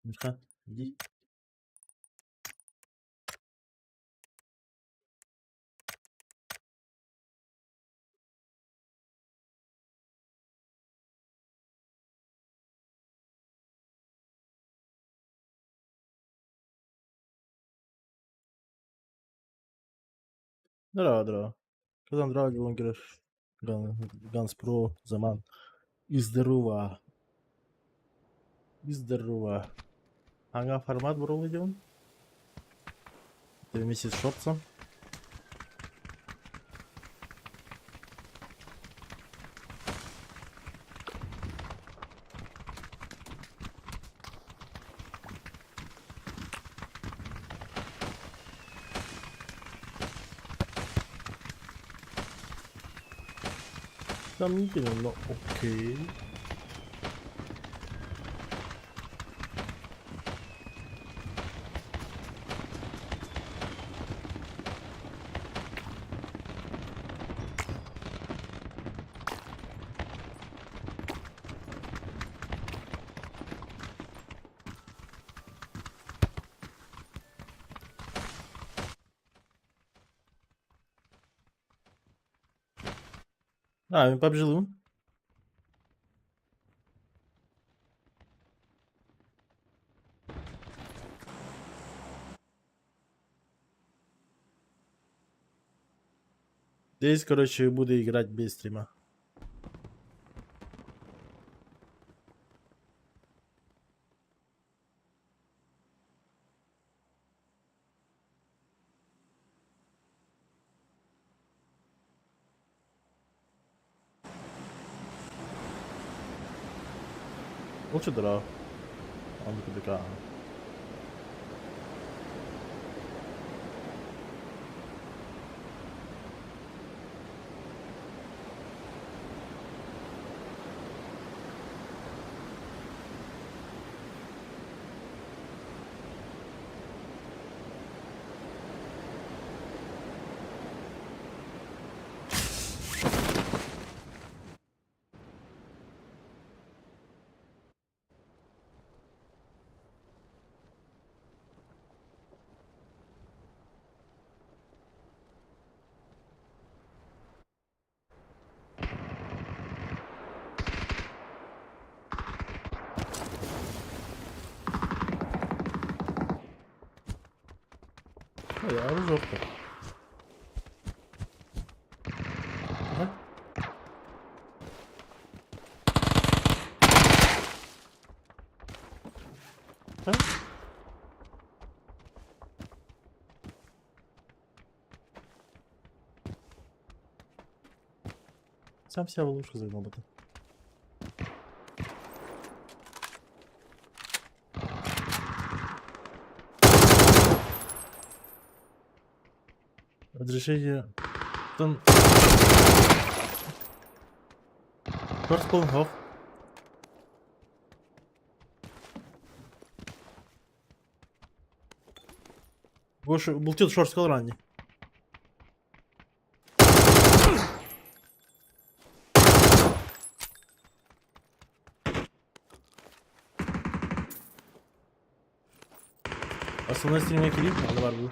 Миха, иди. Здорово, здорово. Казан Драгонгер, Ганс Про, Заман. И здорово. И здорово. Ага, формат брал идем. Это вместе с Шорцем. Сомнительно, но окей. А, мен PUBG'лыыбын. Здесь, короче, буду играть без стрима. Лучше дра. Он КДК. Ой, оружовка. Ага. Да? Сам себя в лужу загнал бы ты. Разрешение. Там. First hof. Больше бултил шорт сказал ранее. Основной стриме кирилл, надо бар был.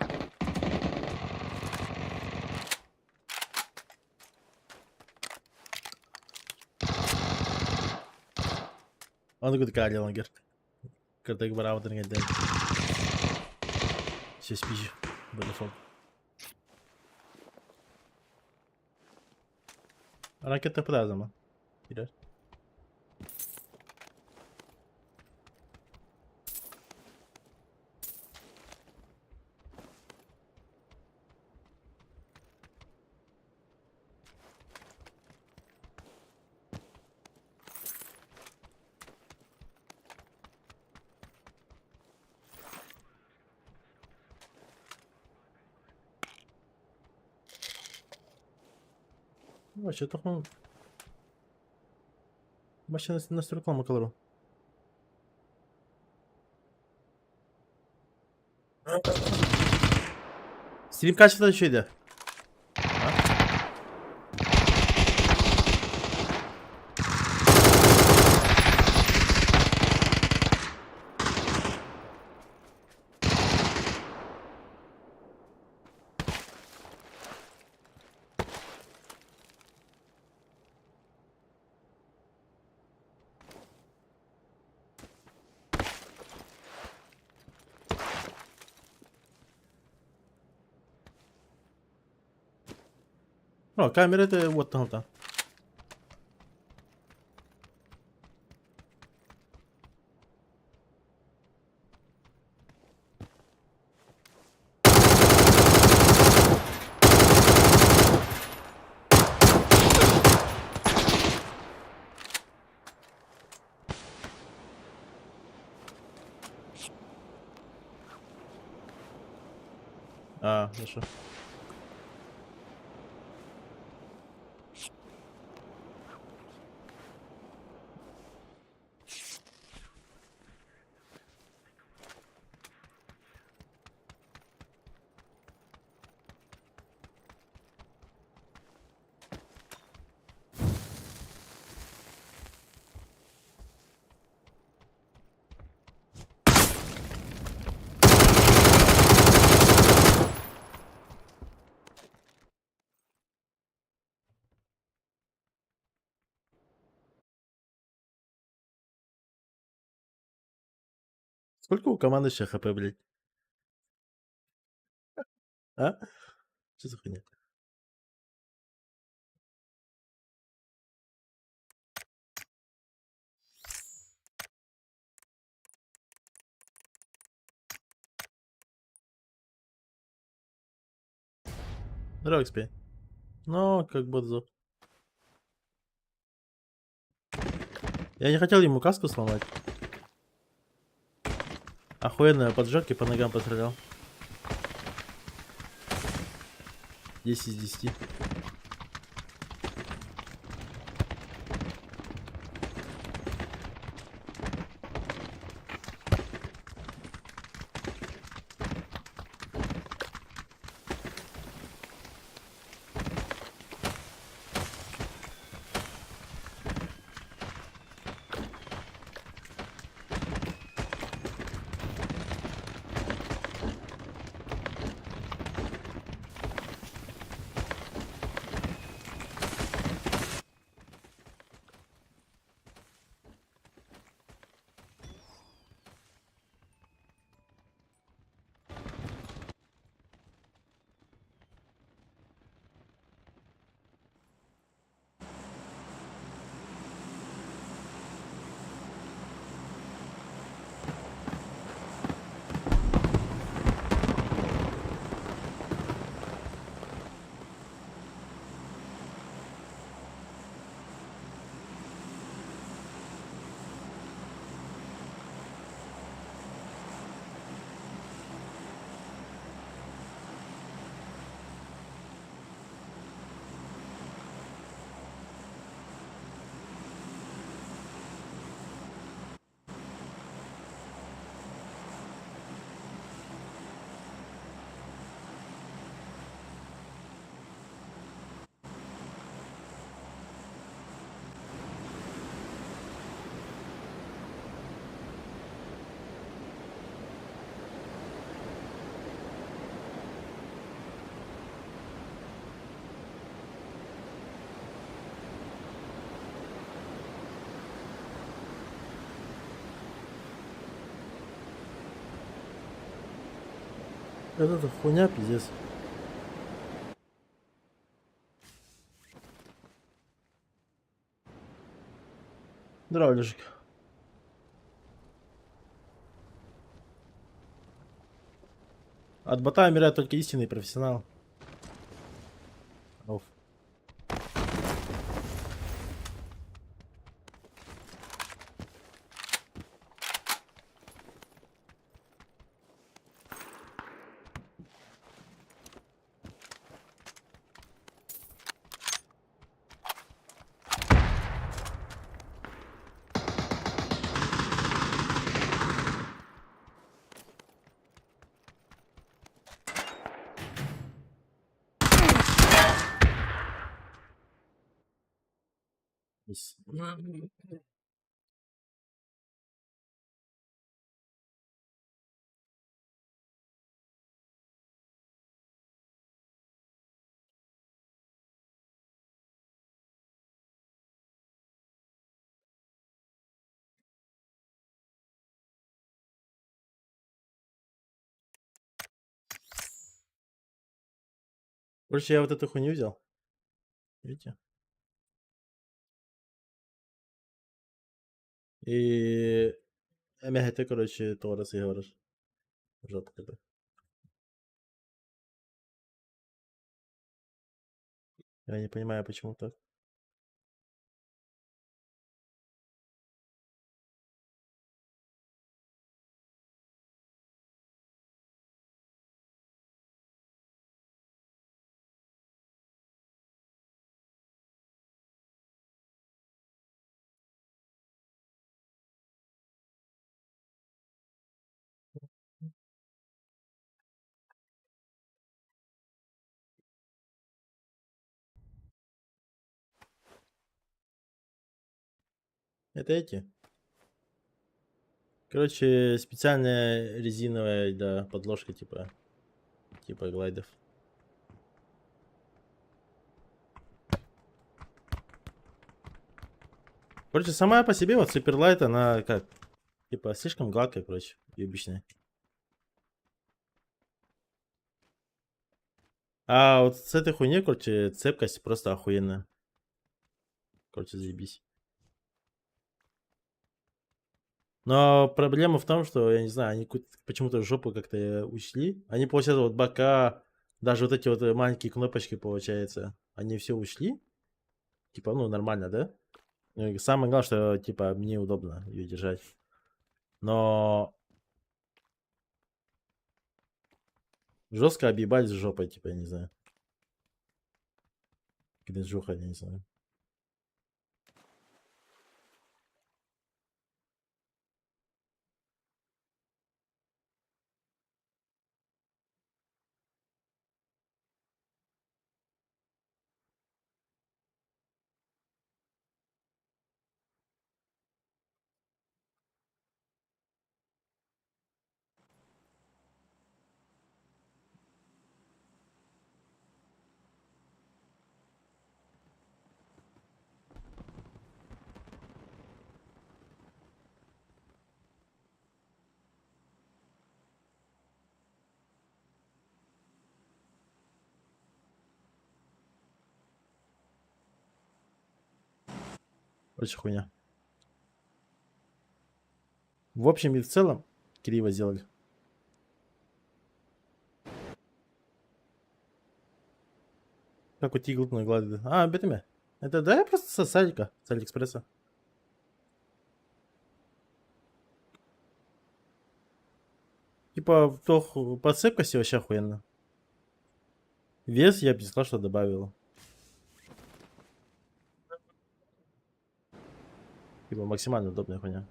Аны көтө каалынгер. Кырдык барабытын кэлден. Сеспиж. Телефон. Ракета празама. Кирер. Вообще, тохон... Вообще на реклама колору. Stream kaçta şeydi? Ha? О, камера это вот там там. А, хорошо. Сколько у команды еще хп, блядь? А? Что за хуйня? Здорово, XP. Ну, как бы. Я не хотел ему каску сломать. Охуенно, я поджог и по ногам пострелял. 10 из 10. Вот это хуйня, пиздец. Здорово, Лежик. От бота умирает только истинный профессионал. Оф. Короче, я вот эту хуйню взял. Видите? И эмэһэтэ, короче, туора сыһа барар. Жопка да. Я не понимаю, почему так. Это эти. Короче, специальная резиновая, да, подложка типа глайдов. Короче, сама по себе вот Superlight, она как, типа, слишком гладкая, короче, обычная. А вот с этой хуйней, короче, цепкость просто охуенная. Короче, заебись. Но проблема в том, что, я не знаю, они почему-то жопу как-то ушли. Они, получается, вот бока, даже вот эти вот маленькие кнопочки, получается, они все ушли. Типа, ну, нормально, да? Ну, и самое главное, что, типа, мне удобно ее держать. Но жестко объебались жопой, типа, я не знаю. Кринжуха, я не знаю. Короче, хуйня. В общем и в целом, криво сделали. Как у Тиглтона гладит. А, бетами. Это да, я просто с Алика, с Алиэкспресса. Типа, по цепкости вообще охуенно. Вес я бы не сказал, что добавил. Типа, максимально удобная хуйня.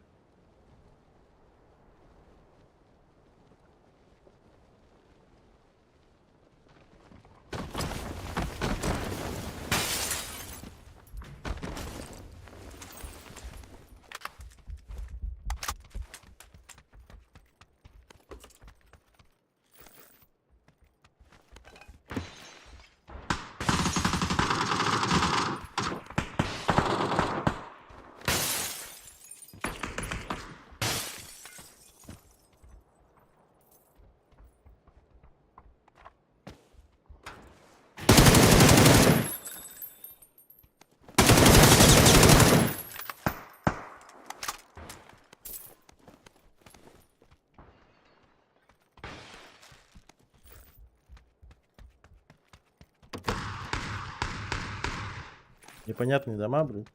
Непонятные дома, блин.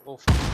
Oh fuck.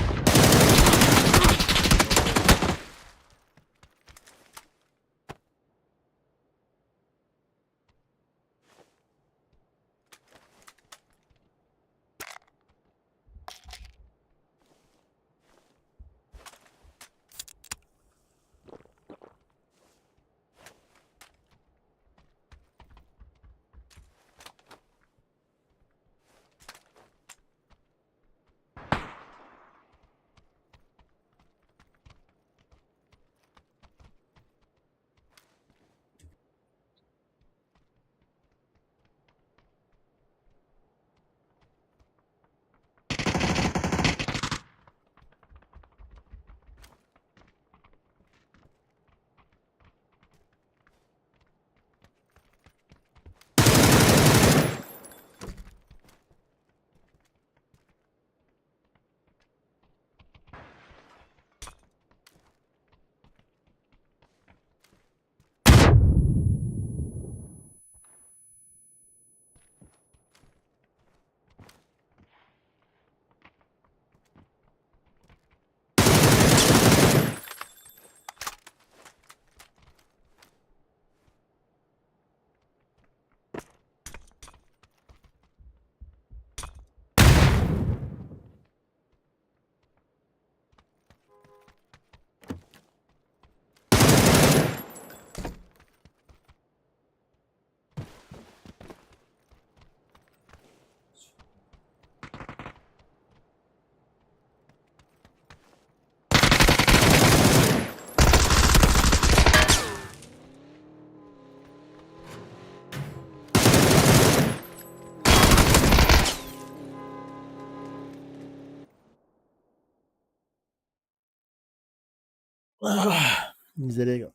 Не зарегал.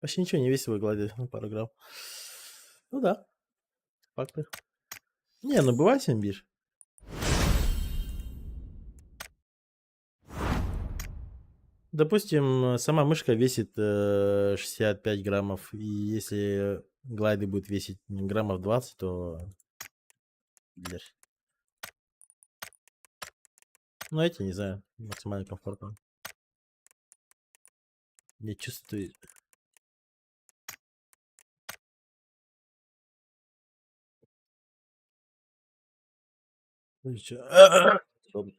Вообще ничего не весело гладить, ну, пару грамм. Ну да, факты. Не, ну бывает 7 бир. Допустим, сама мышка весит 65 граммов, и если глайды будет весить граммов 20, то... Бир. Ну, эти, не знаю, максимально комфортно. Я чувствую... Ну, ничего. Удобно.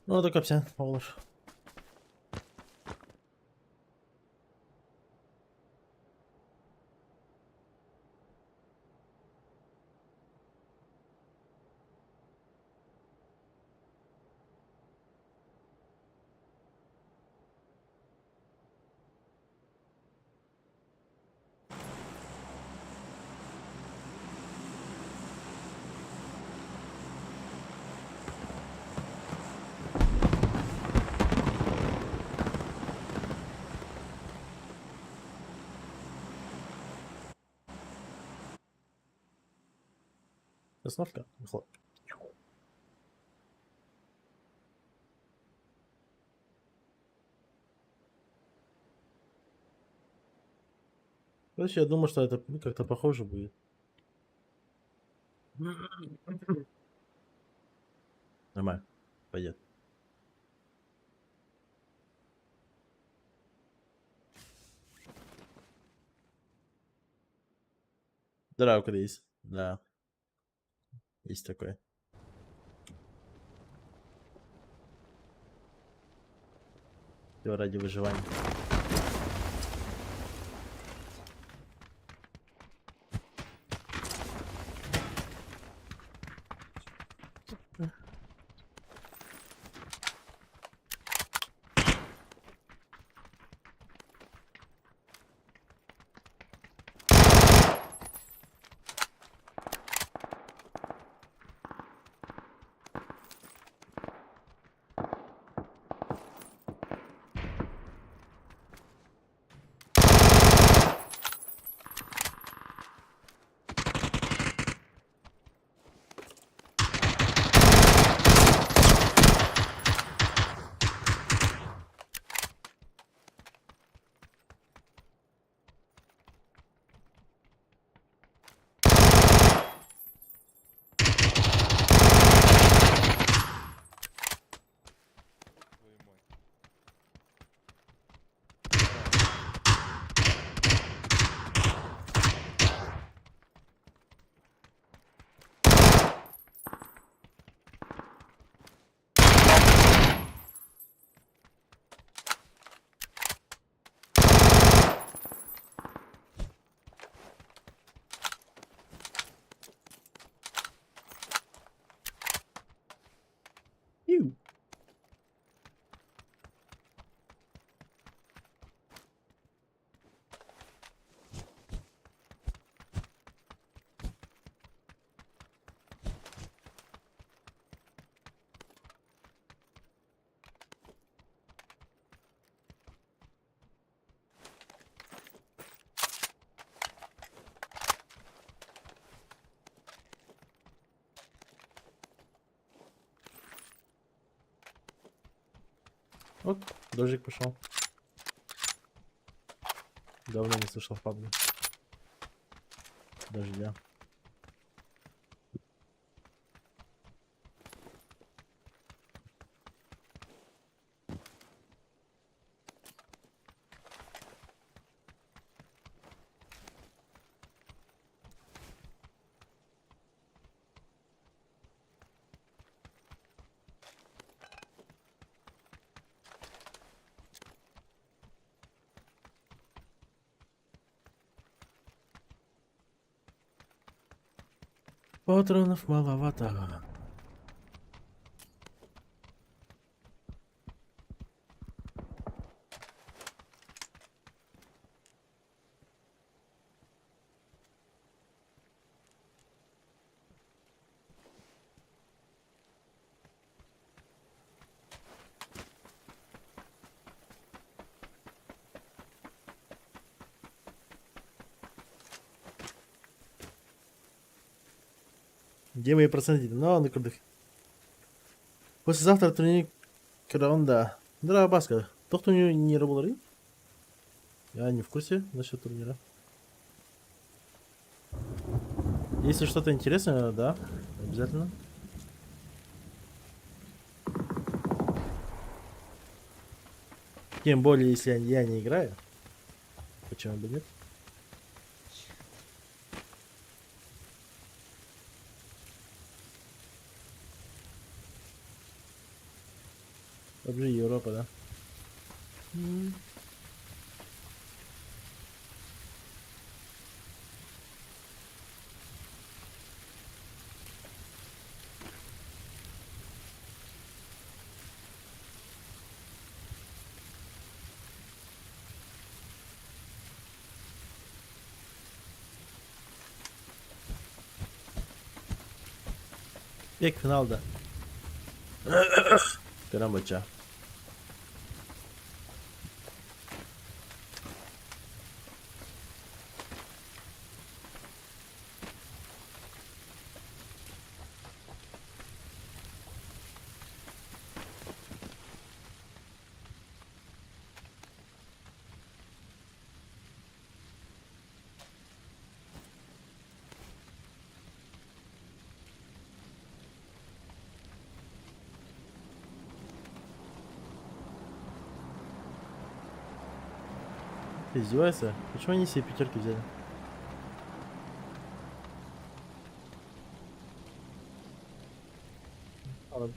Ну, только все, olur. Остановка. Хлоп. Короче, я думаю, что это, ну, как-то похоже будет. Нормально, пойдет. Здорово, Крис. Да. Есть такое. Все ради выживания. Твою мать. Иу. Вот, дождик пошел. Давно не слышал в пабге. Дождя. Патронов маловато. Где мои проценты? Ну, на крутых. Послезавтра турнир Краунда. Здорово, Баска. Тот, кто не работал? Я не в курсе насчет турнира. Если что-то интересное, да, обязательно. Тем более, если я не играю. Почему бы нет? PUBG Европа, да? Пек финал, да. Карамбача. Ты издеваешься? Почему они все пятерки взяли? Ладно.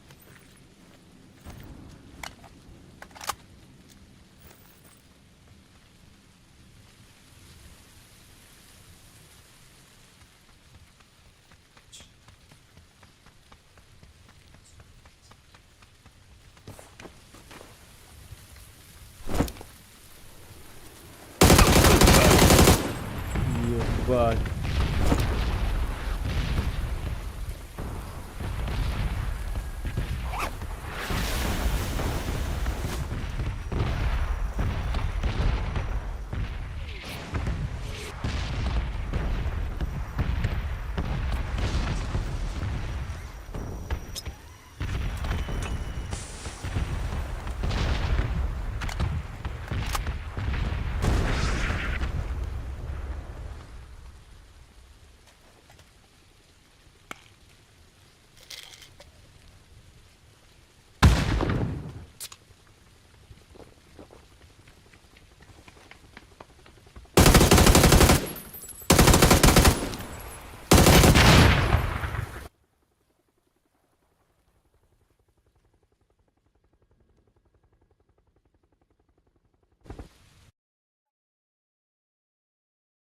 Ебать.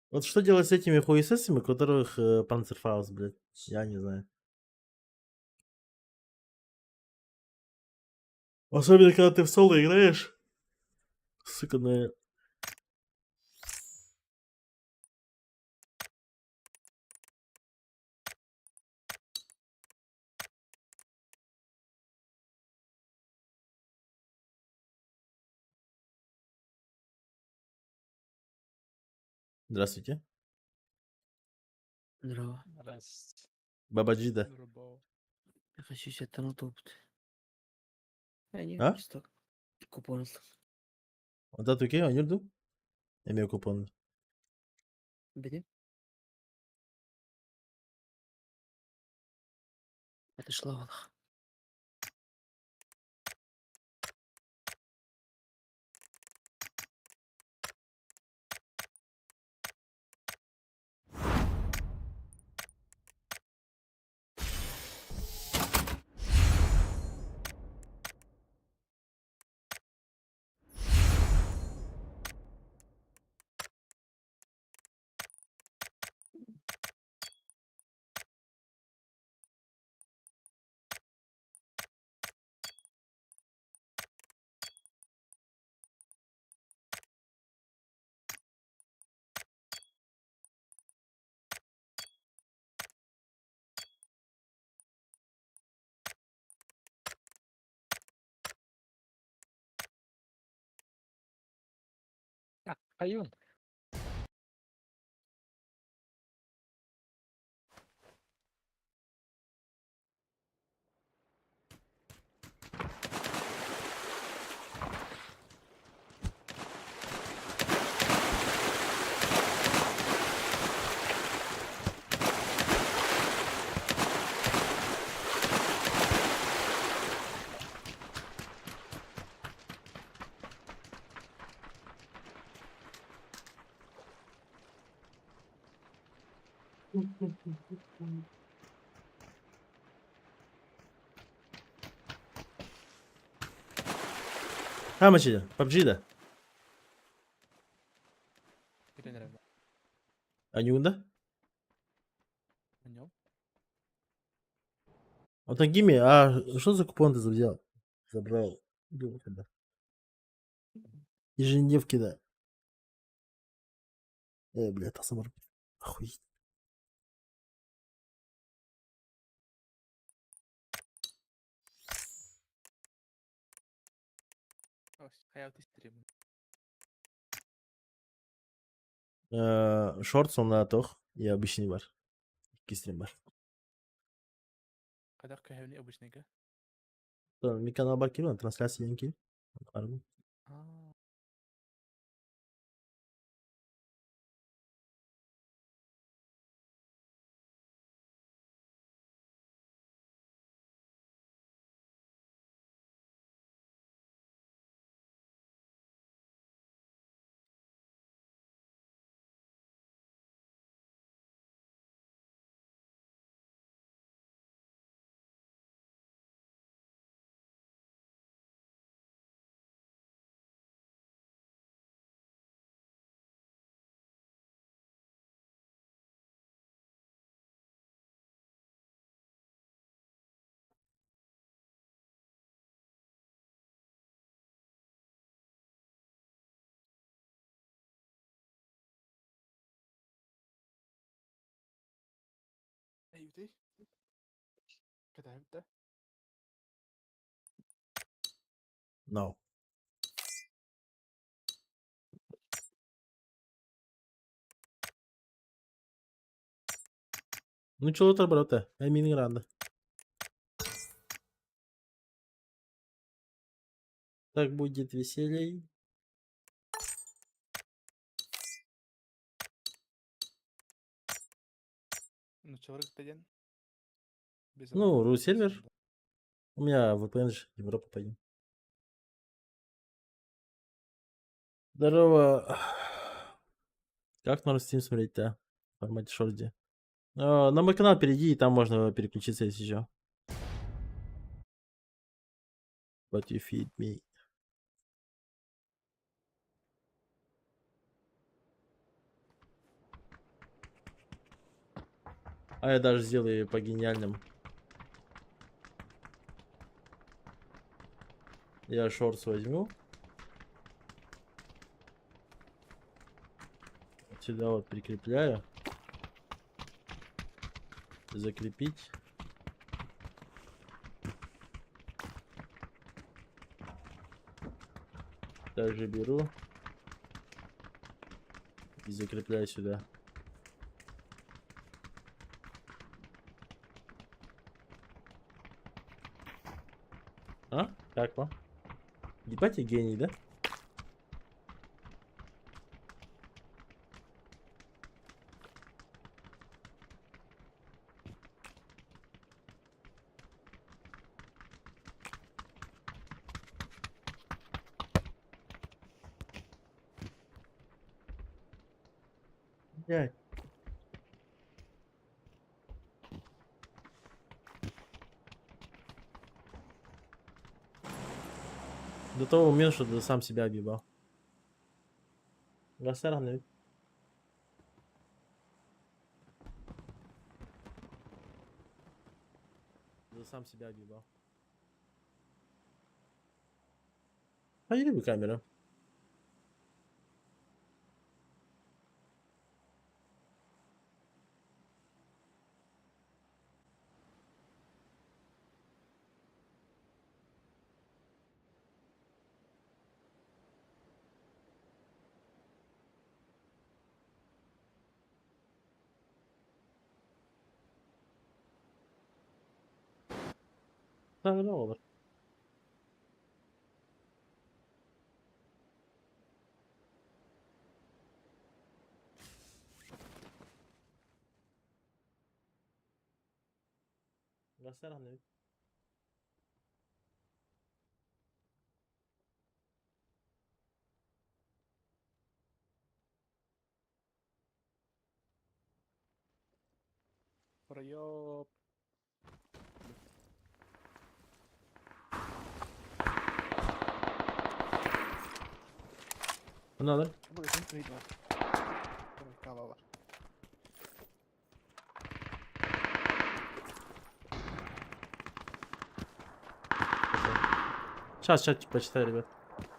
Вот что делать с этими хуесосами, у которых панцерфауст, блядь? Я не знаю. Особенно, когда ты в соло играешь. Сука, на... Здравствуйте. Здорово. Здрасте. Бабаджида. Здорово. Я хочу себе тонатопт. А не, А? чисто купон. Онта туке, онюрду? Эме купон. Бери. Это шла валах. А, Аюн. How much is it? PUBG да? Тренер. Анюнда? На нем? Вот Гимми, а что за купон ты взял? Забрал. Думаю, когда. Ежедневки, да. Бля, это самар. Охуеть. Хайалты стрим. Шортс он на тох. Я обычный бар. Кистрим бар. Когда кахевни обычный га? Ми канал бар кирил, трансляция янки. А, Диэбитий? Кэтэһэбит да? No. Ну чего брата, Амин рада. Так будет веселей. Нуччалары кытта диэн? Без Ну, романа. ру-сервер. У меня VPN же, Европа пойдем. Здорово. Как на Steam смотреть-то? В формате шорди. На мой канал перейди, и там можно переключиться, если что. But you feed me. А я даже сделаю по гениальным. Я shorts возьму. Вот сюда вот прикрепляю. Закрепить. Также беру и закрепляю сюда. А? Как вам? Ебать я гений, да? Блядь. До того момента, что ты сам себя объебал. Гасарный. Ты сам себя объебал. А я люблю камеру. Да, olur. Göster. Проёб. Надо. Бу этин трейд бар. Кава бар. Сейчас, сейчас почитай, ребят.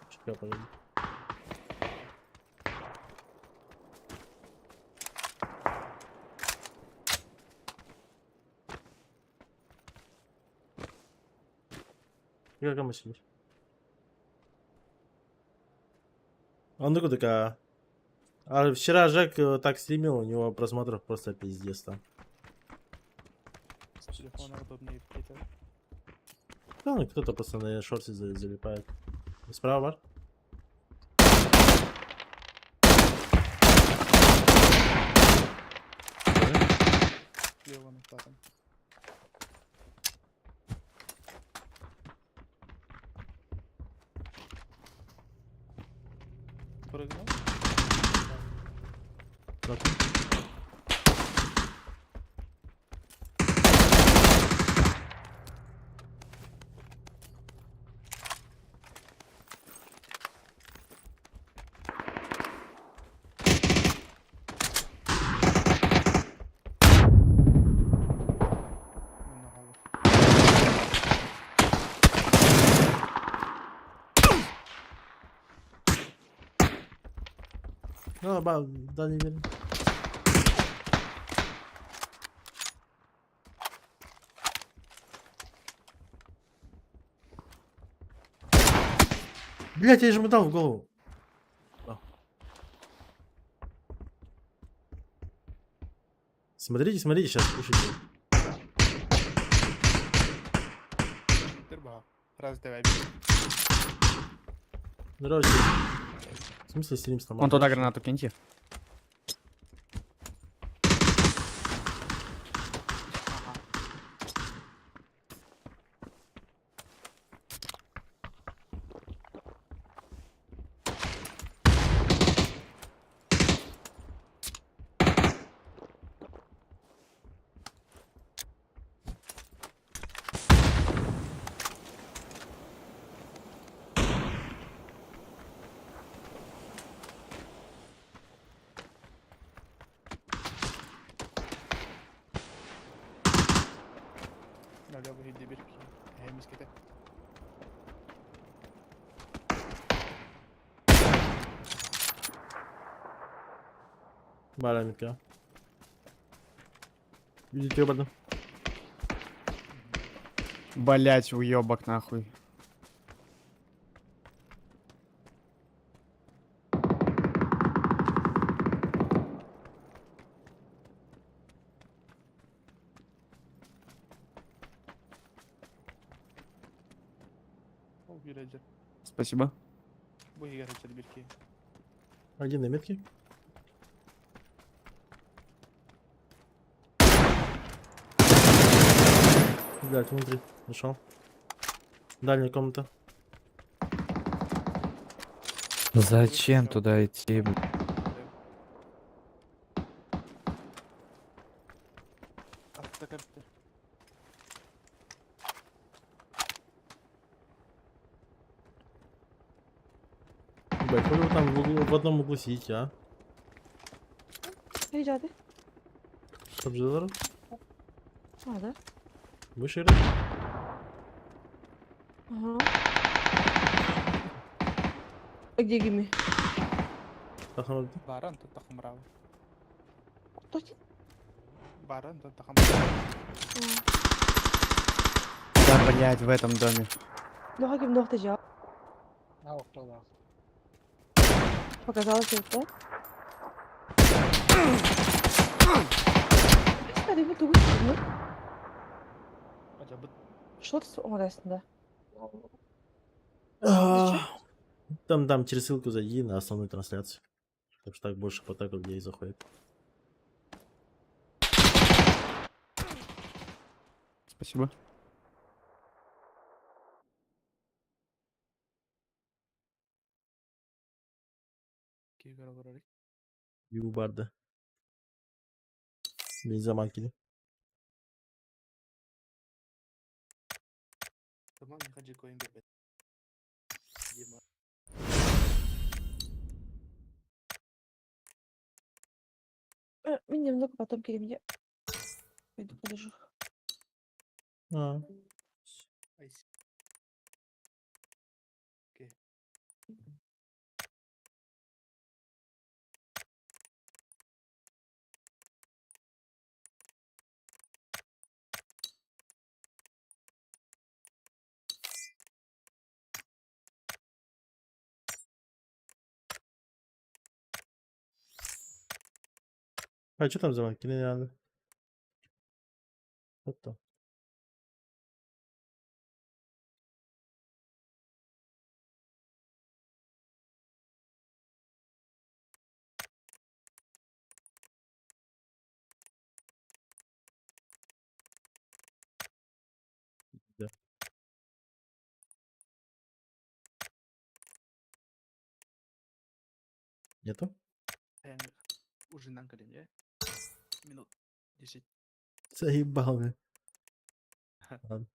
Чуть погоди. Как там сидишь? Он такой такая. А вчера Жек так стримил, у него просмотров просто пиздец там. С телефона удобнее это. Да, ну кто-то просто на шорте залипает. Справа, бар? Слева на там. Прыгнул? Так. На голову. Ну, ба, да, не верю. Блять, я же ему дал в голову. А. Смотрите, смотрите, сейчас слушайте. Турбо. Раз, давай, бери. Здравствуйте. В смысле стрим сломал? Вон туда гранату киньте. Ага. Налево иди, бери. Эй, мискете. Барамика. Видите, обратно. Блять, уебок нахуй. О, Юрий, Спасибо. Бу играть бирки. Один на метке. Блять, внутри. Нашел. Дальняя комната. Зачем туда идти, блядь? Автокарты. Блять, хули вы там в, углу, в одном углу сидите, а? Rica ederim. Обзор. Nerede? Выше играть? Ага. А где гими? Тахам- Баран тут тахамрав. Кто ти? Баран тут тахамрав. Да, блять, в этом доме. Лоха ким дохтажа. Показалось это. Hadi bu тугу mu? Acaba Что ты arasında? А, Там, там, через ссылку зайди на основную трансляцию. Так что так больше поток людей заходит. Спасибо. Кигара Юбарда. Бензоманкини. Tamam, hadi koyun bir Мне немного потом перейди. Пойду полежу. А, Айс. Окей. А что там за манкини не надо? Вот там. Да. Нету? Ужинан калим, я? Минут 10. Заебал, бля. Ладно.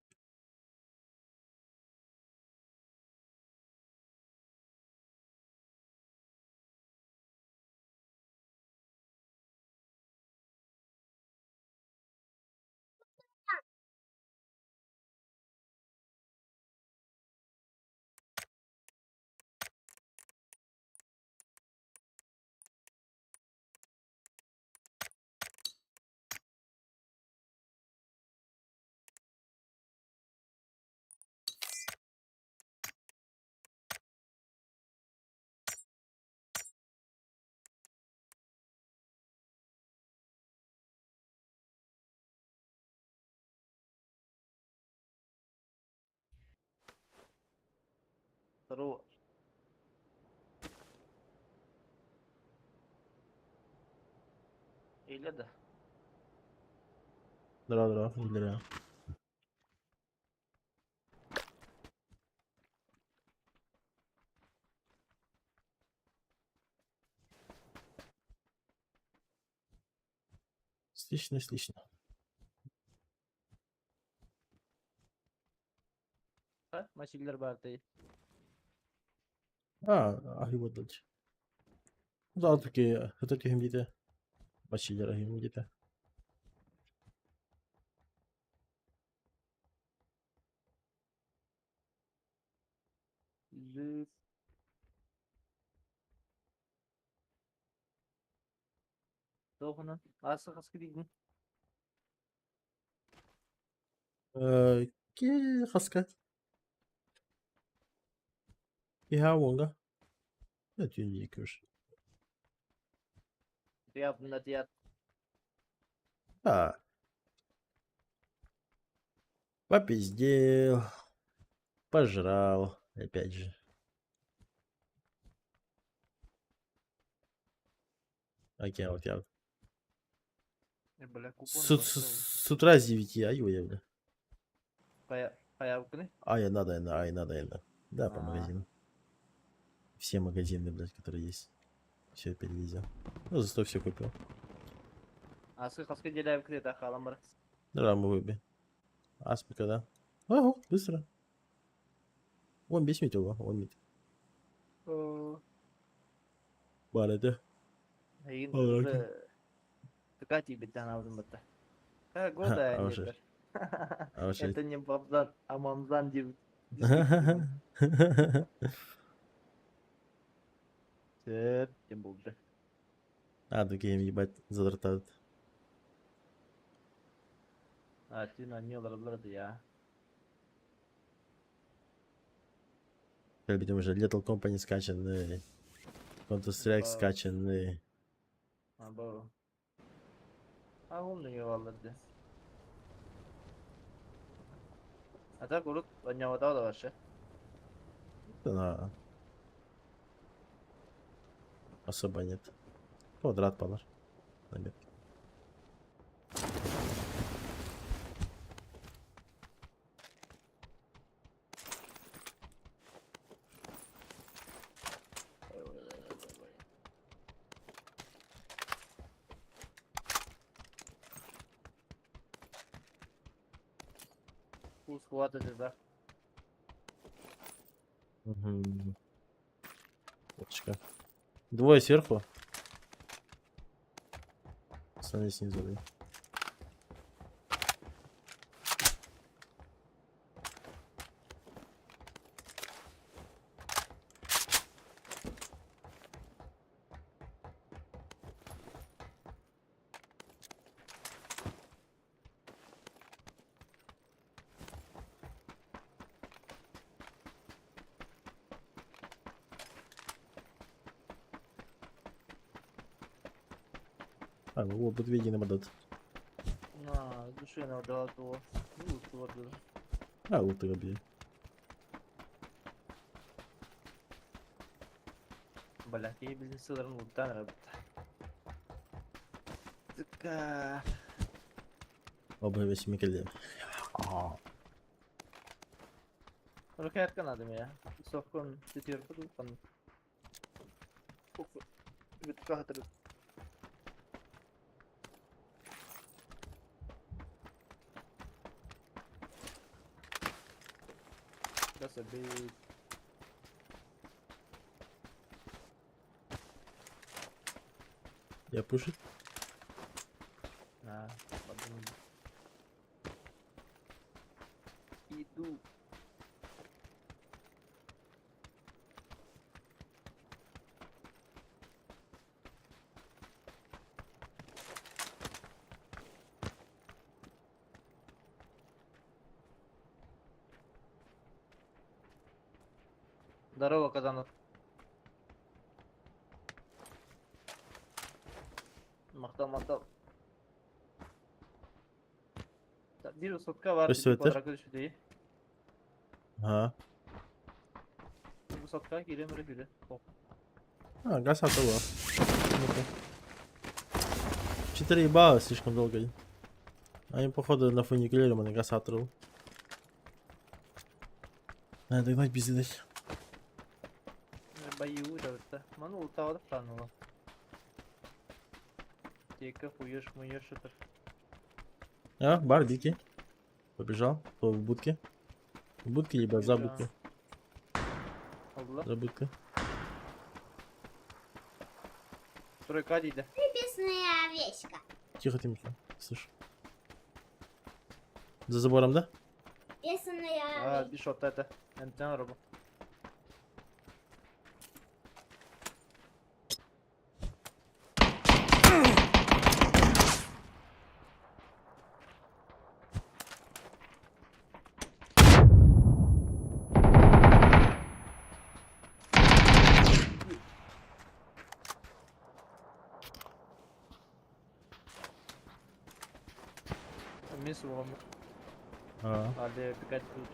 Здорово. Или да. Здорово, здорово, здорово. Слышно, слышно. Машиналар бар дии. А, аһыы дальше. Да, таки, это тихим дите. Бачилер аһыы дите. Лүп. Тоҕунан асы хаска диигин? Ки хаска? Иһаа уонга. Түүн көрс. Тыйаабына тыйаат. А. Попиздел. Пожрал. Опять же. Окей, вот я. Бля, купон С утра с 9, ай, ой, бля. Хайа Ай, надо, ай, надо, надо. Да, по А. магазину. Все магазины, блядь, которые есть. Все перевезел. Ну, зато все купил. Асы хаска делаем кредит хаалан бар. Да, мы выби. Аспика, да. Ого, быстро. Вон 5 минут, он мит. Бар это. Эйин Алла, Тукати битан алдым бата. Ха, года А уже. А уже. Это не бабзан, а мамзан деп. Сөп, тем болды. А, такие ебать, задратают. А, ты на не я. Видимо, уже Lethal Company скачанный. Counter-Strike Ба. скачанный. А, бу. А, умный валларды. А так урут да вообще. Да. Особо нет. Квадрат палар. На метке. Full squad да. Угу. Опачка. Двое сверху. Остальные снизу, да. А, ну вот видно мадат. На, души на дала то. Ну, вот А, вот и роби. Бля, я бизнес-селлерын луттан работа. Така. Оба весь Микеле. Рукоятка надо меня. Совкон четверку там. Бит кахатыр. That's a big. Я пушит. На, подумай. Иду. Здорово, Казанов. Мактал, мактал. Так, Биир сотка бар, Что это? квадрат. Ага. Посадка киирэн эрэ күлэ. А, газ готово. Ну-ка. 4 балла слишком долго. Они, походу, на фуникулере на газ отрыл. Надо догнать без дать. Баю да. Ману ултаҕа таныла. Тека хуешь муешь это. А, бар дикий. Побежал. Кто в будке? В будке либо за будкой. Алла. За будкой. Тройка дейді. Небесная овечка. Тихо, Тимофей. Слышь. За забором, да? Бесаная А, овечка. биш от это. Энтен робо. Мисс вам. А. Але пикать тут.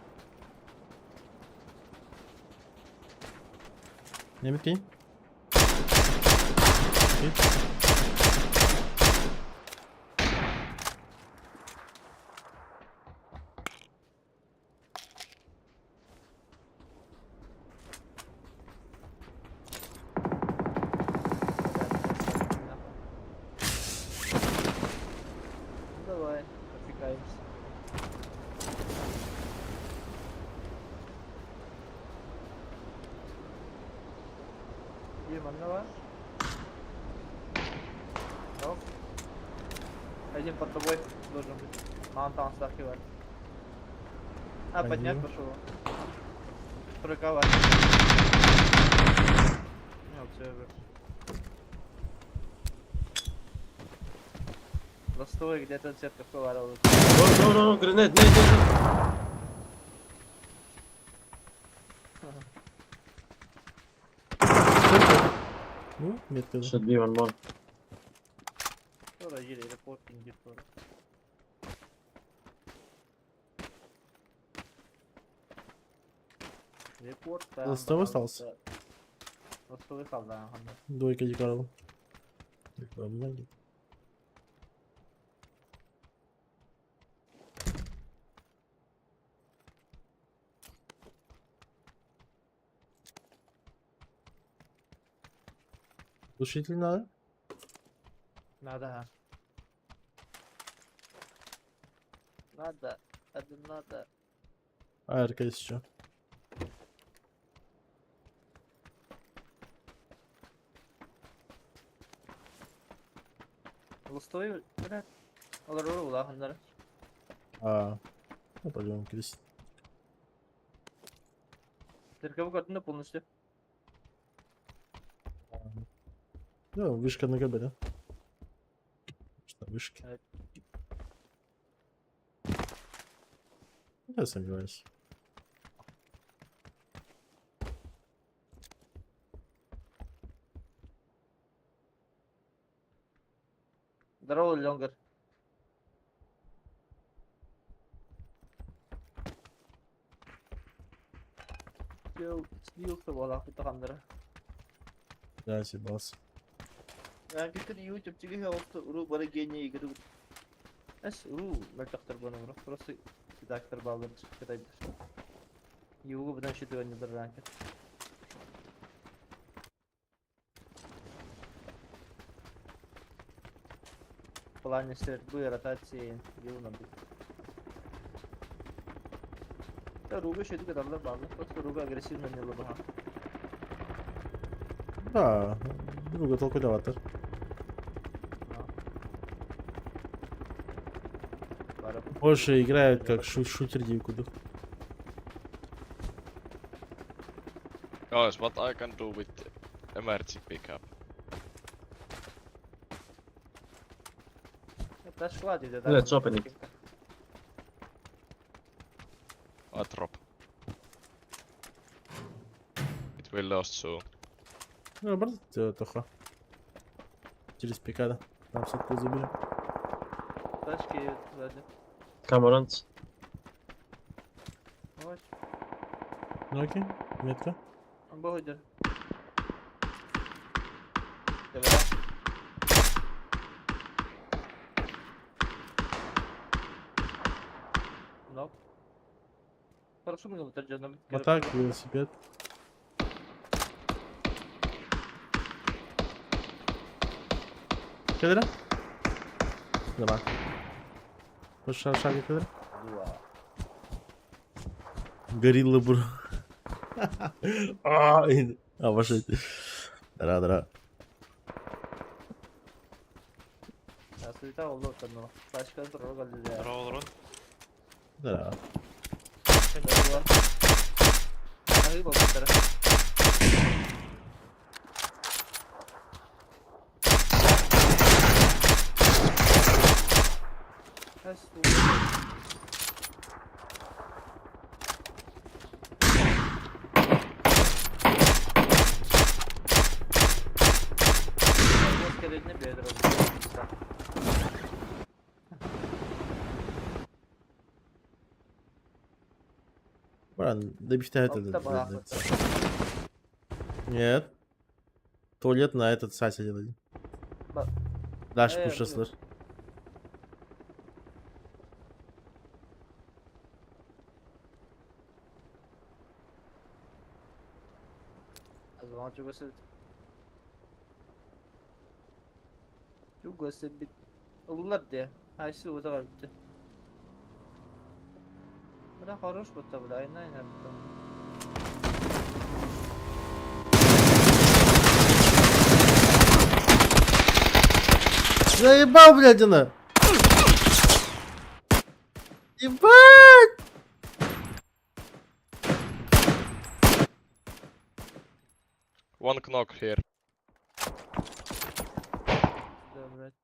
Не меткей. Ну давай, попикаемся. Ебаного. Оп. Один под тобой должен быть. А он там стахивает. А, поднять Один. пошел. Тройка варит. Ну, все уже. Ростовый где-то церковь поварил. No, no, no, no, grenade, nade, nade, nade. Ну, метка. Да. Should be one more. Sonra yine reporting yapıyorum. Report Ростовый остался? Ростовый kaldı ha. Двойка декарл. Многие. Глушитель надо? Надо ha. Надо. Hadi надо. АРК если что. Ростовый, блядь. Olur olur ulan. А, ну пойдем крестить. Церковь көрдүн полностью. Да, вышка на ГБ, да? Что, вышки? Я сомневаюсь. Здорово, Лонгер. Слился буолаахпыт хандара. Да, съебался. Компьютер YouTube тиги олты уру бары гений игры. Эс уру мөлтөхтөр буну уру. Просто редактор баллар чыккытай. Югу будан шитү өнүдөр ранка. В плане стрельбы, ротации, юна будет. Да, Руга шитү кадарлар баллар. Просто Руга агрессивно не лыбаха. Да, друга толкулятор. Больше играют как шутер дикуду. Guys, what I can do with emergency pickup? Дошла где-то. Let's open it. I drop. It will last soon. Ну, наоборот, Тоха. Через пикада. Там сотку заберем. Тачки сзади. Camerons. Вот. Ну окей, метка. Бу сылдьар. Төбөлөөх. Ну. Хорошо мы его дьоном. Мотак, велосипед. Кедра? Давай. Шаг, шаг, кедра. Горилла, бро. А, Обожаю. Да, да. Да. Брат, да это. Нет. Туалет на этот сайт один один. Дальше пушаслар. Улар де. Айсы утаҕар бүтэ. Бля, хорош будто, бля, айна айна бүтэ. Заебал, блядь, она! Ебать! One knock here. Да, блядь.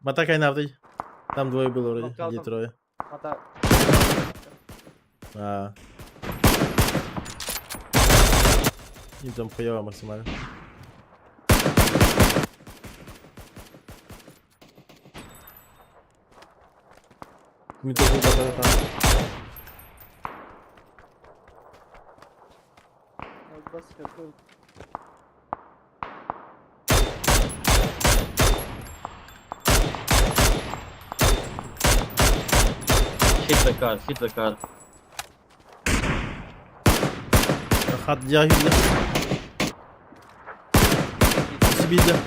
Матакай навдый. Там двое было вроде, или трое. Мата. А. Им там хуево максимально. Не тоже там. Бас Hit the car, hit the car. Хат дягилля. Сибиля.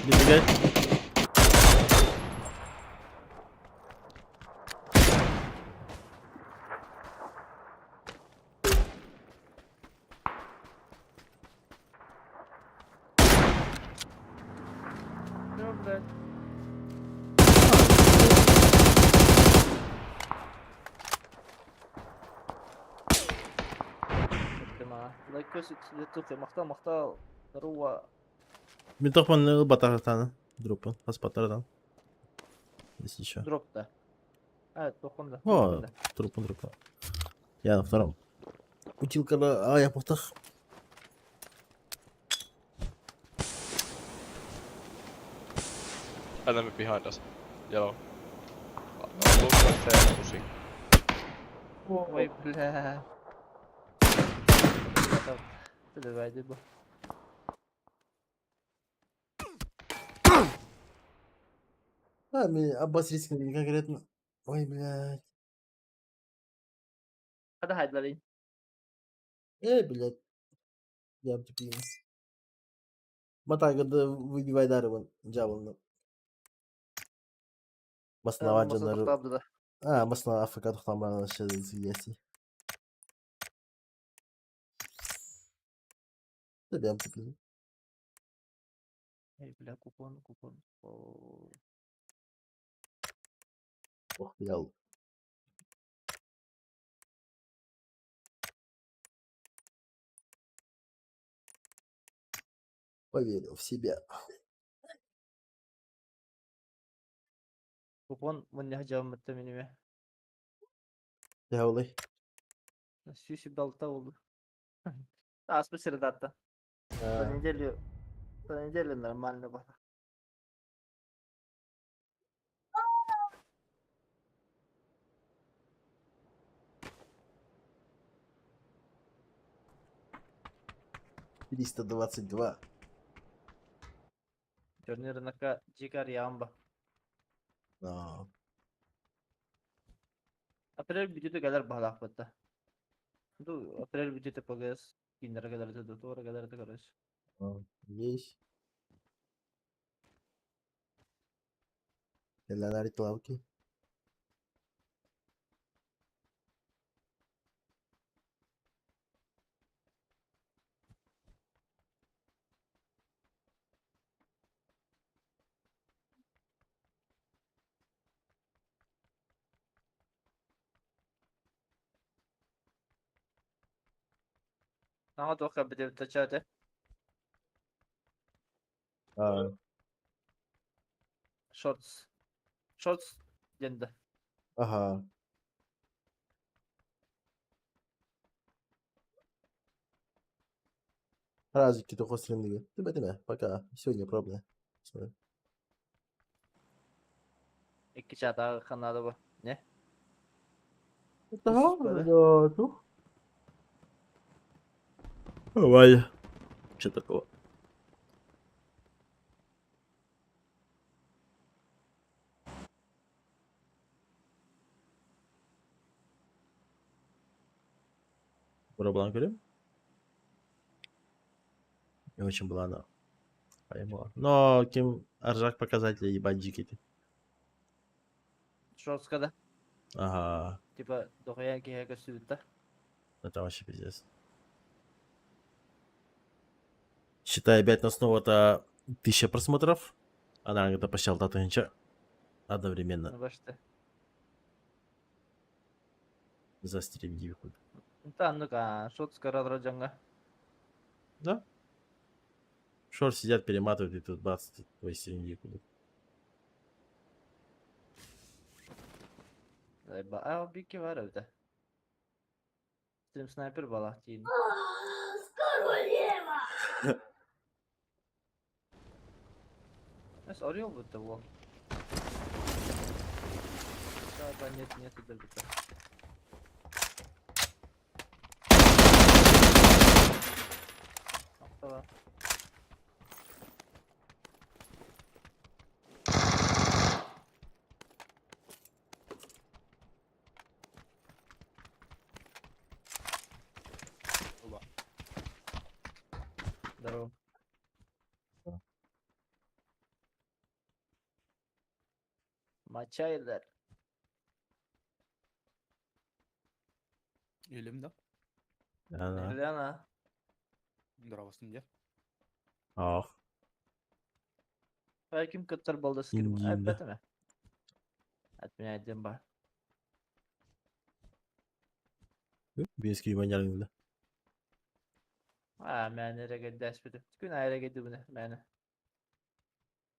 Бегай. Всё, блядь. Лайкос махта руа. Мен тохпан батаратан. Дропын. Хас батаратан. Если еще. Дропта. А, тохонда. О, трупын, трупын. Я на втором. Бутилка а, я похтах. Enemy behind us. Yellow. Look like they're pushing. Ой, бля. Давай, дыба. А, мне обосрись конкретно. Ой, блядь. Hadi haydi Эй, блядь. Я тупил. Матага выбивай дары дьявол. Баснава дьоннору. А, басна АФК тохтамрана сейчас Тебем тупил. Эй, бля, купон, купон. О, Ох, я. Поверил в себя. Купон мунньах дьааммытта миниме. Дьяволы. Сүүс балта болду. Ааспыт средатта. За неделю, за неделю нормально было. 322. Черный рынокка дьиэ арыйаҕын ба? Да. Апрель бүтүүтэ кэлэр баһылаахпыт да. Ду апрель бүтүүтэ ПГС кииннэрэ кэлэр этэ дуу, туора кэлэр этэ короче. Есть. Кэлэн лавки. Саҥа туох кэлбит эбит чате? А, Shorts. Shorts диэн да. Ага. Разики только стримдиги. Тимэ тимэ, пока. Сегодня пробная. Смотри. Икки чаатааҕы ханаада бу. Не? Да, Үс да, ну. Валя. Че такого? Пробовал говорю? Не очень была она. Поймала. Но кем аржак показатели ебать дикий ты. Shortска да. Ага. Типа дохуя киһи көстүбүт да. Это вообще пиздец. Считай, опять на снова-то 1000 просмотров. Она где-то посчитала тысяча одновременно Ну башты. за стрим дивку. Та ну-ка, shortска разра дьоҥҥо. Да? Шор сидят, перематывают, и тут бац, твой стрим дивку. А бики бар эбитэ. Стрим снайпер балах диин. С королева! Эс орел будто вон. Да, да, нет, нет, это будто. Ахтала. Оба. Здорово. Да. Мачайлер. Илим да? Да. Гляна. Здравствуйте, где? Ах. А ким кыттар балда скрим. Индия. Опять От меня один ба. Без кривонял. А, мен nereye дәспеді. Күн айра кетті бұны, мені.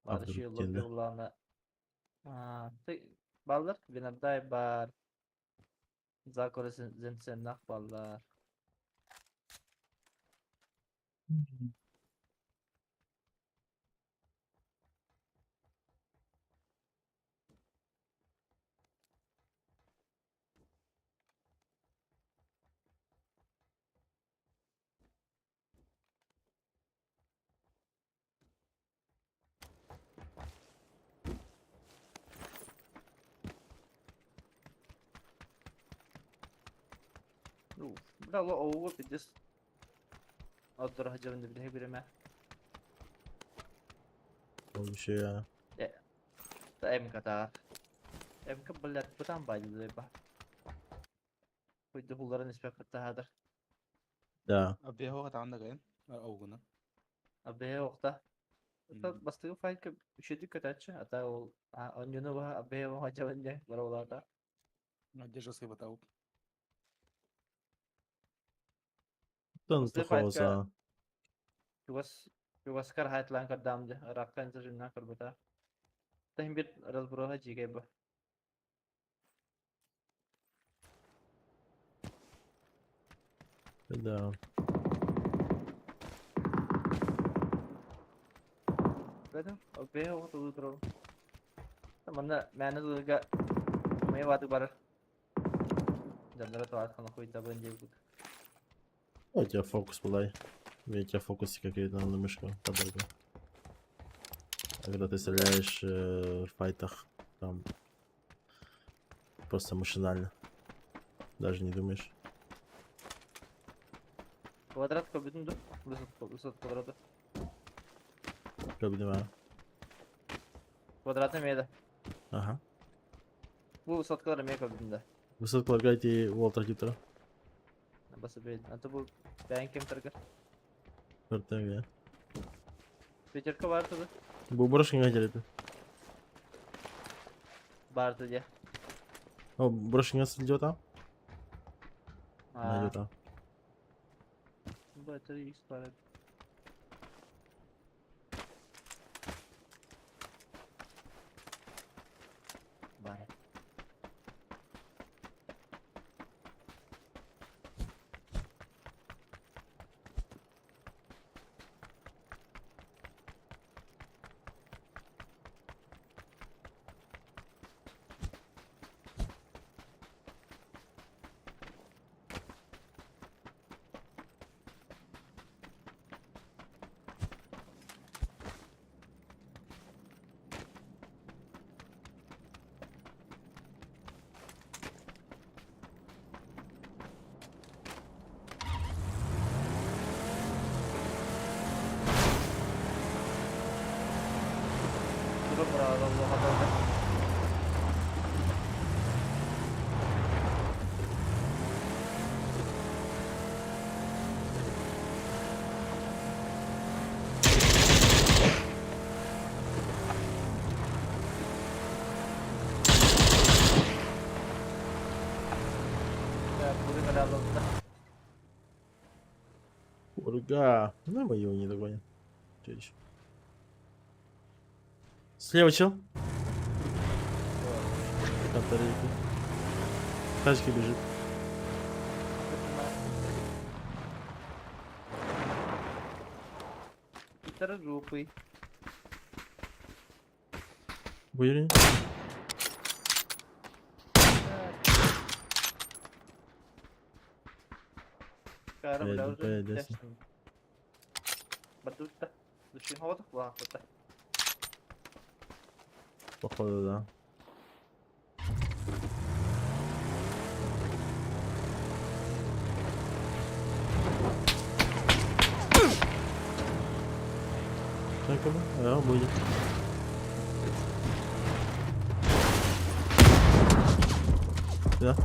Абдыр Бары шиылы келді. бұлланы. Балдар, бинардай бар. Закоры зенсеннах балдар. Ну, бля, ло, пиздец. Отдор хажабын биле биреме. Вообще. Та МК та. МК, блядь, бутан байды ба. Хуйды хулларын испек тахадыр. Да. Абеһо хатаанда кайын. Аугуна. Абе оқта. Бастығы файка үшеді көтәтші, ата ол онюну ба абе хажабын де бар оларда. Надежда сыбатау. Тон После тухоза. Чугас чугаскар хайтлан кардамды, раккан жинна карбата. Тахим бир разброха жигай ба. Да. Бәдем, абе оқта утыру. Манна мәне тулга май ваты бар. Жандара туат хана хуйда бен деп. У тебя фокус был. У тебя фокусы как видно на мышку подорву. А когда ты стреляешь в файтах, там просто машинально. Даже не думаешь. Квадрат көбүтүн ду? Высот квадрата. Как дела? Квадрат эмиэ да. Ага. Бу высоткалар эмиэ көбүтүн да. Высот полагаете Уолтер Гиттера? Баса бэйдин. А то бу бэйэн кем таргар. Артемия. Пятерка бар туда. Бу брошка не это. Бар туда. О, брошка не идет там? А. Идет там. Бу это X бар. Бар. Урга. Ну, мы его не догоним. Че еще? Слева чел. Там тарелки. Тачка бежит. Хитрожопый. Выверни. Походу, да. Так, а, будет. Да.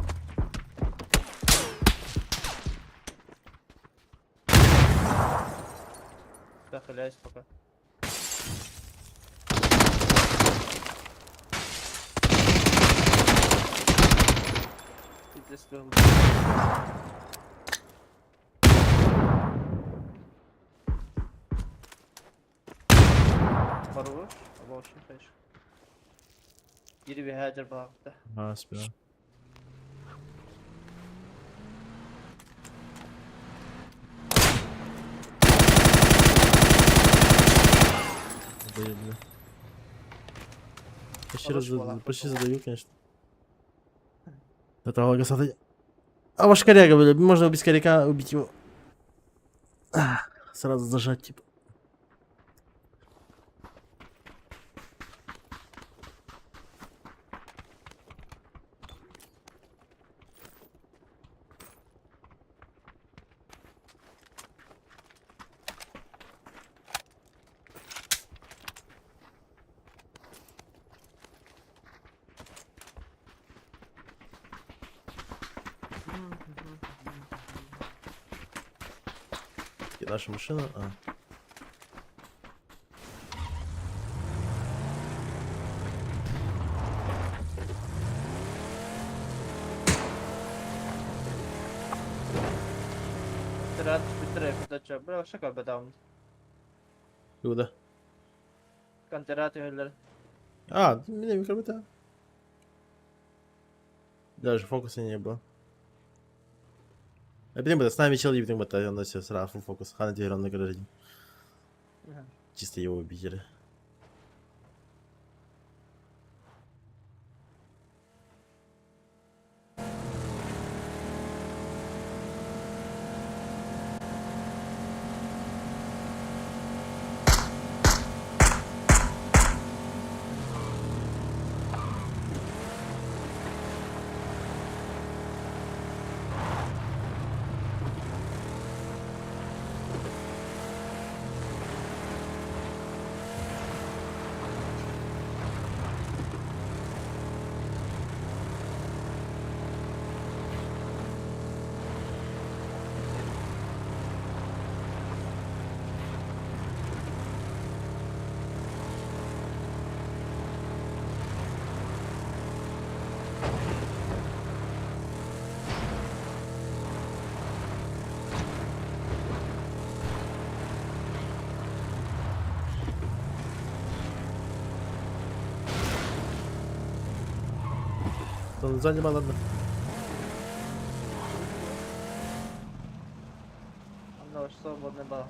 Да, халяюсь пока. Пиздец, Хорош, а очень хорошо. Biri bir hacer bıraktı. А, спина. Блин, бля. Почти, Хорош раз, была, почти потом. задаю, конечно. Это Лагасата. А ваш коряга, бля, можно без коряка убить его. Сразу зажать, типа. И наша машина. А. Куда? А, меня микробита. Даже фокуса не было. Опять с нами чел ебаный бата, он все сразу фокус. Хана теперь он на гараже. Чисто его убили. Сзади баларда. Онно свободный балл.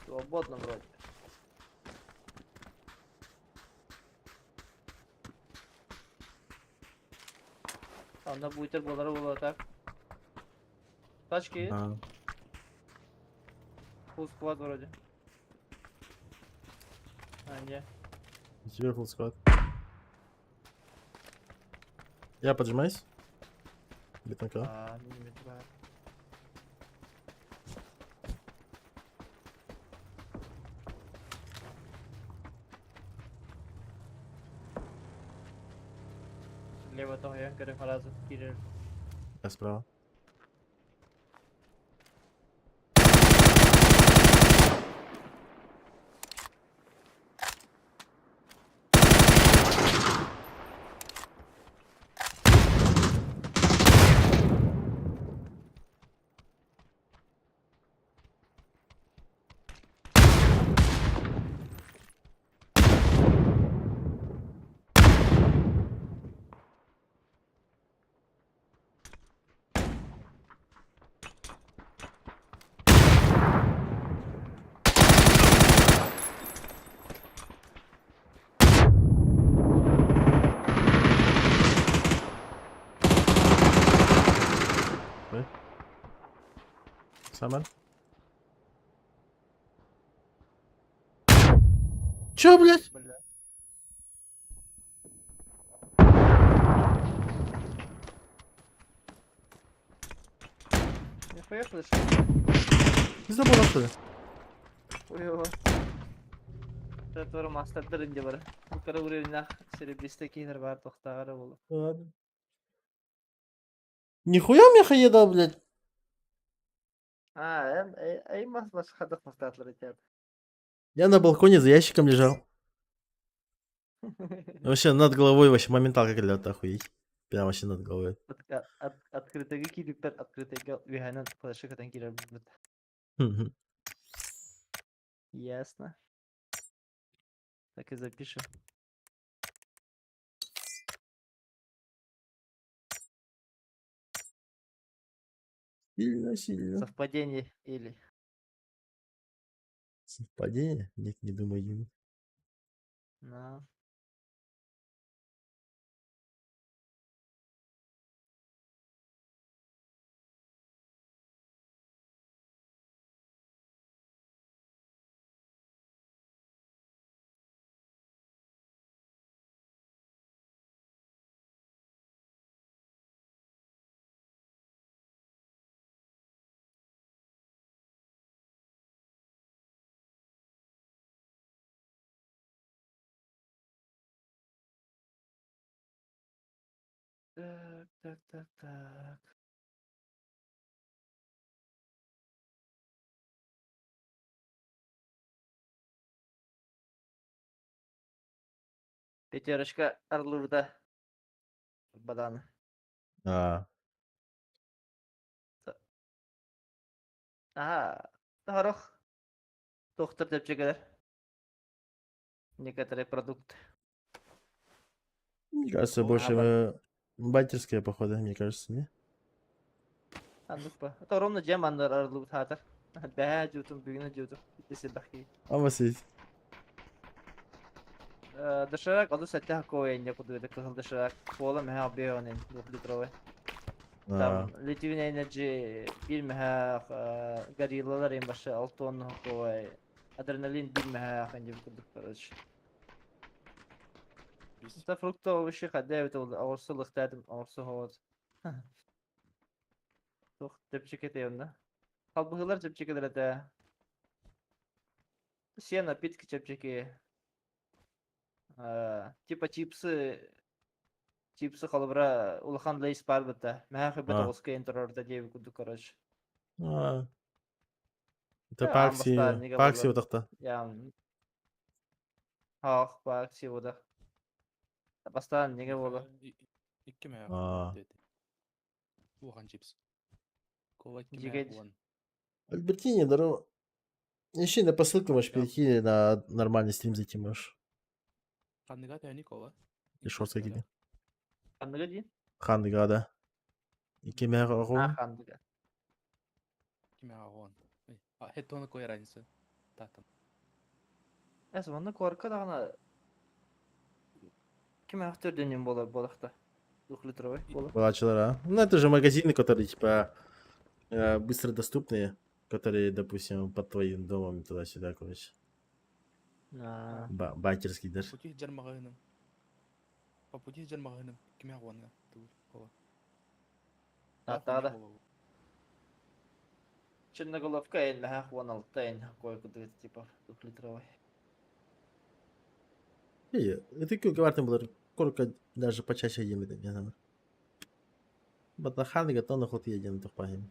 Свободно вроде. Онно буйтер буолара буолуо так. Тачки. А. Full squad вроде. А, не. У тебя full squad. Я поджимаюсь. Битника. А, миллиметр. Слева тоһуйан көрө фраза киирэр. Я справа. Самар. Чё, блядь? Бля. Нихуя слышал? Пизда была, что ли? Хуёво. Тротуар мастер инде бар. Бу уровеньнах серебристый киһилэр баар тохтааҕар буолуо. Ладно. Нихуя мне еда, блядь. А, эй, мас бас хадах мастатлар этят. Я на балконе за ящиком лежал. Вообще над головой вообще моменталка лед, охуеть. Прям вообще над головой. Открытыйга киирбиппэр открытыйга үөһэнэн флешка кытан киирэр буолбут. Ясно. Так и запишем. Сильно, сильно. Совпадение или... Совпадение? Нет, не думаю. На. Так, так, так, так. Пятерочка Орловда. Бадан. А, Ага, горох. Доктор чэпчэкилэр. Некоторые продукты. Мне кажется, больше байтерская, походу, мне кажется, не? Оннук ба. Это ровно дьэм аннар арыллыбыт хаатар. Бэһээ дьуутум, бүгүнэ дьуутум. Ити бахи. А Василий? Доширак оду сэттэ коэнне кудуйда кыһыл доширак. Кола мэһэ объемын двухлитровый. Там Lithium Energy биир мэһэ гориллалар им башы алтон кой. Адреналин биир мэһэ ханди курдук короче. Это фрукты овощи хадда эбит оҕурсу лыхтаатым оҕурсу хоҕот. Туох чэпчэки этэй онно. Халбыһыылар чэпчэкилэр этэ. Все напитки чэпчэки. Типа чипсы чипсы холобура улахан Lay's баар бытта. Мэһэ хойбут оҕуска иһин турарда диэбит курдук короче. А. Это Аан по бастаан акции, нигэ по акции буолла. вот Яам. Хаах по акции буолла. Бастаан нигэ буолла. Икки мэһэ А. Улахан чипс. Кола икки Дьигэ мэһэ уон. Альбертини, здорово. Ищи на посылку можешь перейти, на нормальный стрим зайти можешь. Ханныга төһөнүй кола? И шорт какие-то. Ханныга дии? Хандыга, да. И кемеҕэ А, оҕуҥ. ханныга. Кимэҕэ оҕон. А хеттона кой разница? Татан. Эс, манна куоракка даҕаны ким аах төрдүнэн буолар буолахта. Двухлитровый буолар. Балачылар, а? Ну, это же магазины, которые, типа, быстро доступные, которые, допустим, под твоим домом туда-сюда, короче. Аа. Байкерский даже. По пути сдьар маҕаһыыным. По пути сдьар маҕаһыыным. Кимэҕэ оҕонга? Тугул кола. Тааттаҕа да. Черноголовка эллэһээх 16 эн койкутугут типа двухлитровый. Эй, это кюльгавартын булар. Корка даже почаще едем, это не знаю. Батаханы готовы хот едем тухпахим.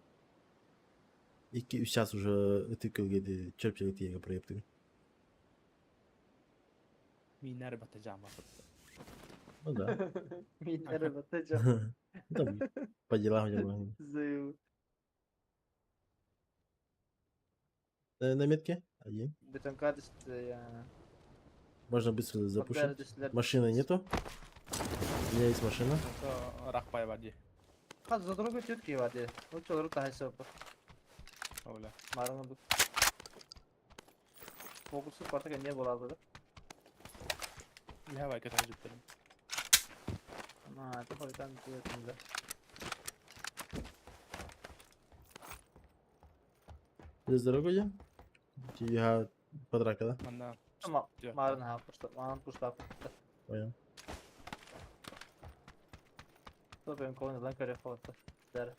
2-3 час уже ытык күлге чөпчелик тиеге проектыгы. Миинээр бата жаама сытта. Ну да. Миинээр бата жаама. Там по делам делам. Заю. На метке один. Бетонка я. Можно быстро запушить. Машины нету. У меня есть машина. Рахпай вади. Хат задорого тетки вади. Вот чолору тахайса. Оля. Мараны бу. Фокусы партага не болады да? Я вайка тахайып На, это хойтан да. Через дорогу идем? Я подрака, да? Манна. Марын ха, просто, манан пушта. Понял. Топим колны лан каре фото. Дэр.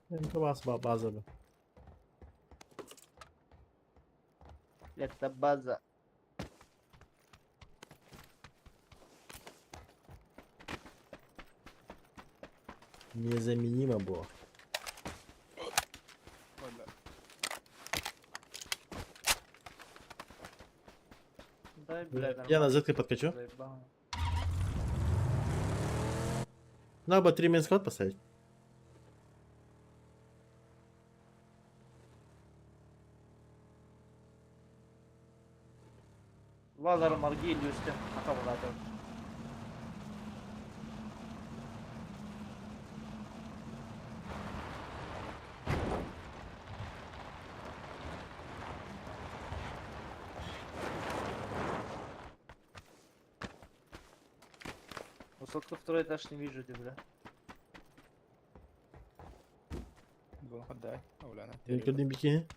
МК база. Это база. Незаменимо было. Дай, бля, Я на зетке подкачу. Надо бы 3 мен склад поставить. Лазар Маргиль юстем. Аккумулятор. Высотку второй этаж не вижу, ты, бля. Дай. Оля, Көрдүм бикини.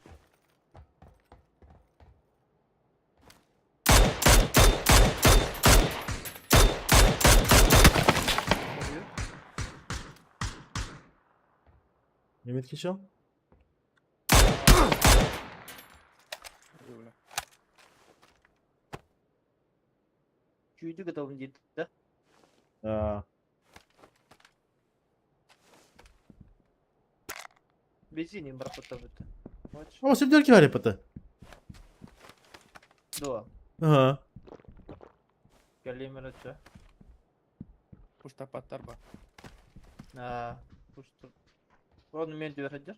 Неметки чел? Чуйду готовым дейді, да? Да. Бензин бірақ бітті. О, сердельки варя пота. Дуа. Ага. Галимер чё? Пушта паттар ба. А, пушта. Ровно мен деп хадер.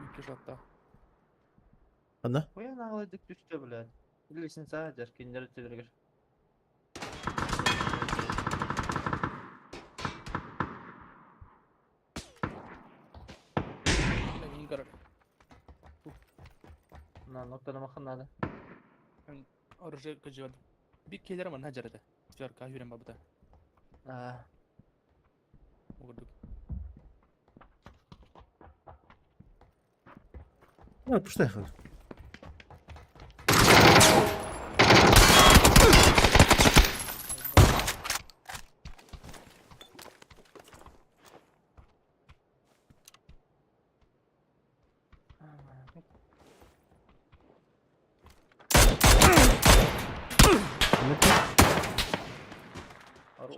Икки жатта. Ана? Ой, ана дик түстө, блядь. Лестница хадер, киндер төбергер. Мин көрөр. На, ноктаны махан надо. Оружие көжөд. Бик келер манна жарады. Сверка хүрен бабыта. А, Угурдук. А, пуштай. Хорош.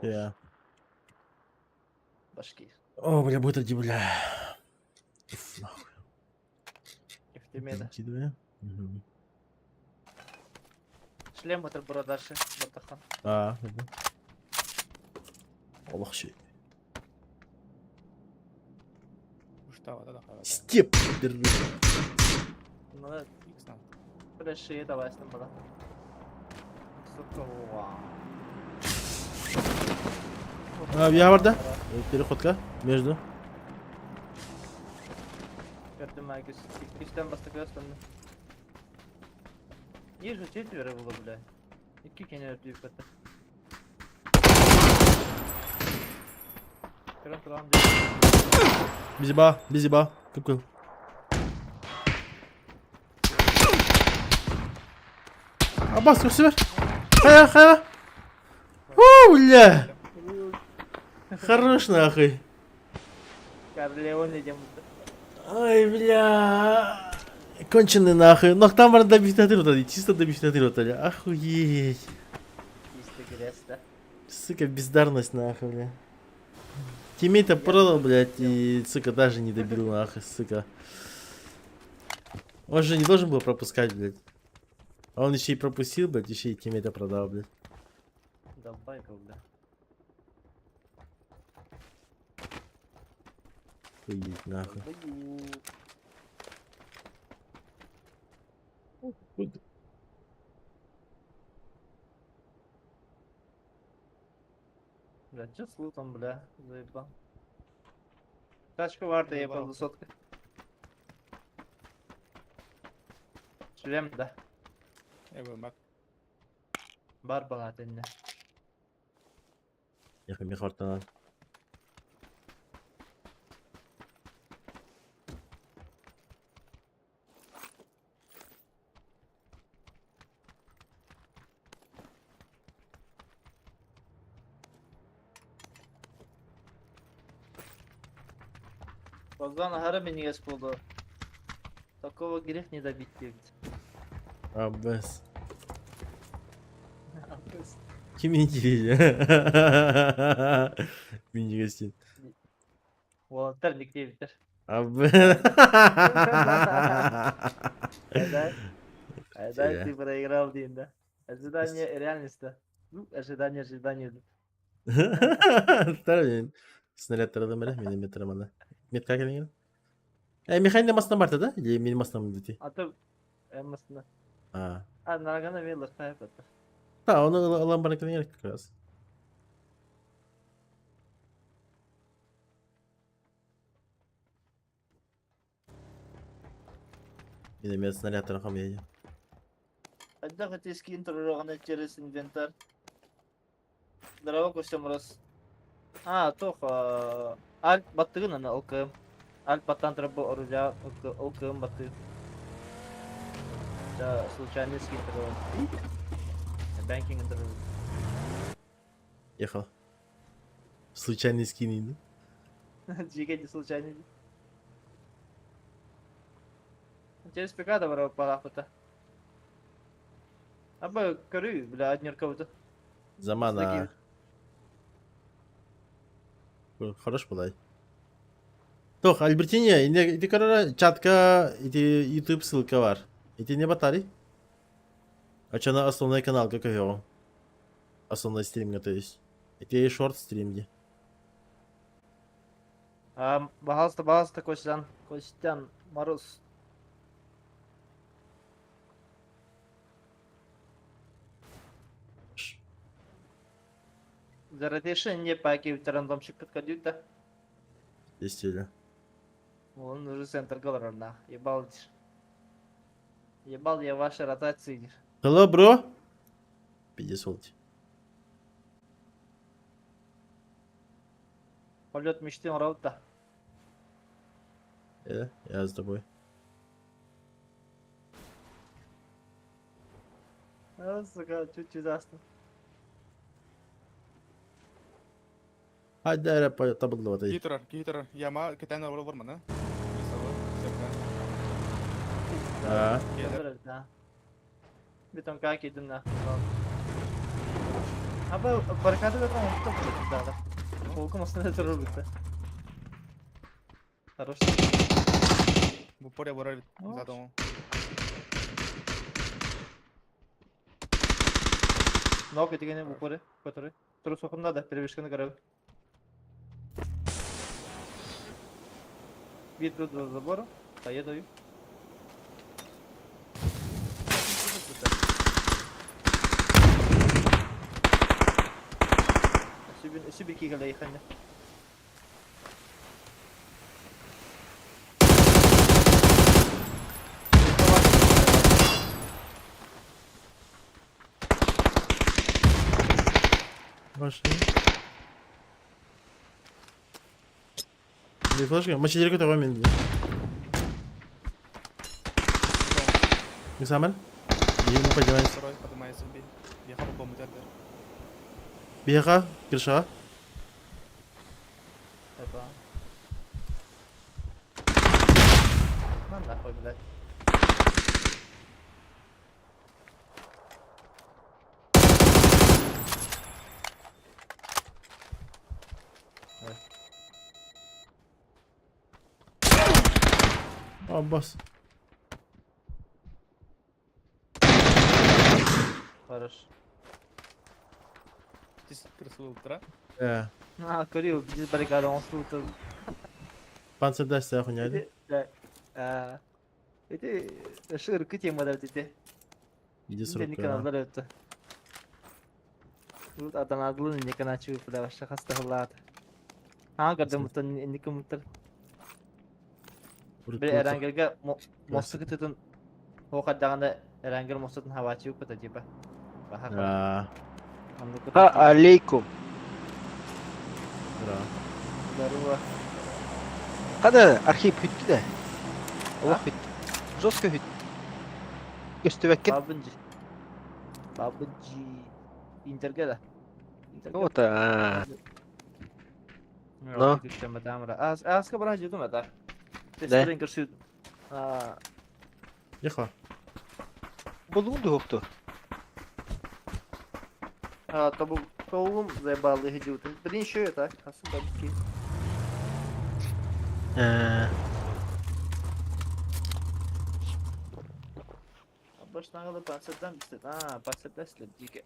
Я. Башки. О, бля, будет иди, бля. Уф, нахуй. Тимеда. Накидываем. Мгм. Шлем это дальше. Батахан. А, да. Олох ши. Степ. Держи. Ну, Подошли, давай с ним была. Сука, А, я бар да? Переходка между. Үстэн бастакы өстөннө. Ниже четверо было, бля. Икки кене өтүүп Көрөн туран Бизиба, бизиба. Кып-кыл. Аббас, көрсө бер. Хая, хая. У, бля. Хорош нахуй. Корлеоне дем. Ай, бля. Конченый нахуй. Но там бар добить на три, чисто добить на три, Охуеть. Чисто грязь, да? Сука, бездарность нахуй, бля. Тиммейта продал, блядь, и, сука, даже не добил нахуй, сука. Он же не должен был пропускать, блядь. А он еще и пропустил, блядь, еще и тиммейта продал, блядь. Давай, бля. Охуеть, нахуй. Бля, чё с лутом, бля, заебал. Тачка варта ебал сотка. Шлем, да. Бар бала тенне. Ехай, мехортанан. Богдан аһара минигес болду. Такого грех не добить диэбит. Аббас. Ким индивидия? Минигастин. Уолаттар ник диэбиттэр. Аббас. Айдай. Айдай, ты проиграл день, да? Ожидание реальность, да? Ну, ожидание, ожидание. Старый снаряд тарадым бere, минометр мана. Метка келген. Механика масына барда да? Или мен масына дети? А то эмасына. А. А, нарагана мен лахтайып атты. Да, оны ылан бара келген как раз. Миномет снаряд тарахам я. Айда хотя скин турурагана через инвентарь. Здорово, Костя Мороз. А, тох, Альт баттыгын аны ЛКМ. Альт баттан турап оружие ЛКМ баттыгын. Да, случайный скин турураган. Банкинг турураган. Ехал. Случайный скин, да? Жиге случайный. Через ПК добро пора. Аба көрүү, бля, однерка. Замана. Хорош подай. Тох, Альбертине, иди корора чатка, иди YouTube ссылка бар. Иди не батари. А чё на основной канал, как его? Основной стрим, то есть. Иди шорт стрим, где. А, пожалуйста, пожалуйста, Костян, Костян, Мороз. За разрешение по рандомщик подходит, да? Естественно. Он уже центр говорил, Ебал. Ебал я ваши ротации. Hello, bro. Пиздец, Полет мечты он раута. Я с тобой. А, сука, чуть-чуть астым. Hadi эрэ табыллыбат. Киһи турар, киһи турар. Яма кэтэн олорор маны. А. Да. Бетон как идем на. Аба баррикада да там да, да. Полком основной турur bitti. Хорош. Бу поря барар бит. Задом. Ног этигени в упоре, который. Трусухом надо, перебежканы көрөбүн. Биир тут за забором, хайа дою. Өссө бир киһи кэлэ Пошли. Две флешки. Мачедерка того мен. Мисаман? Ему поднимается. Второй поднимается бей. Я хапал бомбу тердер. Беха, крыша. Опа. На нахуй, блядь. О, босс. Хорош. Красивый утра. Э. А, көрүү, биз баррикада оңсулукту. Панцирдаст хуйня. Да. Эти шыркы темада эти. Иди с Инде рука. каналдар өттү. Тут Аданадлы не каначы бля вообще хастахлат. А, гадым муттан инники муттар. Бир Эрангелге мосту кытытын Хокадаганда Эрангел мостутун хавачы укута типа. А. Ха алейкум. Да. Здорово. Хада архив бүттү да. Олох бүттү. Жестко бүттү. Көстүбэккин. Бабынжи. Бабынжи. Интерге да. Вот а. Но. Аска бара жудум ата. Тестерин көрсү. А. Ехала. Болуун духукту. А, тобу толум заебал их идиоты. Блин, еще это, особо бабки. Башнагылы панцирдан бистет. А, панцирдан слеп дике.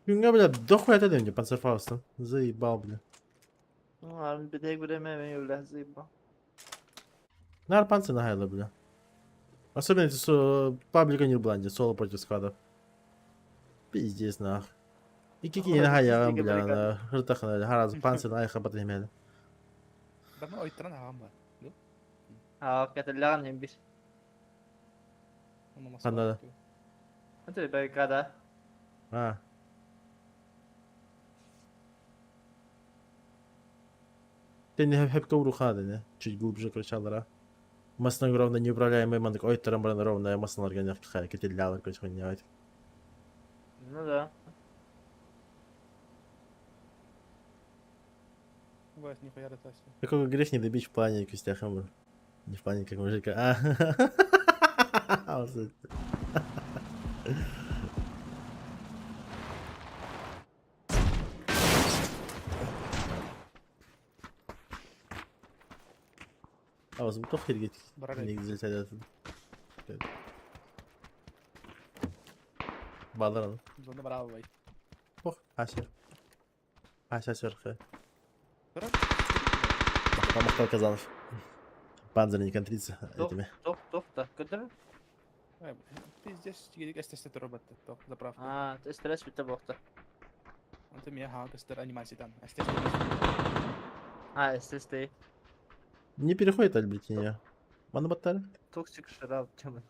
Күнгә, бля, дохуя это мне панцерфаустан. Заебал, бля. Ну, а бедек время мен бля, заебал. Нар панцир нагайла, бля. Особенно эти со паблика не бланде, соло против сквадов. Пиздец, нах. И какие нагая, бля, на ртах на хараз панцир на их батымели. Давно ойтран агам бар. А, каталяган hem bir. Ханнада. Это баррикада. А. Ты не хеп ковру хады, Чуть глубже кричал, Масна ровно неуправляемый мандык. Ой, тарамбран ровно, масна органях кетелялар, короче, хуйня. Ну да. Бывает, нихуя ротация. Какой грех не добить в плане костях хамбр. Не в плане как мужика. А. Вот это. А, вас бутов хергет. Негізі айтатын. Балдар Зона браво бай. Ох, асер. Ася сверху. Махтал Казанов. Панзер не контрится этими. Тоқ, тоқ, да. Көтөр. Пиздец, тигедик эстесте робот. Тоқ, заправка. А, стресс битте бохта. Онто меня ха көстөр анимациядан. Эстесте. А, ССТ. Не переходит Альбертиния. Мана баттары? Токсик шарап тема.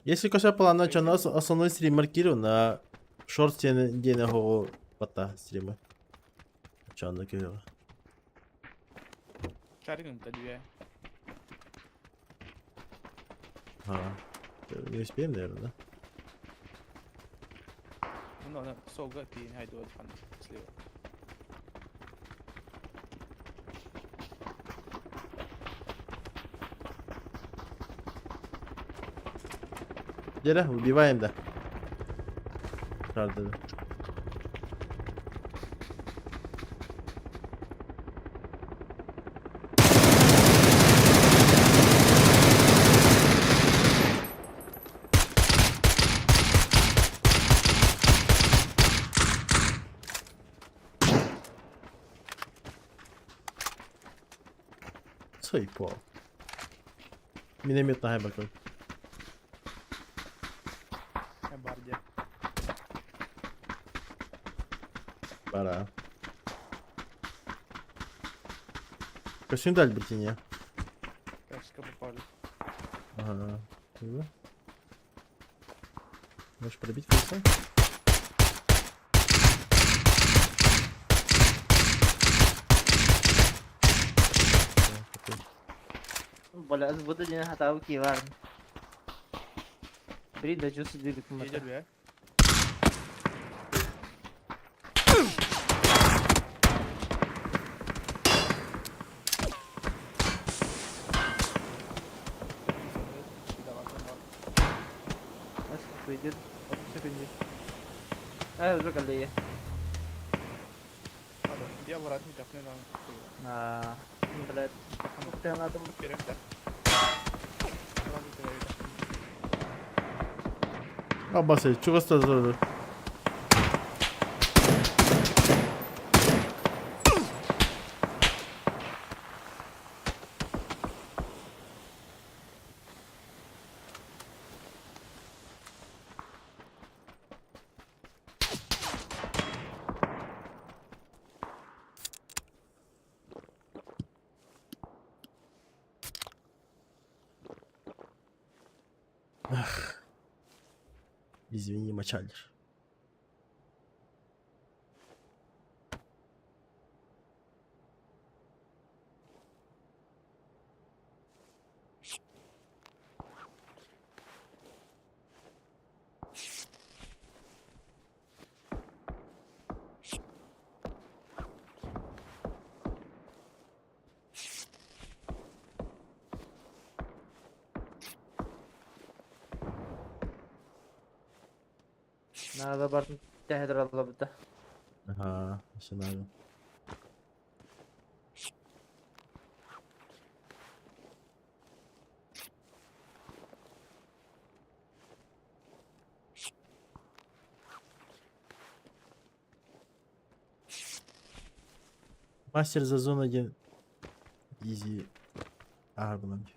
Если коша плана, что нас основной стрим маркирован на шорт день го бата стримы. Чё она кивела? Шарик да две. Ага. Не успеем, наверное, да? Ну, ну, солга ти хайду хан слева. Дера, убиваем, да. Правда, да. Косой пол. Миномет наһаа бакын. Бар диэн. Пора. Костюм дали, братине. Качка попали. Ага. Было. Можешь пробить колесо? Да, такой. Бля, буду диэн хатаабы кии баар. Бри дождётся двигать Едет, бля. Выйдет. Секунду. А, уже коллеги. А, блядь. Ты надо. Аббасы, чего стазоры? Извини, мочалишь. Надо бартын тәһәдер алла бит. Ага, все надо. Мастер за зону 1. Изи. Арманд.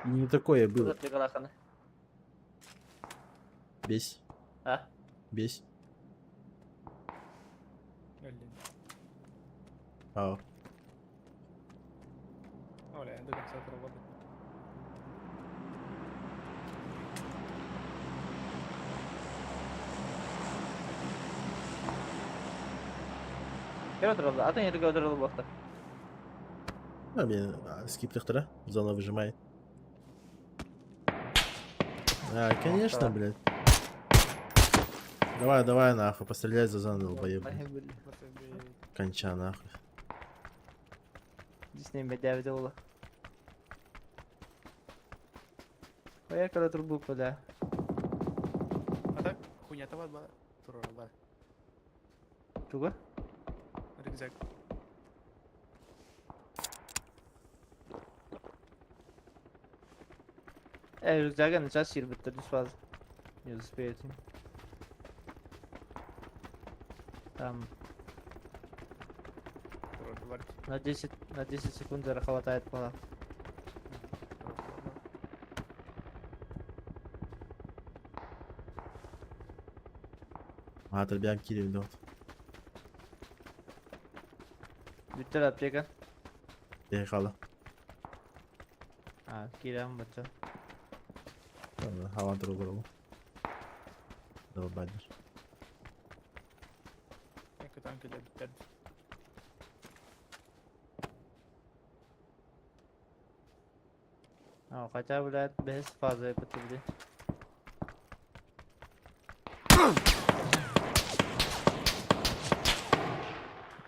И не такое было. Бесь. А? Бесь. А. Оля, до конца работы. Кем отыралды? Атын жерге отыралды бақта. А, блин, скип тахтара. Зона выжимает. А, конечно, блядь. Давай, давай, нахуй, постреляй за зону, долбоеб. Конча, нахуй. Дисней бәдәбе ола. Поехали трубу куда? А так, хуйня това бар. Тура бар. Туга? Рюкзак. Э, рюкзага на час сир бит сразу. Не успеете. Там на 10 секунд хватает пола. А, отрубяем Кирилл идет. Бүттер аптека. Ехала. А, кирам бача. Хава другу. Долбадишь. А, хотя, блядь, без фазы потребли.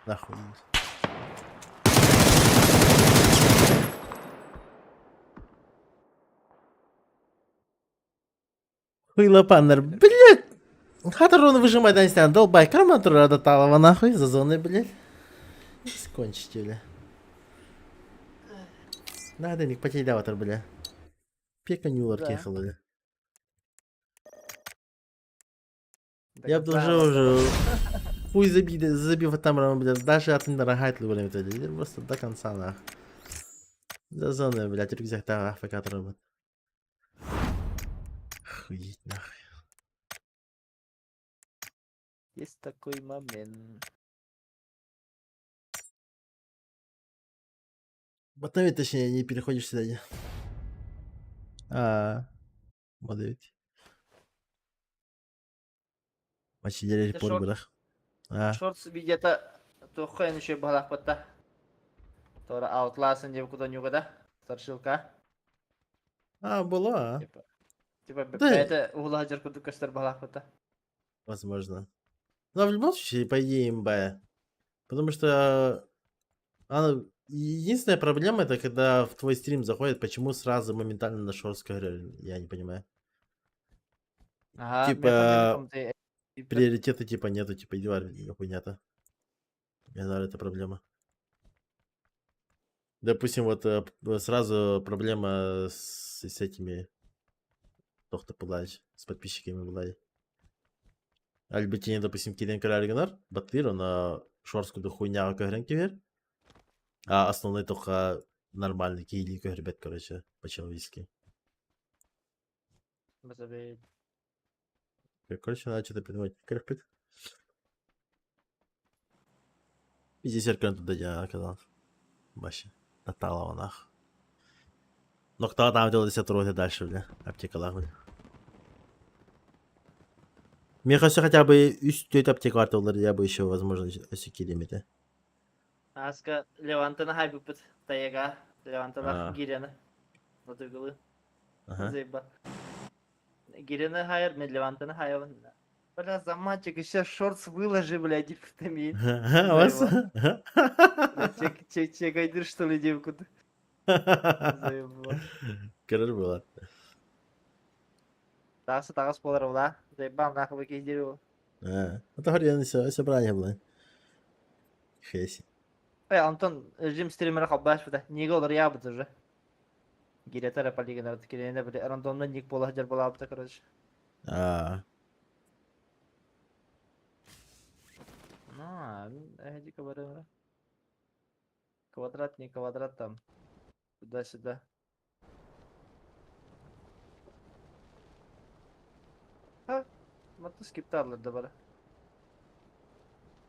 Нахуй. Хуйлопанер, блядь! Хатер он выжимает, да, не знаю, долбай, карма Талова нахуй, за зоной, блядь. Скончите, бля. Надо не потерял, бля. Пека Нюлар Да. кехала, бля. Я бы уже уже. Хуй забей, забив там, блядь, даже атын дорогая время просто до конца нах. За зоны, блядь, рюкзактаах АФК турабыт. Охуеть нахуй. Есть такой момент. Потом, точнее, не переходишь сюда. А, вот ведь. Мачидери Это пор шорт. бырах. А, Шортс видеота туохха эн үчүгэй баһылаахпыт Тора Outlast диэн куда ньугада страшилка. а, была. Типа, типа Да. бэйэтэ уһула сылдьар курдук көстөр баһылаахпыт Возможно. Но в любом случае, по идее, имба. Потому что она... Единственная проблема это когда в твой стрим заходит, почему сразу моментально на shorts говорили, я не понимаю. Ага, Типа, типа, Приоритета типа нету, типа едва хуйня-то. Я знаю, это проблема. Допустим, вот сразу проблема с этими Тохта пылач, с подписчиками была. Альбертине, допустим, киирэн көрөргүнэр, баттыыр, она shorts курдук хуйняҕа көһөрөн кэбиһэр. А основной только нормальный киһилии көһөрбөт, короче, по-человечески. Короче, надо что-то придумать. Кырпит. Пиздец, эркэн туда я оказался. Вообще. Наталова нах. Но кто там делает десять дальше, бля. Аптекалар, бля. Мне кажется, хотя бы үс-төрт аптека бар я бы еще, возможно, өссө этэ. Аска Левантаны хайбыппыт тайга Левантана А. гиряны. Натыгылы. Ага. Заеба. Гиряны хайыр, мен Левантаны хайабын. Бля, заматчик, еще shorts выложи, блядь, типа Вас? Чек, чек, чек, что ли, девку? Заеба. Көрөр буолар. Тагысы тагыс болар була. Заебал нахуй кездери. А, это хрен все, все правильно было. Хеси. Эй, Антон, режим стримера хаббаш буда. Неге олар ябыт уже. Гиретара полигонар кирене бile рандомно ник бола жар бола быта, короче. А, Ну, эдика барымра. Квадрат, не квадрат там. Туда-сюда. А, мату скиптарлар да бара.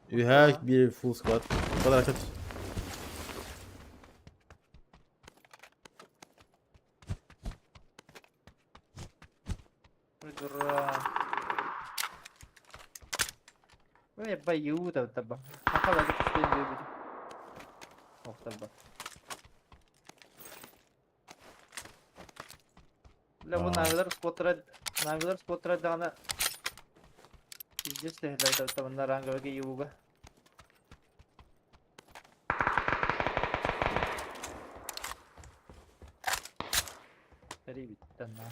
you have be full squad. Квадрат. Ой, дурак. Ой, я бою там таба. Ахала, это любит. Ох, таба. Бля, бу А. навилар споттера, навилар споттера дана. Пиздец tehler там на ранговый юга. Ребята, на.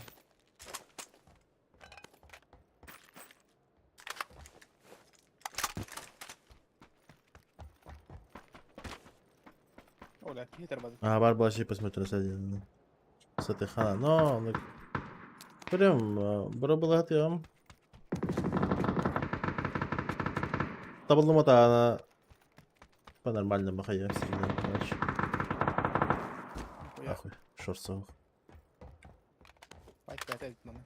Оля, киһи тарбады. А, бар была посмотрю на Сатыхана. Но, ну, прям, бро Табыллымата она по-нормальному хайа всегда, короче. Ахуй, шорсов. Пать пять маны.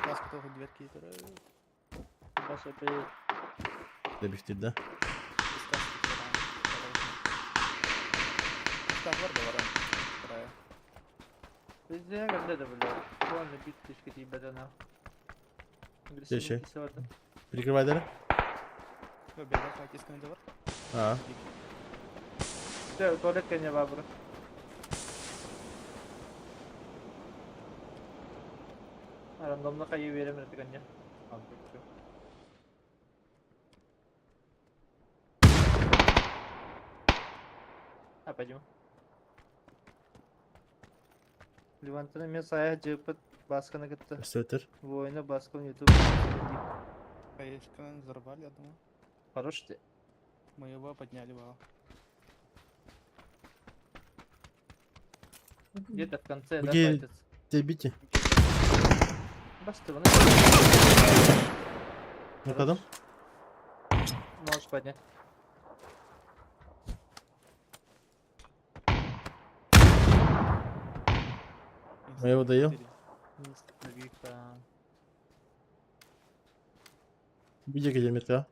Каска тоҕу дверки туры. Баша бе. Добихтир, да? Став бар да бар. Вторая. Везде когда да, бля. Вон бит тышка тебе да Следующий. Прикрывай, да? Бега файтисканы да бар. А, Все, туалет не бабра. Рандомно кайы берем это А, пойдем. Левантына мен сая жыпыт басканы кытты. Что Воина баскан ютуб. Хаешканы взорвали, я думаю. Хорош ты. Мы его подняли, вау. Где-то в конце, да, Где- файтятся? Тебе бите. Басты, вон. Ну, потом? Можешь поднять. Я его доел. Где где метка?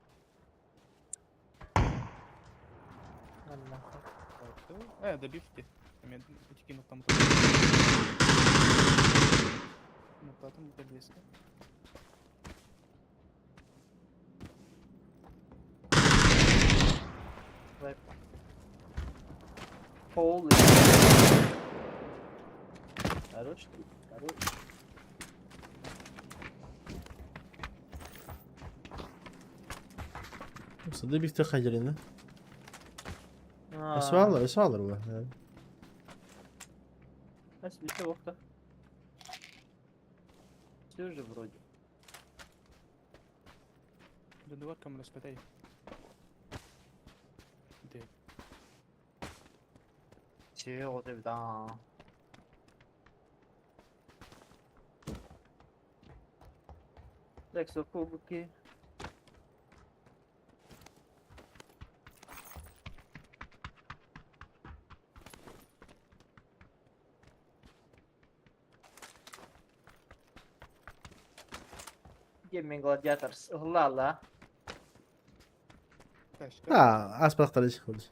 Добивки. Кинул там. Ну, потом близко. Holy. Короче, короче. Сады бихте хадерина. Эсвалар, эсвалар была. Все уже вроде. Додувар камера спитай. Де? Чего ты да. Так, кубки. Gaming Gladiators. Лала. А, аспрахтались ходить.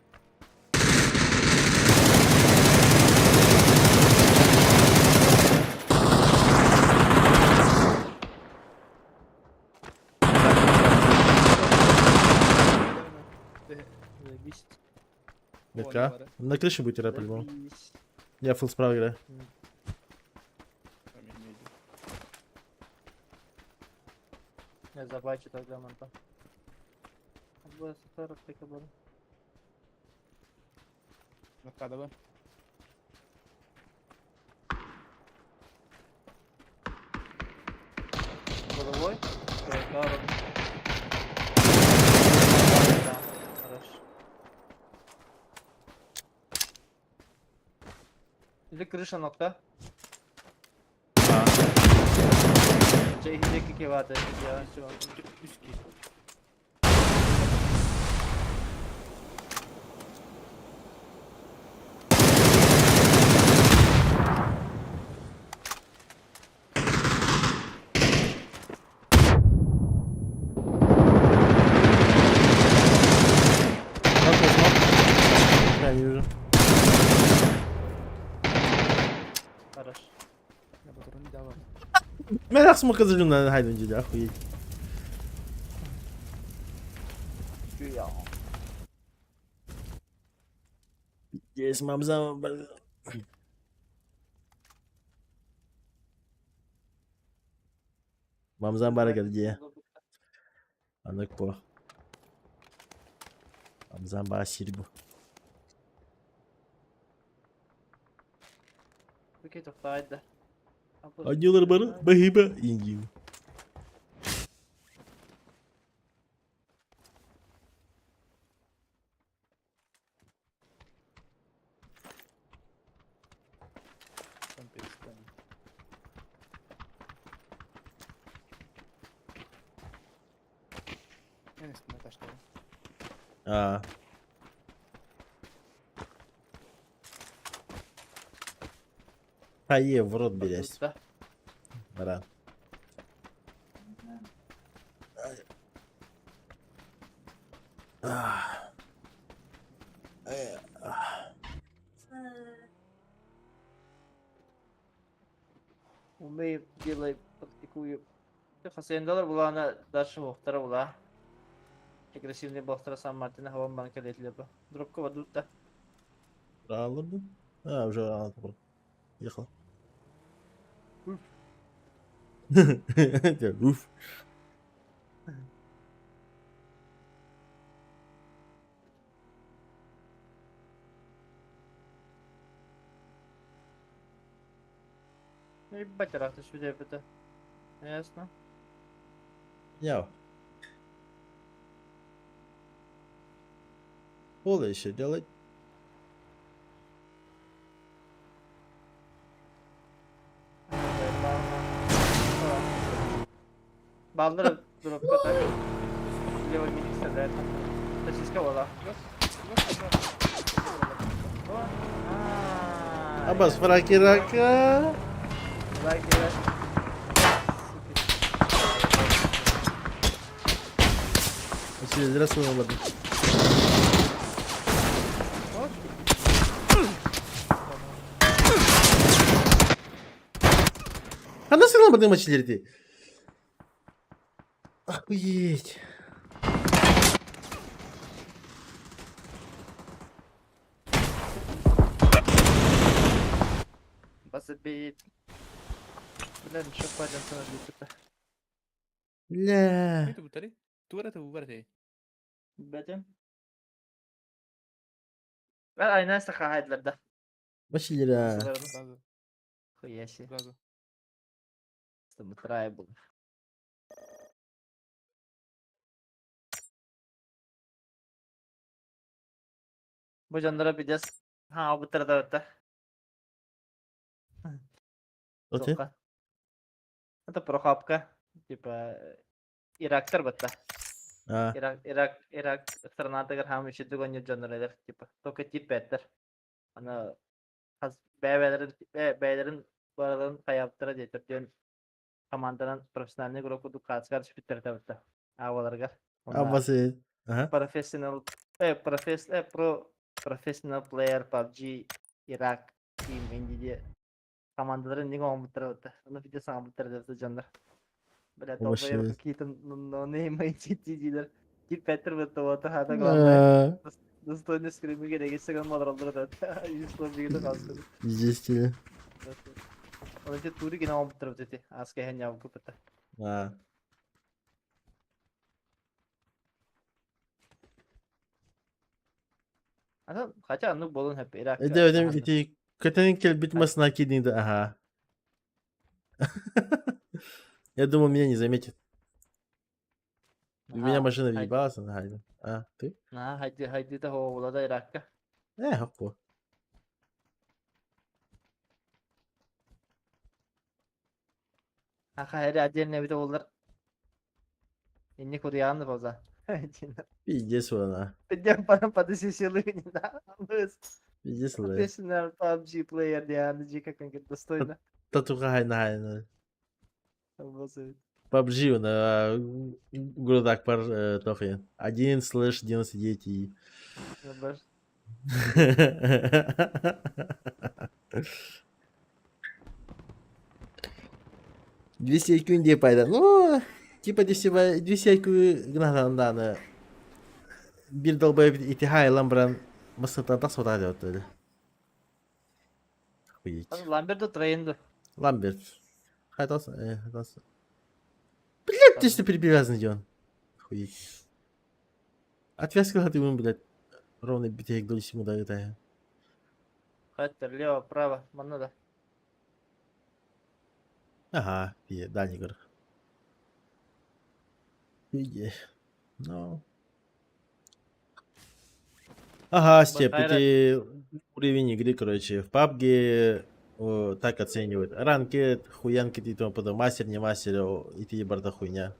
Метка. На крыше будет играть по-любому. Я фул справа играю. Я забачу тогда манта. Накадывай. Головой? Хорошо. Или крыша нокта? Иһindeki кевата я Үски. Я не вижу. Хорошо. Я патрон давал. Меня смог на хайден охуеть. Есть мамза. Мамза барага где? Анак по. Мамза сирбу. Однилар бары, бахиба, индию. Там перестань. Я не знаю, что. А. Ае, в рот берясь. Баран. Умею, делаю, практикую. Хасендалар булана дальше вохтара була. Агрессивный бохтара Сан Мартина хаван банка летлеба. Дропка вадут да. Рано А, уже рано. Ехал. Уф. Уф. Ну ебать, рахта сюда это. Ясно. Яу. Поле еще делать. Баллар дропка так. Слева мини стреляет. Сосиска была. Абас фракирака. Здравствуй, ладно. Ханна сыла бардың мачилерди? Охуеть. Басыбит. Блин, что пойдем это. Бля. Бәтем. Бәл айна саха хайдларда. Мачилера. Хуяси. Трай был. Бу дьонноро пиздец хаҥабыттара да батта. Окей. Сука. Это прохапка. Типа Ирактар батта. А. Ирак, Ирак, Ирак страната хаам үчүдүк оонньуур дьоннор эдэр типа только тип-бэттэр. Аны хас бэйэлэрин бэйэлэрин барыларын хайаабыттара диэтэр диэн команданан профессиональный игрок курдук хаацкар түспүттэр этэ аабаларыгар. Абасы. Ага. Professional э професс э про professional player PUBG Iraq team инди командаларын не оҥорбуттара батта. Ону видео саҥарбыттар этэ дьоннор. Бля, Вообще. долбоеб какие-то ноунеймы диилэр. Тип-бэттэр бытта вот хата главное. Достойный скримиге дегесеген модералдыр да. Юслов дигите хаскы. Естественно. Оны те тури гена оҥорбуттар бит Аска хэн явгы бытта. А. Ата хотя ну болун хэп Ирак. Эде өдем ити көтөн келбит масына кидинди, ага. Я думал, меня не заметит. У меня машина въебалась, ага. А, ты? На, хайди хайди та хоо да Иракка. Э, хоппо. Аха хэри отдельно бит олар. Инни курьяны боза. Пиздец она. Идем по подосисилы не да. Пиздец она. Professional PUBG player дианы как он говорит, достойно. Татуха хайна хайна. PUBG на городах пар тохи. 1 слэш 99 200 IQ диye пайда. Ну, типа 200 IQ гынатан бир долбоеб ити хайлан бран масатан тас ота деп өтөлү. Охуеть. Ламберт троенду. Ламберт. Хайтас, э, хайтас. Блядь, ты что перепривязан дён. Охуеть. Отвязка ты ему, блядь, ровно битек доли секунды это. Хаттер, лево, право, манна да. Ага, пие, дальний горх. Иди. Ну. Ага, Степ, эти уровень игры, короче, в PUBG о, так оценивают. Ранки, хуянки и тому подобное. Мастер, не мастер, о, и ты барда хуйня.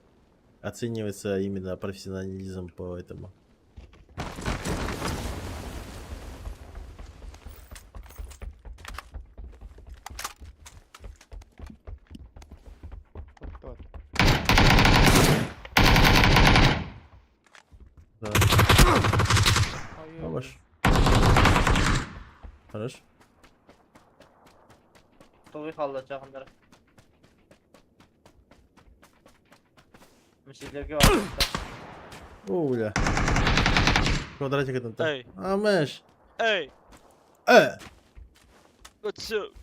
Оценивается именно профессионализм по этому. Да. Хорош. Хорош. Толуй халда жақындар. Мүшелерге бар. О, бля. Квадратик этот. Эй. А, мэш. Эй, Э! what's up?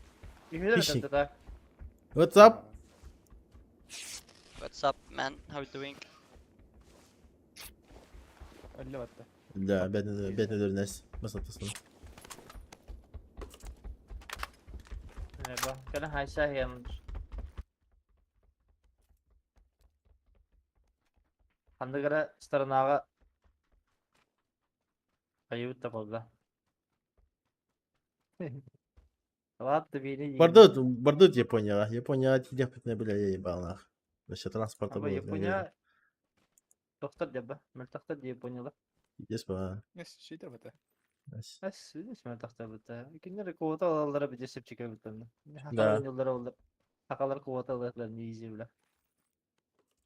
Хищник. What's up? What's up, man? How you doing? Да, опять на опять на дурнес. Басатасın. Merhaba. Kana hayşa yanır. Хандыгара сторонага Аюут болла. Ладно, били. Бордот, Бордот Япония. Япония тебе бля, я ебал нах. Вообще транспорта Або было. Япония. Тохтор дьаба. Мөлтөхтөр дии поняла. Пиздец ба. Шитер бата. Эс, мөлтөхтөр бата. Кинилэр квота алаллара бите сепчике бутанна. Да. Хакалар ньыллара олар. Хакалар квота алаллар не бля.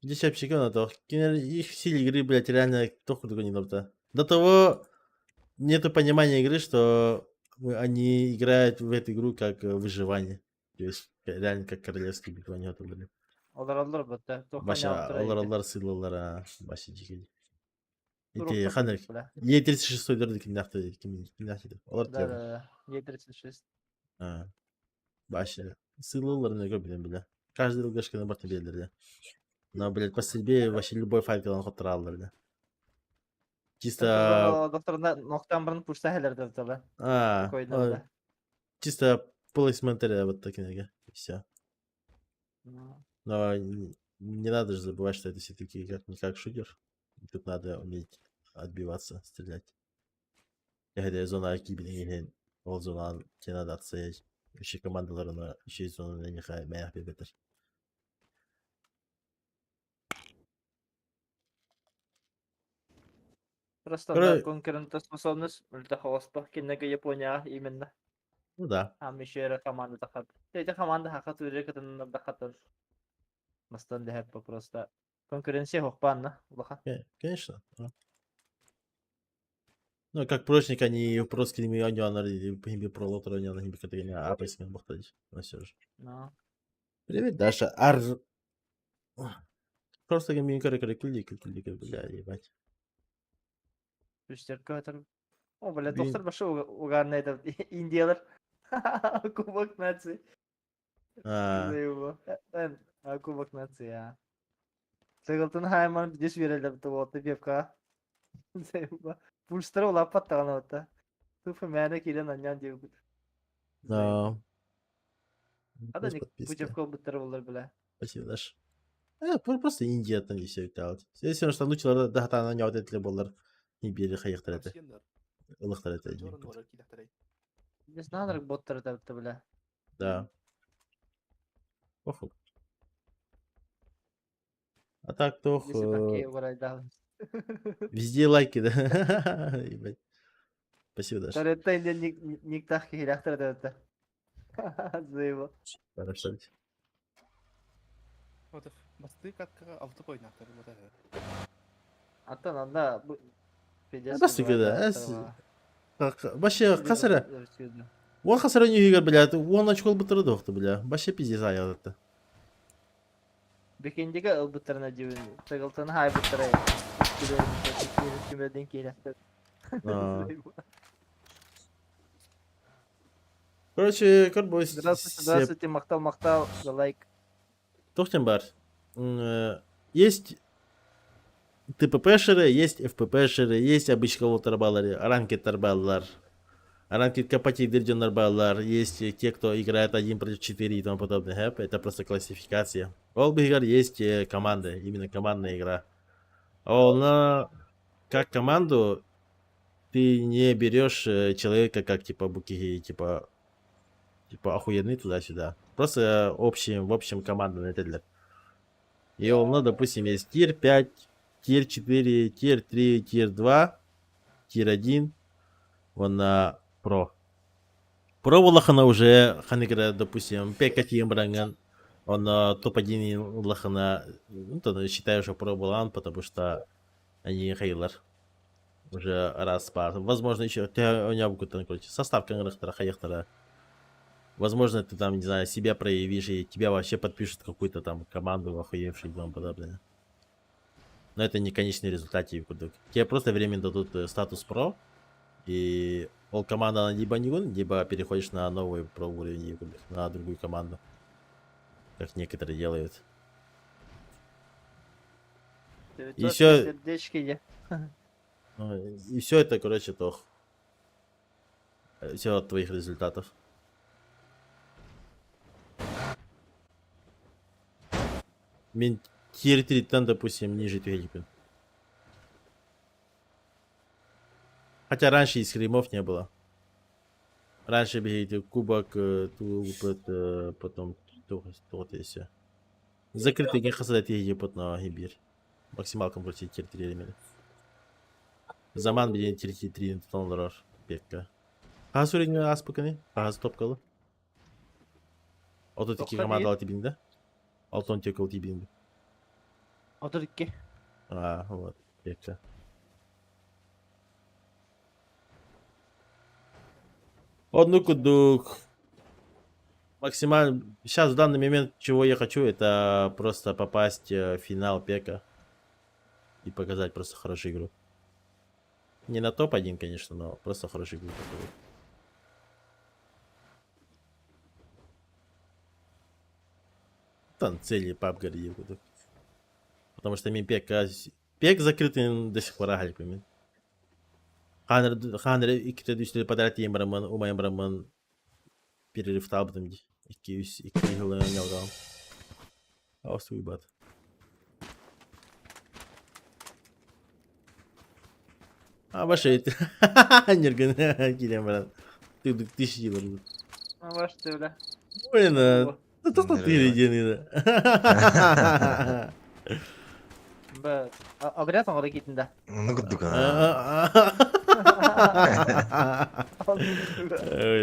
Здесь вообще на то. Их стиль игры, блядь, реально только другой не нужно. До того нету понимания игры, что они играют в эту игру как выживание. То есть реально как королевские битвы они это были. Олар бата. Баша, олар сылалар, баша дикий. Ити ханыр Е36 дөрдү кимнәхти кимнәхти. Олар Да, да, да. Е36. А. Баша. Сылалар не көп билем биле. Каждый ылгашканы бар билдер Но, блядь, по стрельбе вообще любой файт кылан хоттыралар да. Чисто... Доктор ноктан бұрын пушса хәлер деп А, чисто плейсмент вот такие, и все. Но не надо же забывать, что это все-таки как-никак шутер. Тут надо уметь отбиваться, стрелять. Когда зона кибелин, ол зона тебе надо отстоять. Еще командаларына еще зона не хай мэх бебетер. Просто да, конкурентоспособность мөлтөх киннеге Япония именно. Ну да. Ам еще команда тахат. Эти команда хакат үрре кытыннар да хатыр. Мастан дэхэп просто конкуренция хохпанна улаха. Конечно. Ну, как прочник, они просто не они пролотер, они они а Но все же. Ну. Привет, Даша. Ар... Просто бля, ебать. О, бля, доктор башы угарный это Индиялар. Кубок нации. А. Кубок нации, а. Сыгылтын хайман здесь верили вот певка. Пульстар улаппаттаҕына отта. Туфа мээнэ киирэн анньаан диэбит. Да. Ада не путевка ылбыттара буоллар бля. Спасибо, Даш. Просто Индия там и все это. Если что, лучше да та на него это болар не бери хайықтар это. Ылықтар это. Не знаю, боттар это бля. Да. Похуй. А так то Везде лайки, да? Ебать. Спасибо, Даша. Торетта никтах киһилэхтэр это. Заеба. Хорошо. Вот басты каткага алты койнактар вот это. Аттан анда Басты да. Вообще касара. Он хасара не игр, блядь. Он очкол бытыры дохты, бля. Вообще пиздец аяғытты. Бекендиге ылбыттарына дибин. Тыгылтын хай быттары. Күмөдөн кийлэхтэр. Короче, как бы... Здравствуйте, здравствуйте, мактал, мактал, за лайк. Тохтем бар. Есть ТППшеры, есть ФППшеры, есть обычка тарбалары, ранки тарбаллар. Ранки капати нарбаллар, есть те, кто играет 1 против 4 и тому подобное. Это просто классификация. У игр есть команды, именно командная игра. А на как команду ты не берешь человека как типа буки, типа охуенный туда-сюда. Просто общим, в общем команда на это. И он, ну, допустим, есть tier 5, tier 4, tier 3, tier 2, tier 1, он на про. Про улахана уже, ханигра, допустим, 5 бранган, он на топ-1 улахана, ну, то считаю, что про балан, потому что они хейлер. Уже раз пар. Возможно, еще у него короче, состав хаехтара. Возможно, ты там, не знаю, себя проявишь, и тебя вообще подпишут какую-то там команду охуевшую и тому подобное. Но это не конечный результат. Тебе просто временно дадут статус про, и ол команда на либо не либо переходишь на новый про уровень, на другую команду. Как некоторые делают. И все. И все это, короче, тох. Все от твоих результатов. Мен tier 3 допустим, ниже Филиппин. Хотя раньше и скримов не было. Раньше бегите кубок, ту, потом то и все. Закрытый не хасадат египет на Гибир. Максималкам крутить tier 3 мени. Заман билигин tier 3 тутан олорор пекка. Хаһыс уровень ааспыкыный? Хаһыс топкалы? 32 91. командала тибинде. 64 тибинде. 32. А, вот, пекка. Одну кудук. Максимально. Сейчас в данный момент, чего я хочу, это просто попасть в финал пека. И показать просто хорошую игру. Не на топ-1, конечно, но просто хорошую игру показать. Там цели PUBG кудук. Потому что ми пек, пек закрытый до сих пор агальками. Ханер, ханер иккитэ үстэ подряд тиийэн бараммын, умайан бараммын перерывтаабытым дии. Икки үс, икки сылынан ньалҕаҕым. Аҕыс уйбат. А ваша ньыргын киирэн баран тыдык тыш дии А ваш ты, бля. Блин, да то ты диэн Б. Обряд оҥоро киитин да. Ну курдук аа.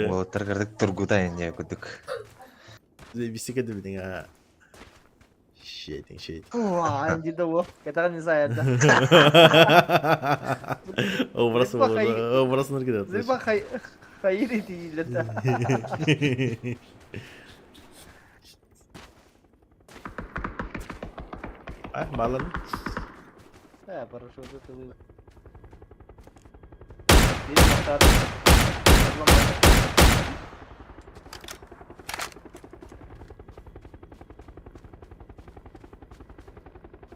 Уолаттар кырдык тургута инде курдук. Бисика дебитиң а. Шетиң шет. Инди да во. Кэтаҕын не знаю да. Образ образ ныргыда. Зыба хай хайыр дииллер да. А, балан. Э, парашют это вы. Бир мотар.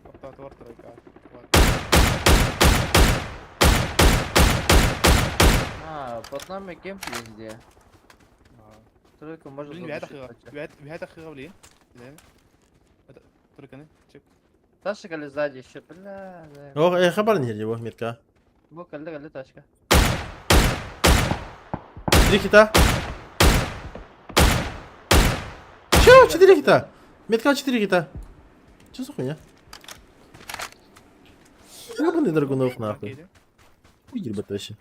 Оттоотугар тройка. А, под нами кемп везде. Тройку можно Блин, үһэ задушить. тахыга. Үһэ тахыга блин. Тройканы, чек. Ташка ли сзади еще, бля. да. Ох, э, хабар не его, метка. Бу кэллэ кэллэ тачка. Три хита. Че? Четыре хита? Метка четыре хита. Че за хуйня? Ёбаный Драгунов нахуй. Хуй ебать вообще.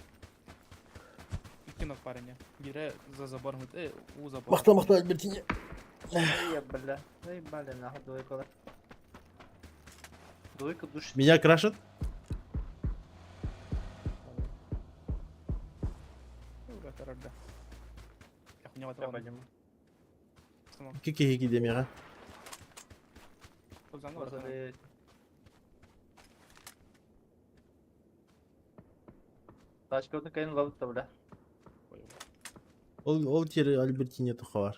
Икки ног парень. Биирэ за забором, у забора. Махта, махта, Альбертине. Эй, бля. Заебали нахуй двойкалар. Двойка душит. Меня крашит? Я пойдем. Кики кики демера. Тачка кайын лабыт бля. Ол ол тери Альбертине тухалар.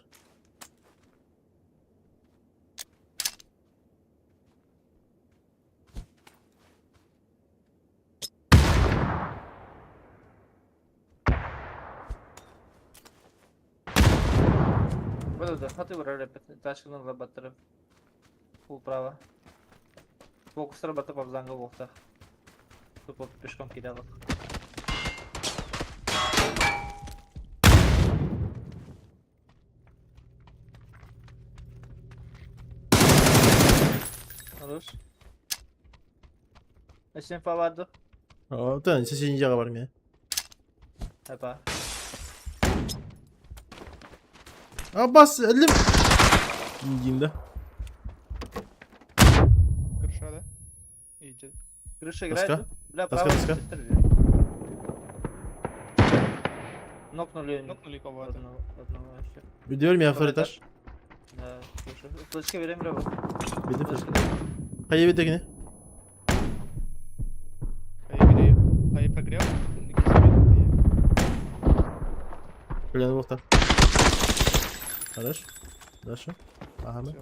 Вот это, хаты урали, тачканы лабаттырып. Пул право. Фокустар батып абзанга болса. Тупо пешком кидалык. Хорош. Эсен фаварды. О, да, соседний жаға бар мен. Опа. А бас, ілім. Деймін да. Крыша, да? Иди. Крыша Доска? играет? Бля, Доска, правый доска. сектор. Нокнули. Нокнули кого-то. Одного, одного еще. Үдер мен второй этаж. Да, слушай. Флешка берем, бля. Беде флешка. Қай бетегіне? Хай грею. Хай прогрел. Блин, вот так. Хорош. Дальше. Ага.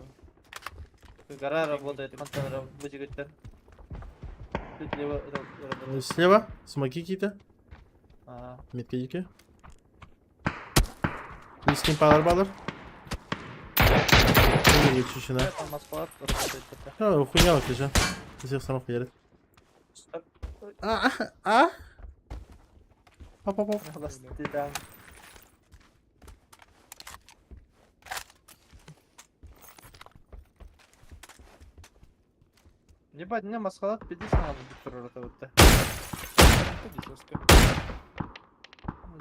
Гора работает, контейнер вытягивает. Тут лево работает. Слева. Смоки какие-то. Ага. Метка дикие. Низким палар балар. Чучина. Там Москва работает. А, хуйня вот лежа. Всех сторон хуярит. А, а, а. Оп, оп, оп. Ты там. Ебать, мне маскалат пиздец надо Виктор ротовый-то. Это жестко.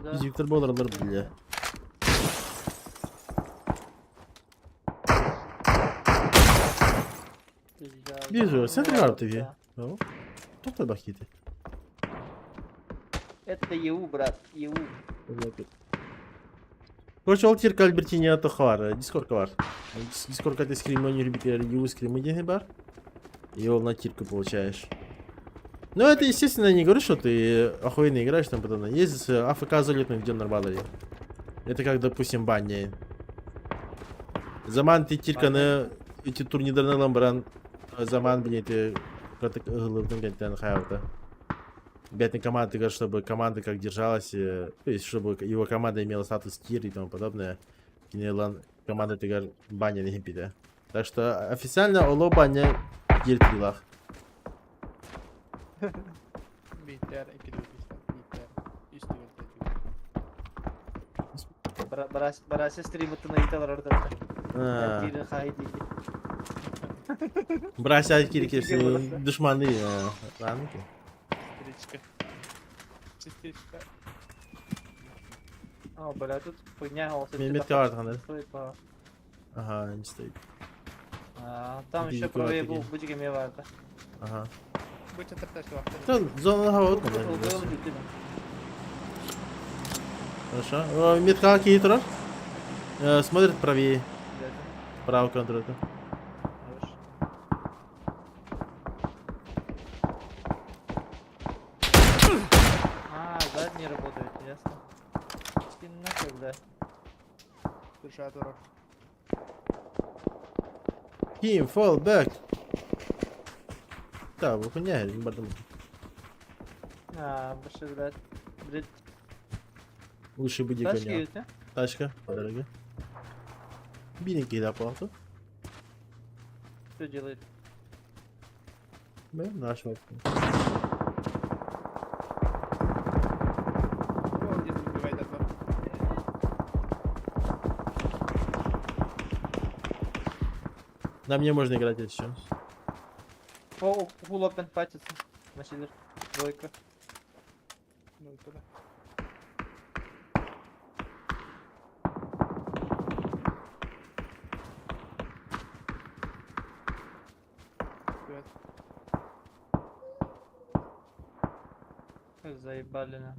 Да. Biz Виктор боларлар бля. Пизда. Bir sen Ну, tekrar TV. да. Ну. Тоқтай бак еді. Это ЕУ, брат, ЕУ. Короче, ол тир Альбертини бар, дискордка бар. Дискордка ты скрим не любите, ю скримы деньги бар. И ол на тирку получаешь. Ну, это, естественно, не говорю, что ты охуенно играешь там потом. Есть АФК залетный где нормально. Это как, допустим, баня. Заман ты тирканы эти турнирдерин ламбран заман блин ты хайавта. Бедная команда, говорит, чтобы команда как держалась, то есть чтобы его команда имела статус тир и тому подобное. Кинелан команда ты говоришь, баня не хипиде. Так что официально оло баня тир трилах. Битер, 2 битер. Үс түгел Барася стримы на италар А. Тирин хайди. Брася кирки все душманы. Ладно. Сестричка. Сестричка. А, бля, тут хуйня, он Мен метка бар қандай. По... Ага, не стоит. А, там Иди, еще куда правее ты был иди? будь мева. Ага. Будь это что Там зона хава Хорошо. Метка какие турар? Смотрит правее. Право контроль. А, задний работает, ясно. Ты нахуй, бля. Держа дурак. Team fall back. Да, bu хуйня, не бардым. А, больше, блядь. Блядь, Лучше бы тачки коня. это? Тачка, по дороге. Биники да плату. Что делает? Да, наш вот. Он где-то убивает одно. На мне можно играть еще. О, фул опен файтится. Насилер. Двойка. Ну, туда. Привет. Как заебали на.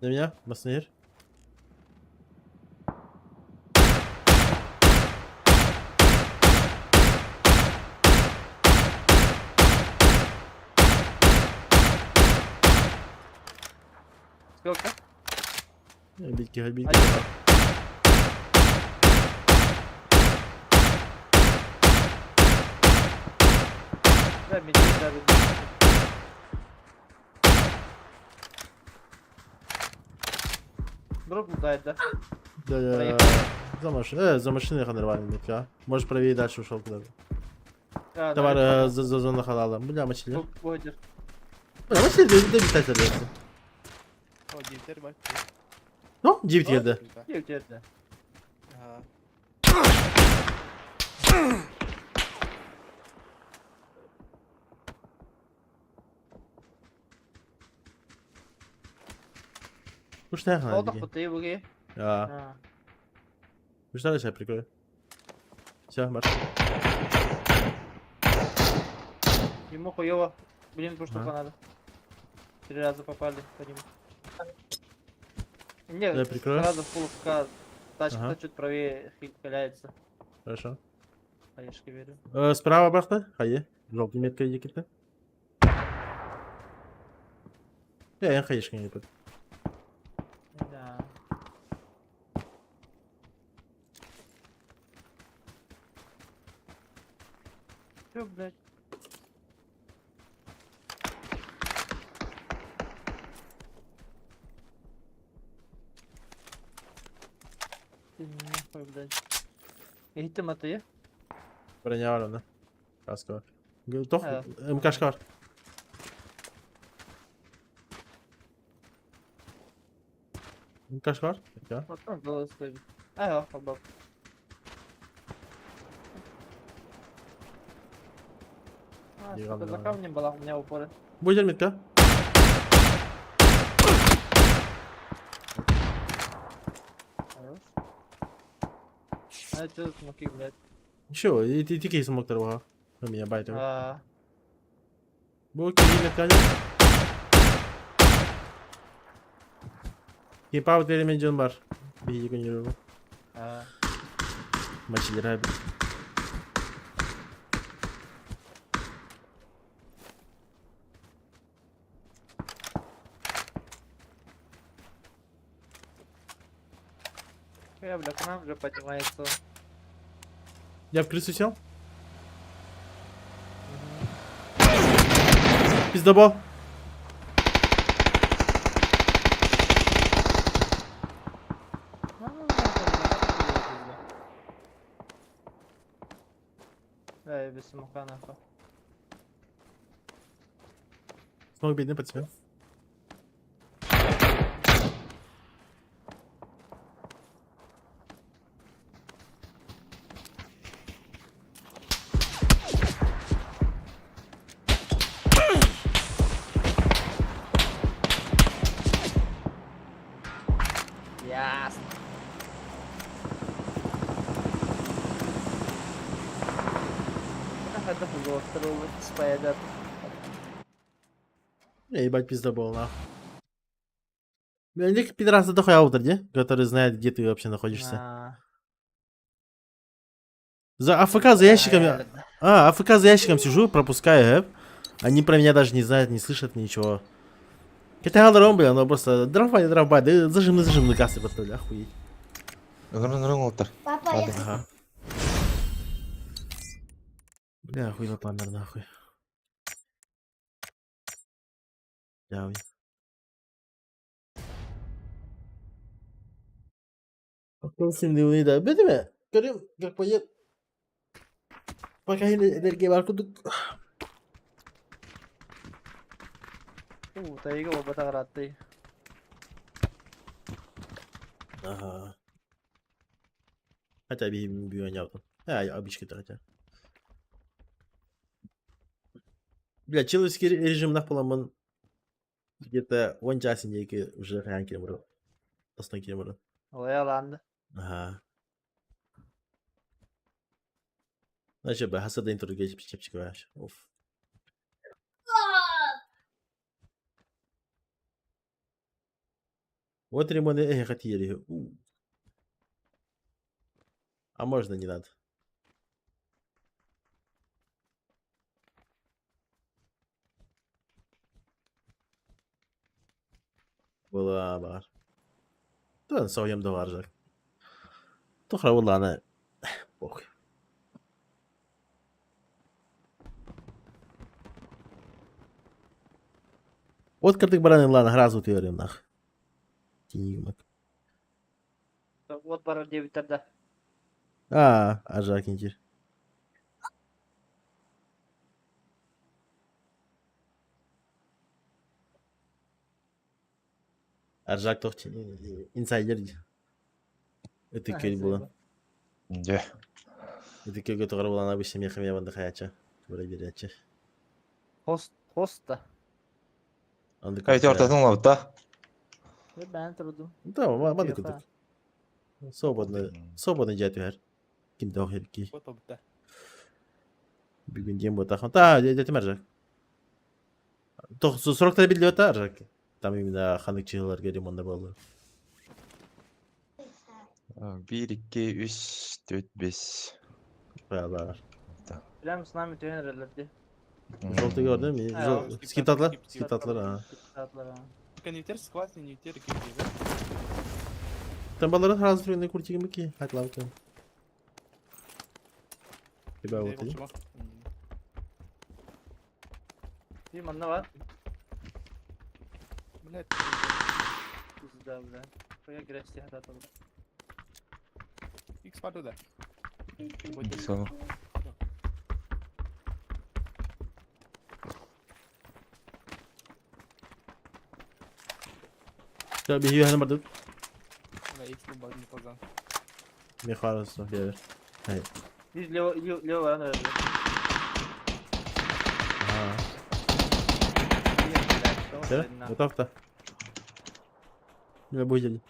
На меня, Маснер. Сколько? Битки, битки. Один. Да, медведь даже. Дроп лутает, да? Да, да. Проехал. За машиной, за машиной нормально метка. Можешь правее дальше ушел куда-то. А, Товар да, за зону халала. Бля, мочили. Бодер. Бля, мочили, да, да, да, да, О, 9 бар. Ну, 9 еді. Где у тебя это? Ага. Уж не Молотов по ты буги. А, А, уж дальше я прикрою. Все, марш. Ему хуёво. Блин, потому что Ага. надо. Три раза попали по нему. Не, Я прикрою. сразу фул ФК. Тачка Ага. чуть правее хиляется. Хорошо. А я ж верю. Справа бахта. Хайе. Желтый метка екіпті. Я хаешка не под. Да. Чё, блядь? Ты нахуй, блядь. Eğitim atayı. Броня var onda. Kaskı var. Toh, Ha. МКшка var. Кашкар? Да. Оттон голосуй. Ага, холбоп. А, сука, за камнем была у меня упоры. Будет метка? Хорош. А это смоки, блядь. Ничего, и ты тики смог торга. У меня байтер. А, Бу киһи метка. Кипа беремен жон бар. Биһиги күнүрү. а. Мачилера. Я, бля, к нам уже поднимается. Я в крысу сел? Пиздобол. Да, я без смока нахуй. Смог бедный под себя. Ясно. Это было второго спайдер. Я ебать пиздобол, нахуй. Бля, Ник пидорас это хуй аутер, где? Который знает, где ты вообще находишься. За АФК за ящиками. А, АФК за ящиком сижу, пропускаю, э. Они про меня даже не знают, не слышат ничего. Хотя Алдарон, бля, оно просто драфай, драфай, да зажимны, зажимны кассы поставили, охуеть. Ыҥырын ырын олтар. Папа, я Ладно. Ага. Бля, хуй пламер, нахуй. Бля, ой. Şimdi да, değil mi? Görüyorum, как поет. Пока энергия бар кудук. У, тайга оба тагратты. Ага. Хотя би би А, я обычка хотя. Бля, человеческий режим нахполамын где-то он часин екі уже қаян келемір. Тастан келемір. Ой, аланды. Ага. Значит, бля, хасада интервью чепчик вообще. Оф. Вот ремонт эх, хотели. А можно не надо. Была бар. Да, совсем два же. Тохра والله похуй. Вот картык баранын лана гразу теорию нах. Тинигмак. Вот бара девять А, ажак интир. Аржак тох инсайдер. Это кел было. Дьэ. Это кел готовар была на обычном мехаме ванда хаяча. Бура беряче. Хост, хоста. Эти ортатын лабыта. Ben turudum. Да, маны Тихо. кудук. Свободно, свободно дядя. Ким дохер ки. Вот да. Бүгүн дем ботахан. Та, дядя Аржак. Тох 43 билет Аржак. Там именно ханык чыгылар ремонт было. 1, 2, 3, 4, 5. Бра, Прям с нами тренерлерди. Желтый gördün mü? Ha, Skip atlar. Skip atlar ha. Tatlar ha. Конвертер сквозь, не терки. Там балары сразу тренер куртигим ки. Хат лавка. Тебя вот и. Bir manna var. Блять. Пизда, бля. Хуя грязь хататал. Икс парды да. Сол. Тебя бихи хана бардык. Михайловна биэрэр. Biz Leo Leo Leo var öyle. Аа. Все, готов-то? Не будем.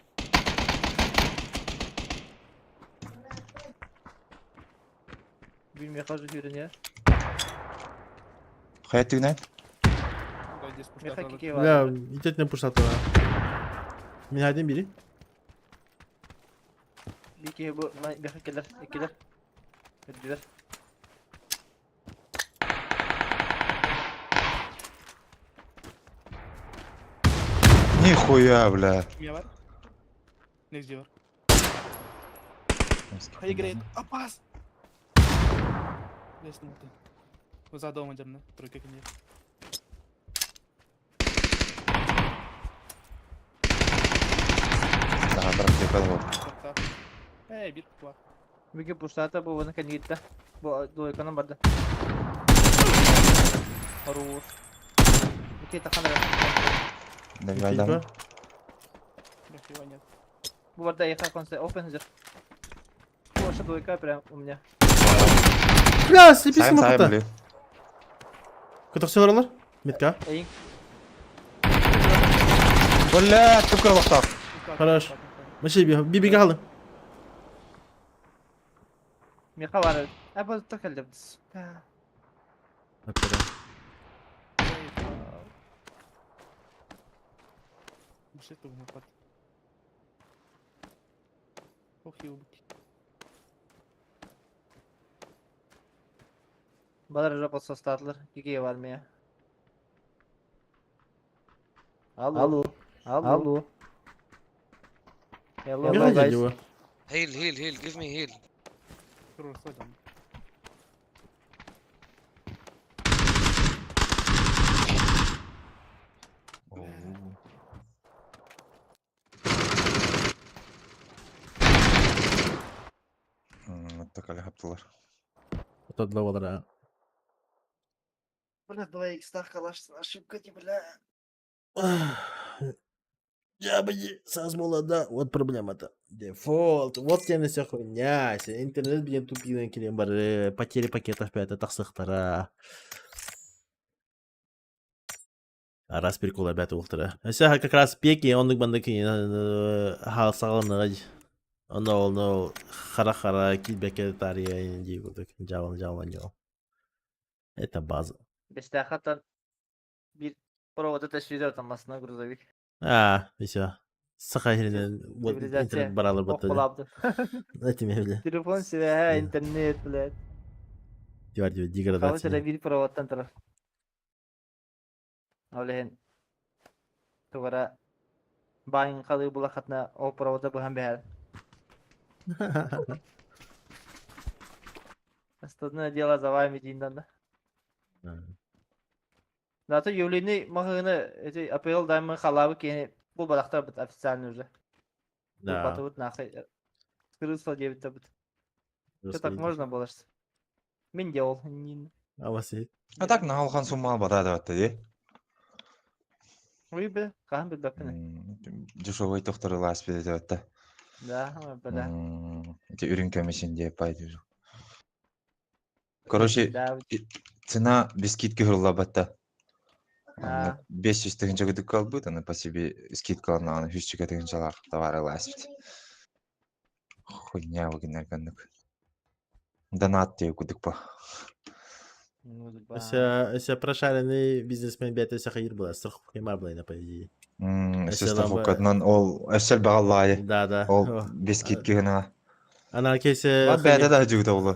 Bir mekajı görünüyor. Хайа түгнэн? Меха кики var. Бля, итетне пушатова. Мен один бери. Bir ki bu meha keler, ikiler. Öldüler. Нихуя, бля. Кимия бар? Негде бар? Хайгрейд. Опас! Лестно ты. За домом идем, Тройка кимия. Daha bırak yapalım. Эй, bir var. Bir ki pusata bu bunu kendi gitti. Bu doykanın vardı. Хорош. Bir ki takan Давай, Нихуя нет. Bu arada EK konser open hazır. Bu aşağı doyka прям у меня. Бля, слепись Сайм сайм мапта. бля. Кто все роллер? Метка. Эйин. Бля, түкөр лохтар. Хорош. Маши би би би галым. Меха var. Ha bu takıldı. Бушет мапат. Ох, ёбки. Balar rapor sostatlar. Kiki var mı ya? Алло. Алло. Алло. Hello, Михаил guys. его. Heal, heal, heal, give me heal. Такали хаптылар. Это для водора. Бля, 2 икс калаш, ошибка не, бля. Я бы не саз молода. Вот проблема-то. Дефолт. Вот тебе на вся хуйня. Интернет блин тупиный келем бар. Потери пакетов пять. Тахсахтара. А раз прикол ребята ултара. Ся как раз пеки он бандаки хал саган Оно оно хара хара кидбеке тария инди кудук жаван жаван жаван. Это база. Бештахаттан bir provada teşvir atanmasına грузовик. А, и все. Сахарин вот Цивилизация. интернет баралы Ох баттı. kulabdı. Знаете меня, бля. Telefon silah, internet, блядь. Дивар дивар Kavuşara деградация. bir provattan taraf. Олehen. Тугара байын калы булахатна о провода бухан бәһәр. Остальное дело за вами дейін да. Зато ювелирный магазины эти АПЛ даймы халавы кени бу балактар бит официально уже. Да. Батыбыт нахуй. Скрылся 9 бит. Что так можно было? что? Мен делал. А вас и А так наалхан сумма бата да атты ди. Ой бе, кахан бит бапны. Дешевый тохтор лас бит атты. Да, бля. Эти үрүн көмесин деп пайды. Короче, Да, цена без скидки хурла батта. А. 500 тыгынча көтүк калбыт, аны по себе скидка аны 100 тыгынчалар товары лас бит. Хуйня выгнер каннык. Донат деп күдүк па. ну, ба. Ся прошаренный бизнесмен бәтә сахир була, страховка бар була, по идее. Өсө Өсө страховкадан ол өсөл багаллай. Да, да. Ол О. без скидки гына. Ана кейсе Ла бәдә да жүгүтө болу.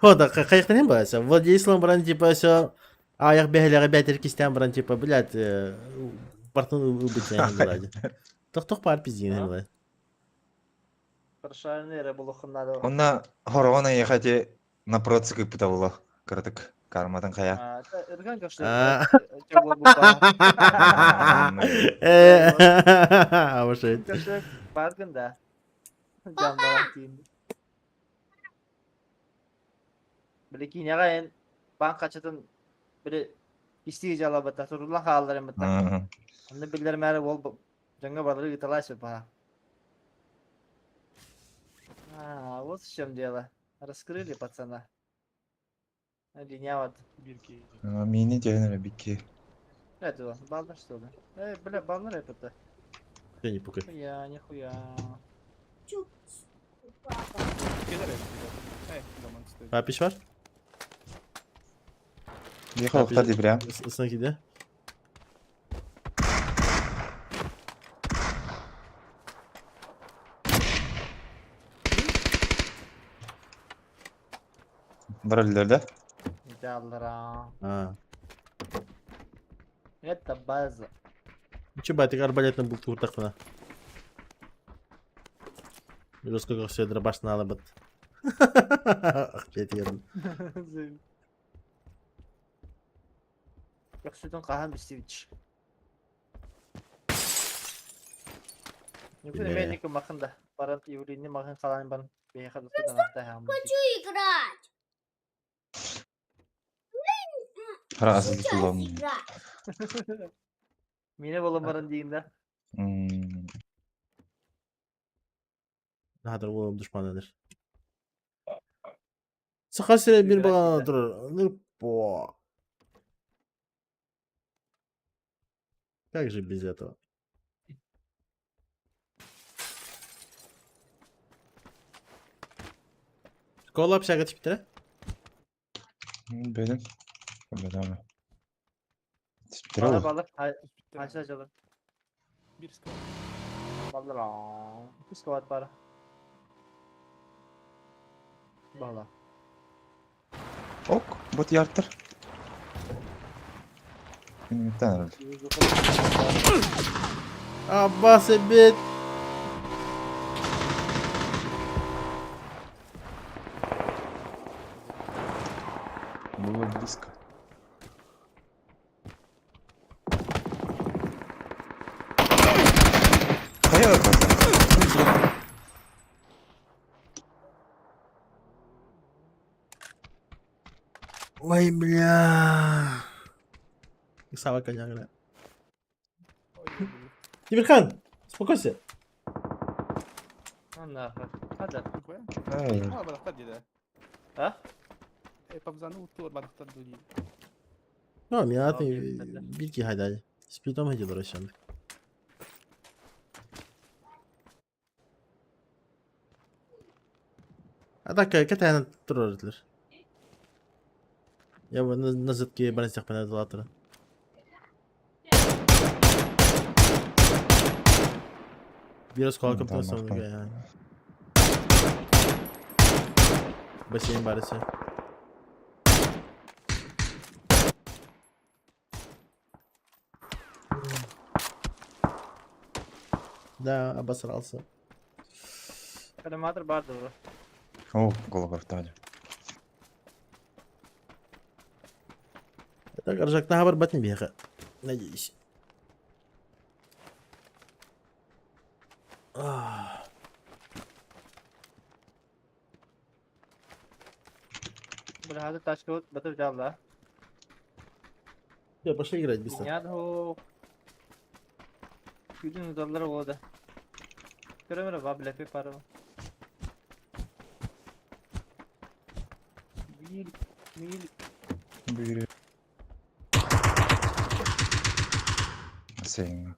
О, да, каяктан эм бар? Владислав бран типа все аяк бәһләгә бәтер кистән бран типа, блядь, бартын убытен була. Тох-тох бар пиздин була. Прошаренный рыболовханнары. Онна хорогона ехати на процик пыта болу. Кырдык кармадан кая. Ирган А. кашлы. А, вот Кашлы баргын да. Жамбалан тиин. Биле киняга эн банк качатын биле истиги жалабата турулан хааллар эм бата. Аны биллер мәре бол жаңа барлыгы талаш ба. А, вот в чем дело. Раскрыли пацана. Линя вот. Мини дьэһэн бикки. Это, баллар что ли? Эй, бля, баллар это. Я не пукай. Хуя, нихуя. Чуп, папа. Апиш var? Бихе охтар ди прям. Ысына киде. Бар өллөр да. Далра. А. Это база. Че байтык арбалетный был куртакына. Жестко все дробаш надо бит. Ах, блядь, Өксүтүн хаһан билсибит. Бля. Нүкүн махын да. Баран Евлини махын халан бан. Бейха дутудан атта Хочу играть. Хара Сейчас асыл играть. Мине болон баран дейин да. Надар oğlum düşmanıdır. Саха сире бир Играть балана да. турар. Нырпо. Как же без этого? Школа общага типтері? Бедим. Бедим. Бала Типтер бала. Aşağı çalın. Bir squad. Bala. Bir squad bara. Bala. Ок, бот яртыр. Минуттан herhalde. Аббас эбет. Было близко. Хайа Ой, бля. Сава коня, бля. Тимирхан, успокойся. Нахуй. Hadi. Ай, А, балахтар диде. Ha? Пабзану тур балахтар дули. Ну, меня Окей, ты тогда. битки хайдали. Сплитом хотел расчён. А так, катайна турар Я бы на зетке барнстях панадалатора. Бир осколок Там просто нахуй. Бассейн барысы. Да, обосрался. Калиматор бар doğru. О, голову ртали. Так, Аржак, на хабар батни бега. Надеюсь. Ах. Бля, hadi taş kağıt batır calla. Всё, пошли играть быстро. Dünyada o. Gülün doları oldu. Göremiyorum abi lepi para. Bir mil Бери. Бассейн.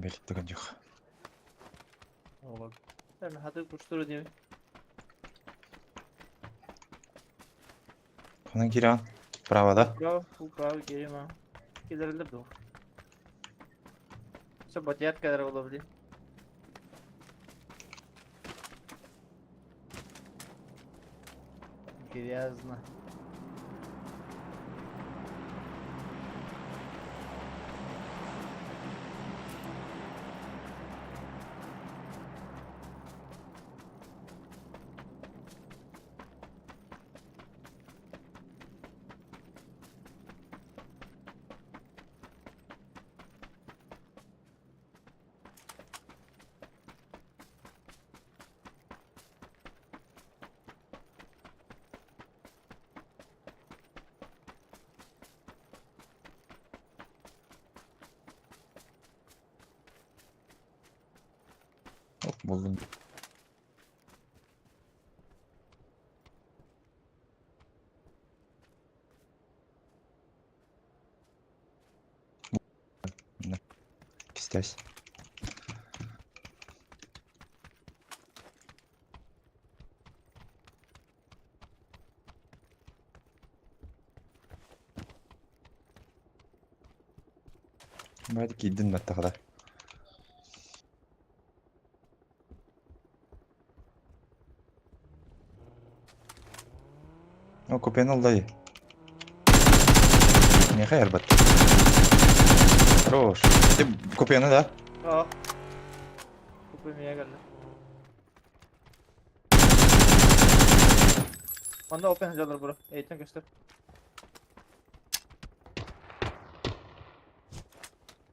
Белик дьох. Ben hadi kuşturu diyeyim. Ханан киран. Право, да? Bravo, bu bravo geleyim ha. Gelirler doğru. Şu batiyat kadar olabilir. Грязно. Булдум. Кистясь. Баadi киирдин баттахада. О, купен алдай. Не хайр бат. Хорош. Ты купены, да? Aa. Kupemeye geldi. Bana open hazırlar bro. Eğitim göster.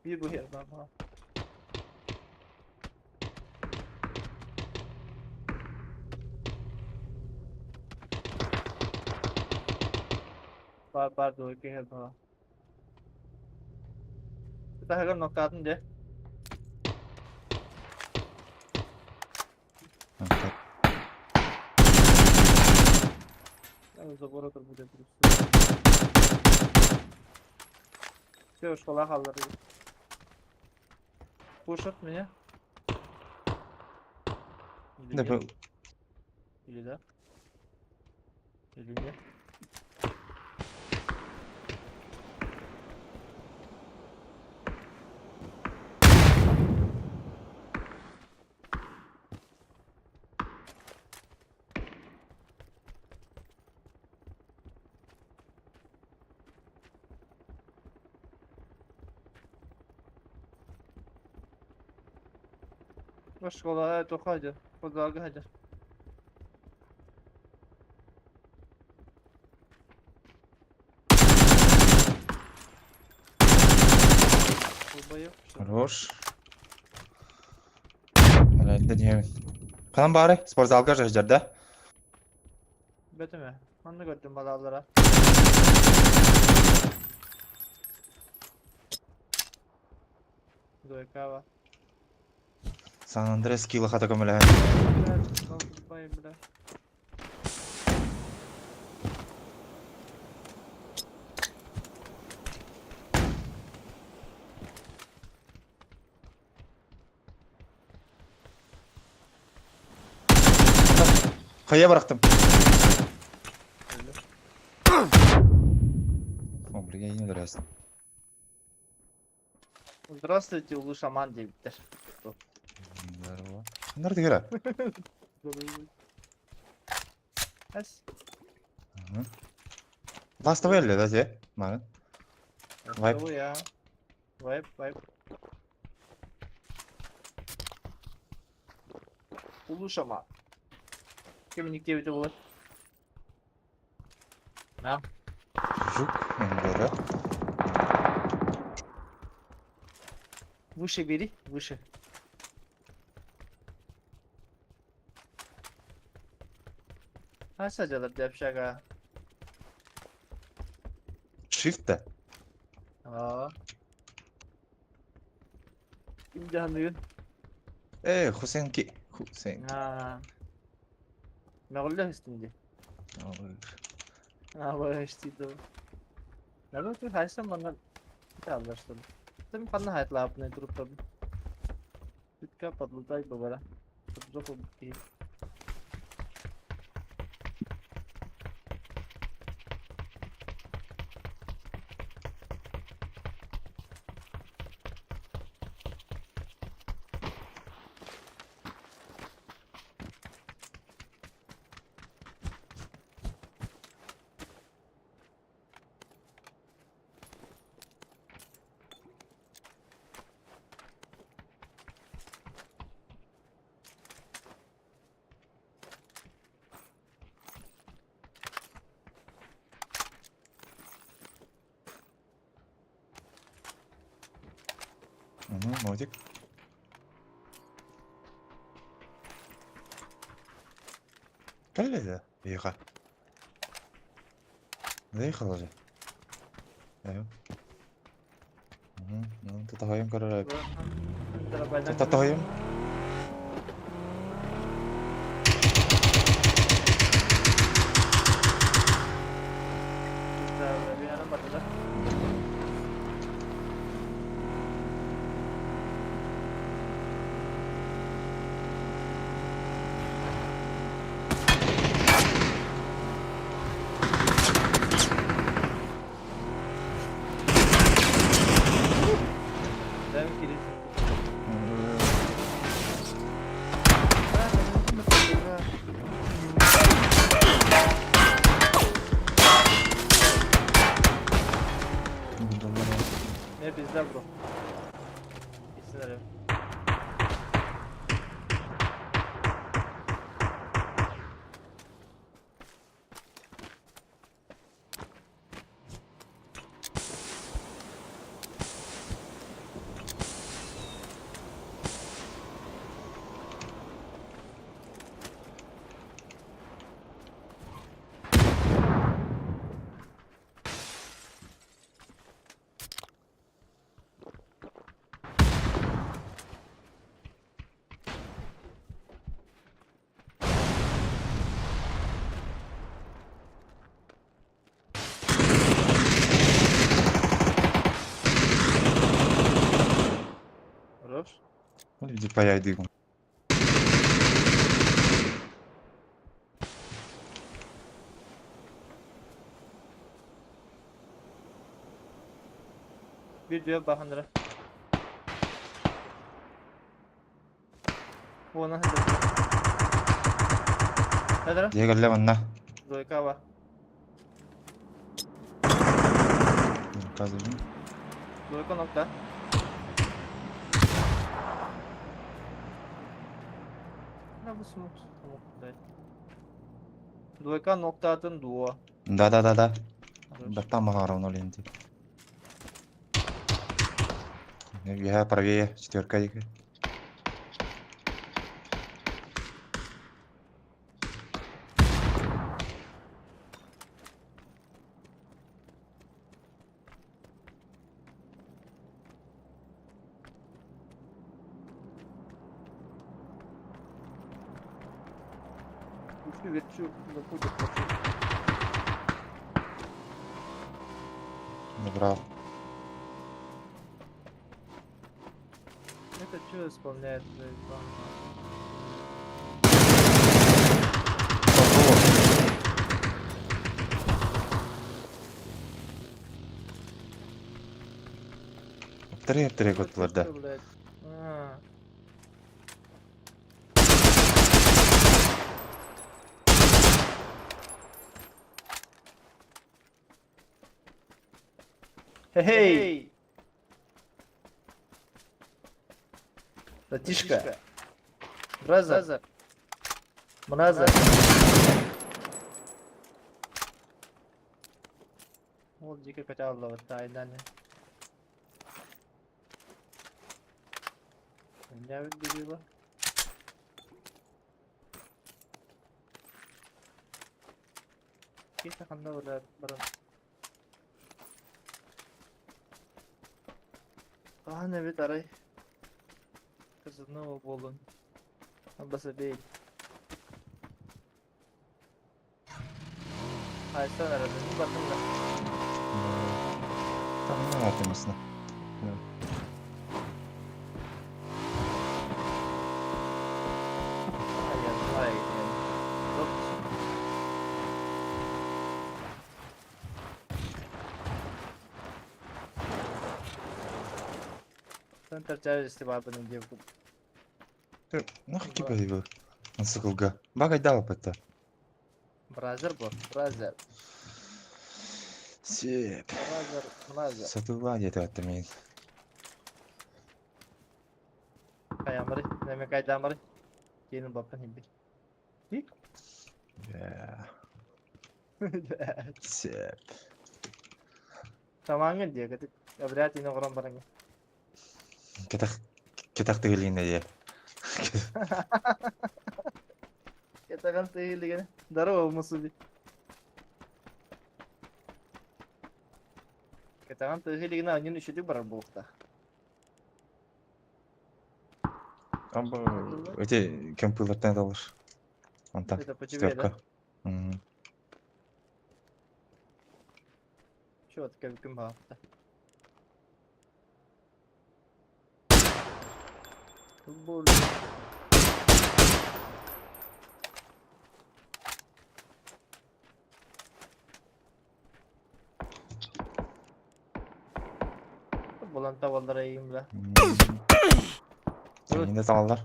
Bir bu yer ben bana. Bar bar doğru bir yer bana. Bir daha nokta de. Забор будет. Все, школа халлар. Пушат меня. Или Да, нет? Или да? Или нет? Школа тоқайды, футзалға хадыр. Хорош. Блядь, да не. Канан бары, спортзалга жаждар, да? Бетіме. Анны көрдім балалара. Дойкава. Сан Андрес кило хата көмөлө. Бля, бля. Кая барактым. О, блин, я не нравится. Здравствуйте, улуу шаман дейбиттер. Здорово. Nerede göre? Эс. Ластовый эле да, же? Марын. Вайп. Вайп. Я. Вайп, вайп. Улуу шаман. Ким никте болот? На. Жук, да. Выше бери, выше. Аса жалар деп шага. Shift да. Аа. Ким жаныгын? Э, Хусенки. Хусенки. Аа. Мөгөллө үстүндө. Аа, истиде. Надо ты хайсан мана алдаштым. Тим канна хайтлаапны туруп Бүтка подлутай бабара. Жопу битки. Угу, модик. Кэлле Ехал. Заехал же. Эё. Угу, ну, татахайым карарай. Татахайым. Ne bizde bro. Gitsinler ya. Хорош. Иди паяй дыгу. Bir diyor bahandıra. Ona hadi. Hadi. Дьиэ кэллэ манна. Двойка var. Казыбын. Двойка nokta. Ne bu smoke? Tamam. Evet. Двойка nokta atın duo. Да да да да. Хорош. Да там ровно ленти. Я правее, четверка дика. Üçlü верчу заходит вообще. Набрал. Это что исполняет? заебал? Три три готлар да. Что, блядь? А. Хей! Братишка. Бразер. Бразер. Ол жеке кете алла тайдан. Не видела. Кете ханда бар баран. Аһан эбит арай. Кызыны болун. Аббаса бей. Айсан арады. Бардым да. Там не атымысына. Ay, ay, Yok. Центр тяжести бабы на девку. Ну какие бы Насыкылга. Багай дал это. Бразер был, бразер. Сеп. Бразер, бразер. Сатыла где-то это мен. Каямыры, неме кайдамыры. Келин бапын химби. Сеп. Тамаңын дия, кытык. Вряд ли нограм баранга. Кетах кетах тыгылин де. Кетаган тыгылин. Здорово, Мусуби. Кетаган тыгылин, анын үшүдүк барар болукта. Абы эти кемпилерден алыр. Антан. Это по тебе, да? Четверка. Мгм. Чё, такая ким баапта. Футбол. Булан табалдара ийим бла. Енді салалар.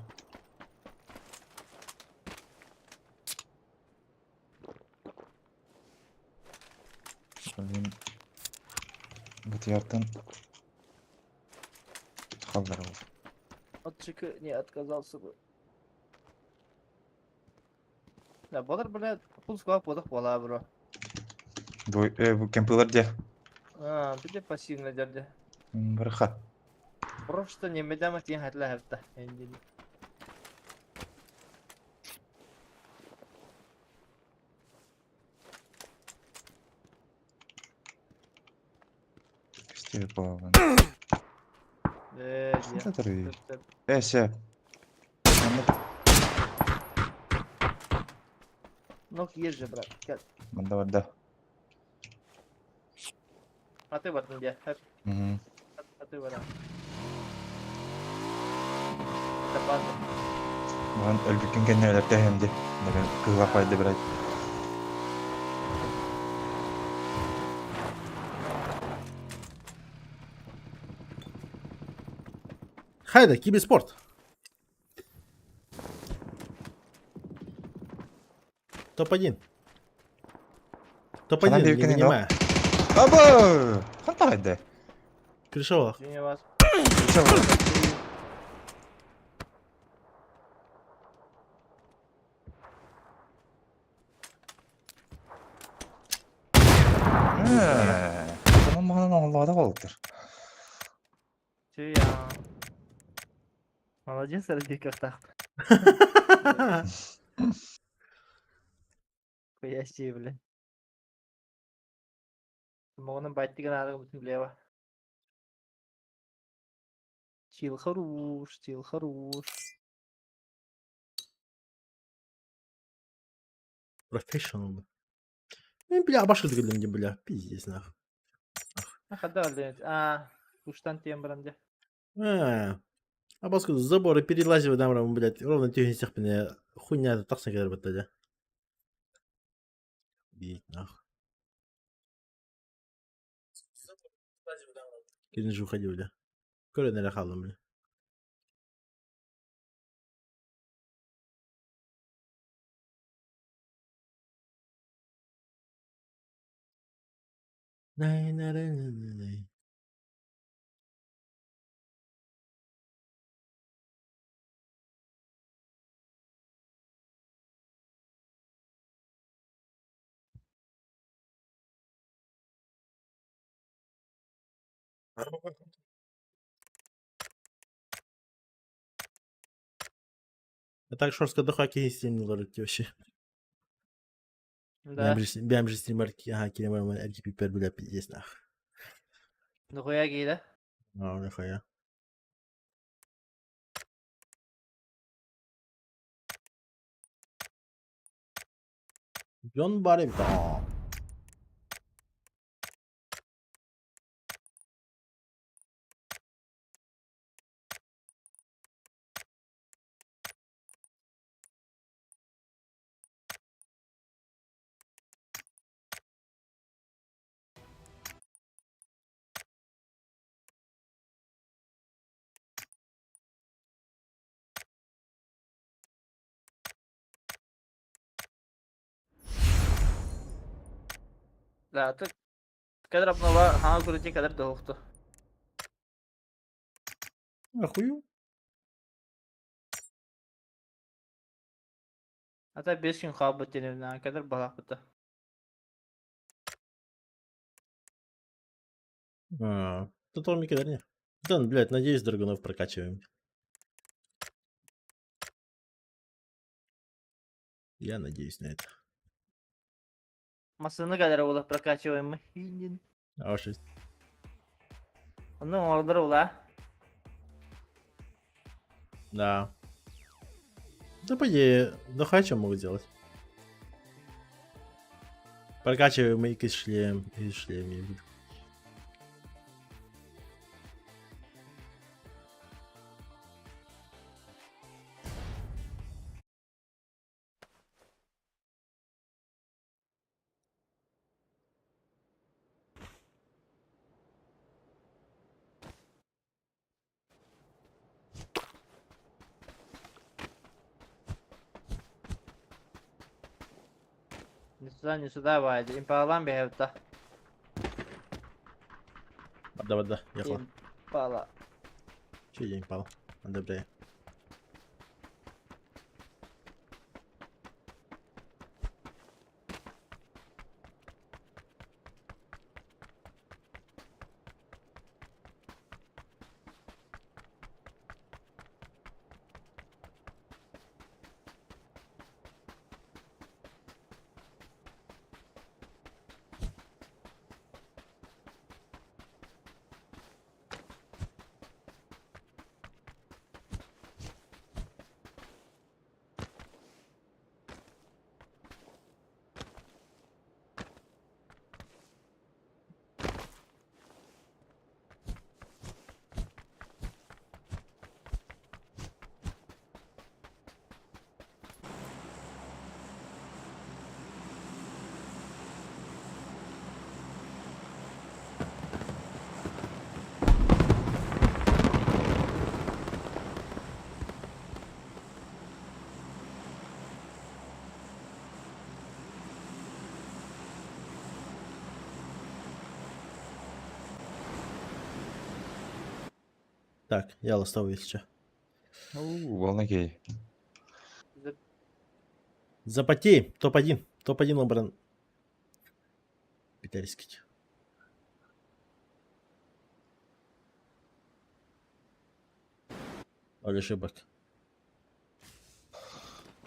Блин. Бутияртан. Халлар ол. От чеки не отказался бы. Да, болар, бля, фул склад бодох бола, бро. Двой, бу кемпылар де. А, бите пассивно дерде. Барха. Просто не медама тен хатла хапта. Эндили. Стив болған. Э, Что это? Э, Эсе. Ну, есть же, брат. Кел. Манда бар да. А ты вот где? Мгм. А ты вот. Это банда. Маған өлбүккен кэннэ өлөртө ди. Деген кыыла пайды брат. Хайда, киберспорт. Топ-1. Топ-1, Ханан не Биркин, да? вынимая. Аба! Ханта хайда. Крышова. Извини вас. Tamam маған Аллада болдыр. Че я? Молодец, Арби, как так. Хуя себе, бля. Моғының байттыгын арғы бүтін влево. Чил хорош, чил хорош. Профессионал. Ну, бля, башка дегенде, бля, пиздец, нахуй. А хада өлден. А, уштан тем бранде. А, а баска заборы перелазивай там, блядь, ровно тюхин меня хуйня так сагар баттада. Бить нахуй. Кирин же уходил, бля. Көрөн эле калдым, бля. Най, най, най, най, най, най. А так шорска дохаки стримнилар вообще. Да. Бям же стример, ага, кирем RGP пер, бля, пиздец, нах. Нахуя гейда? А, нахуя. Дьон бар эбит. Аа. Да, ты кадр обнова, ха, крути кадр долгто. Охую. А та 5 күн қалып біткен кадр балақ бітті. А, тут он не. Да, ну, блядь, надеюсь, драгунов прокачиваем. Я надеюсь на это. Масыны кадр ола прокачиваем мы. Хинин. А шесть. Ну, ордер ола. Да. Да, по идее, да хочу могу делать. Прокачиваем и шлем, и шлем. я буду. Не сюда, не сюда, Вайда. Импалан бехевта. Да, да, ехала. Импала. Чё я не пал? Одобряю. Так, я ластовый, если чё. Волна кей. Запотей, топ-1. Топ-1 лабран. Петельский. Ноль ошибок.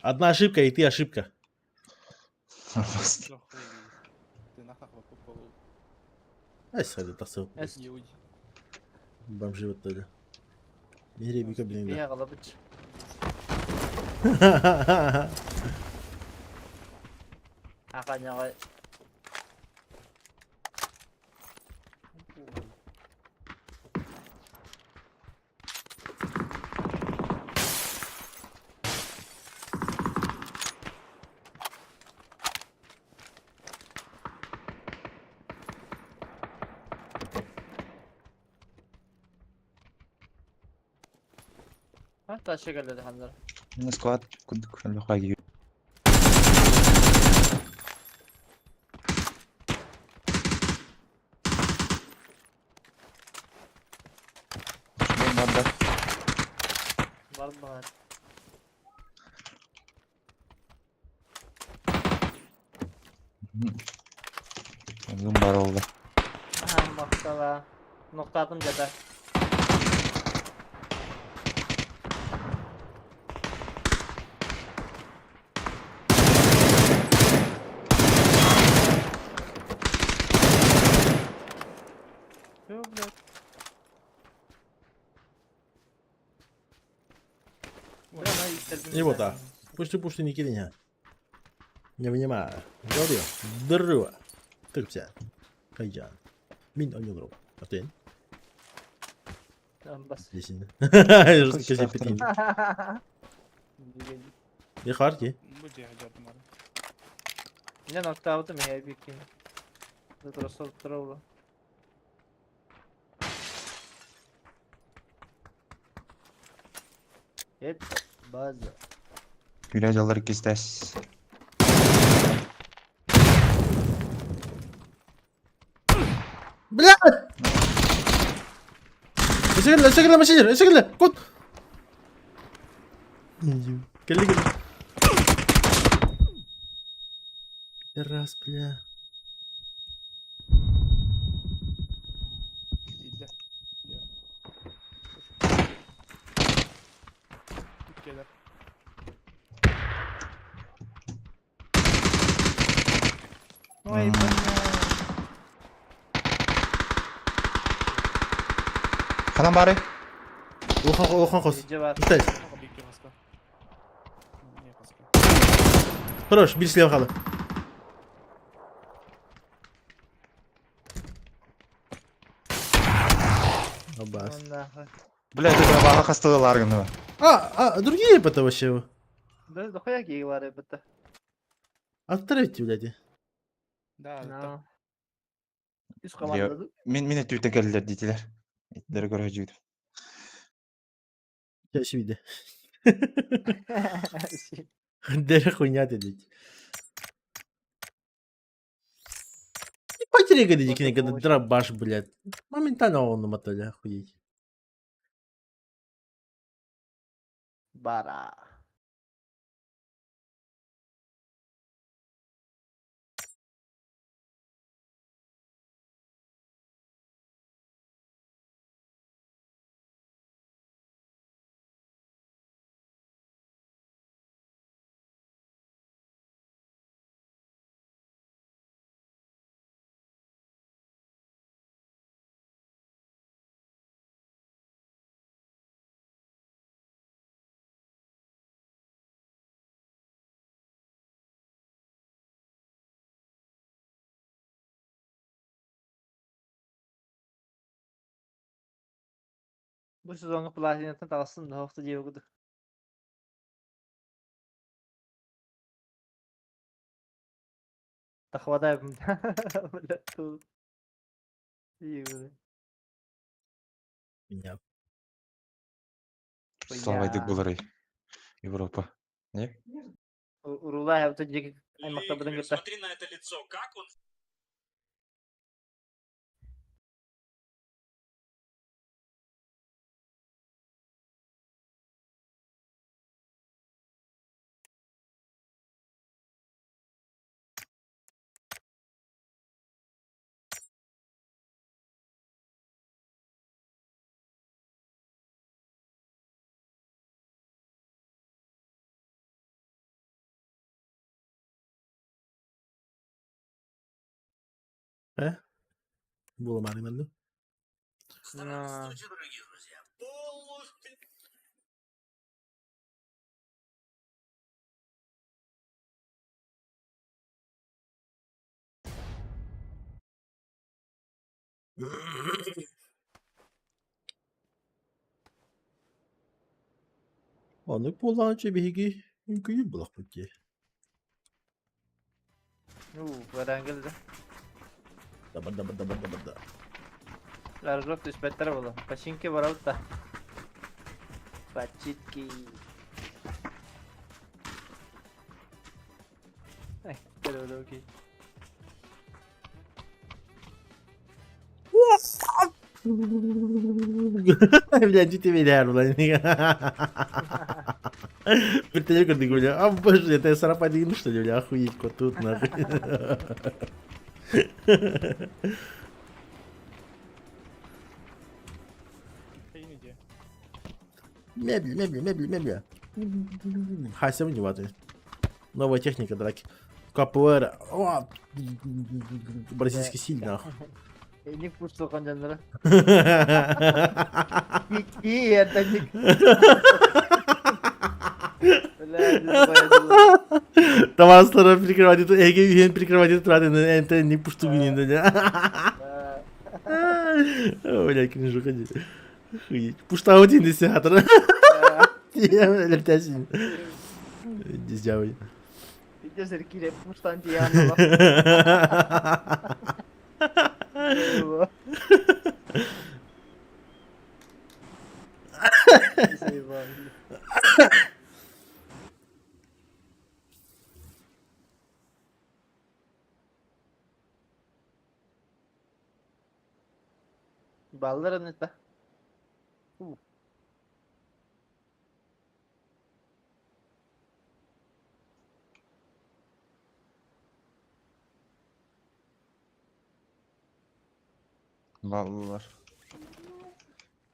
Одна ошибка, и ты ошибка. Ай, сори, тасыл. Бомжи вот тогда. Мире блин. Мия галабыч. Аханяга. Hatta şekerleri hanlar. Склад кудук хаги. Var mı? Зум бар oldu. Aha maktala. Noktadım dede. Yok блядь. И вот так. Пушти пушти не кириня. Не понимаю. Говорю. Здорово. Ты вся. Хайджан. Мин онюру. А ты? Десин. Не харки. Не ноктавдым я бикин. Затроса травла. Это база. Күлә кистәс. Блядь! Өсөгөрлө, өсөгөрлө машина, өсөгөрлө. Кот. Кэлли кэлли. Раз, бля. Ой, бля. Ханан бары. Улахан улахан хос. Иже бар. Хорош, бир слева хала. Абас. Бля, это баха хастылар гына. А, другие это вообще. Да, дохуя гейлар это. Отправьте, блядь. Да, Үс команда. Мин мин өтүтә кэллер дитилер. Итлер көрө жүгүт. Сейчас виде. Дere хуйня ты, блядь. Потеряй, когда дробаш, блядь. Моментально он намотали, охуеть. Бара. Бу сезоҥҥа платинаттан таҕыстым да охто диэбит курдук. Тахвадаем. Бля, тут. Меня. Слава буларый. Европа. Не? Урулаа это диэки аймахтарбытын кытта. Смотри на это лицо, как он Э? Буламары манна. На. Оннук буоллаҕына биһиги үҥкүйүн булахпыт дии. Ну, варангел да. Даба даба даба даба да. Ларжок түспэттэр буолла. Починки барабыт да. Починки. Ай, кэлэ окей. Бля, дьити билэр була. Вертолет көрдүк, бля. А боже, это сарапа что ли, бля, охуеть, кот тут нахуй. Мебель, мебель, мебель, мебель. Хася внимательно. Новая техника драки. КПР. О, бразильский стиль, нахуй. Эник пустухан дьонноро. И это ник. Бля, Тавастара прикрывать эту, эге прикрывать эту траты, это не пуштугинин, да. Бля, кринжу ходи. Охуеть. Пуштаутин десятор. Я лертясин. Дизявый. Видишь, кире пуштан дианова. Баллар это. Баллар.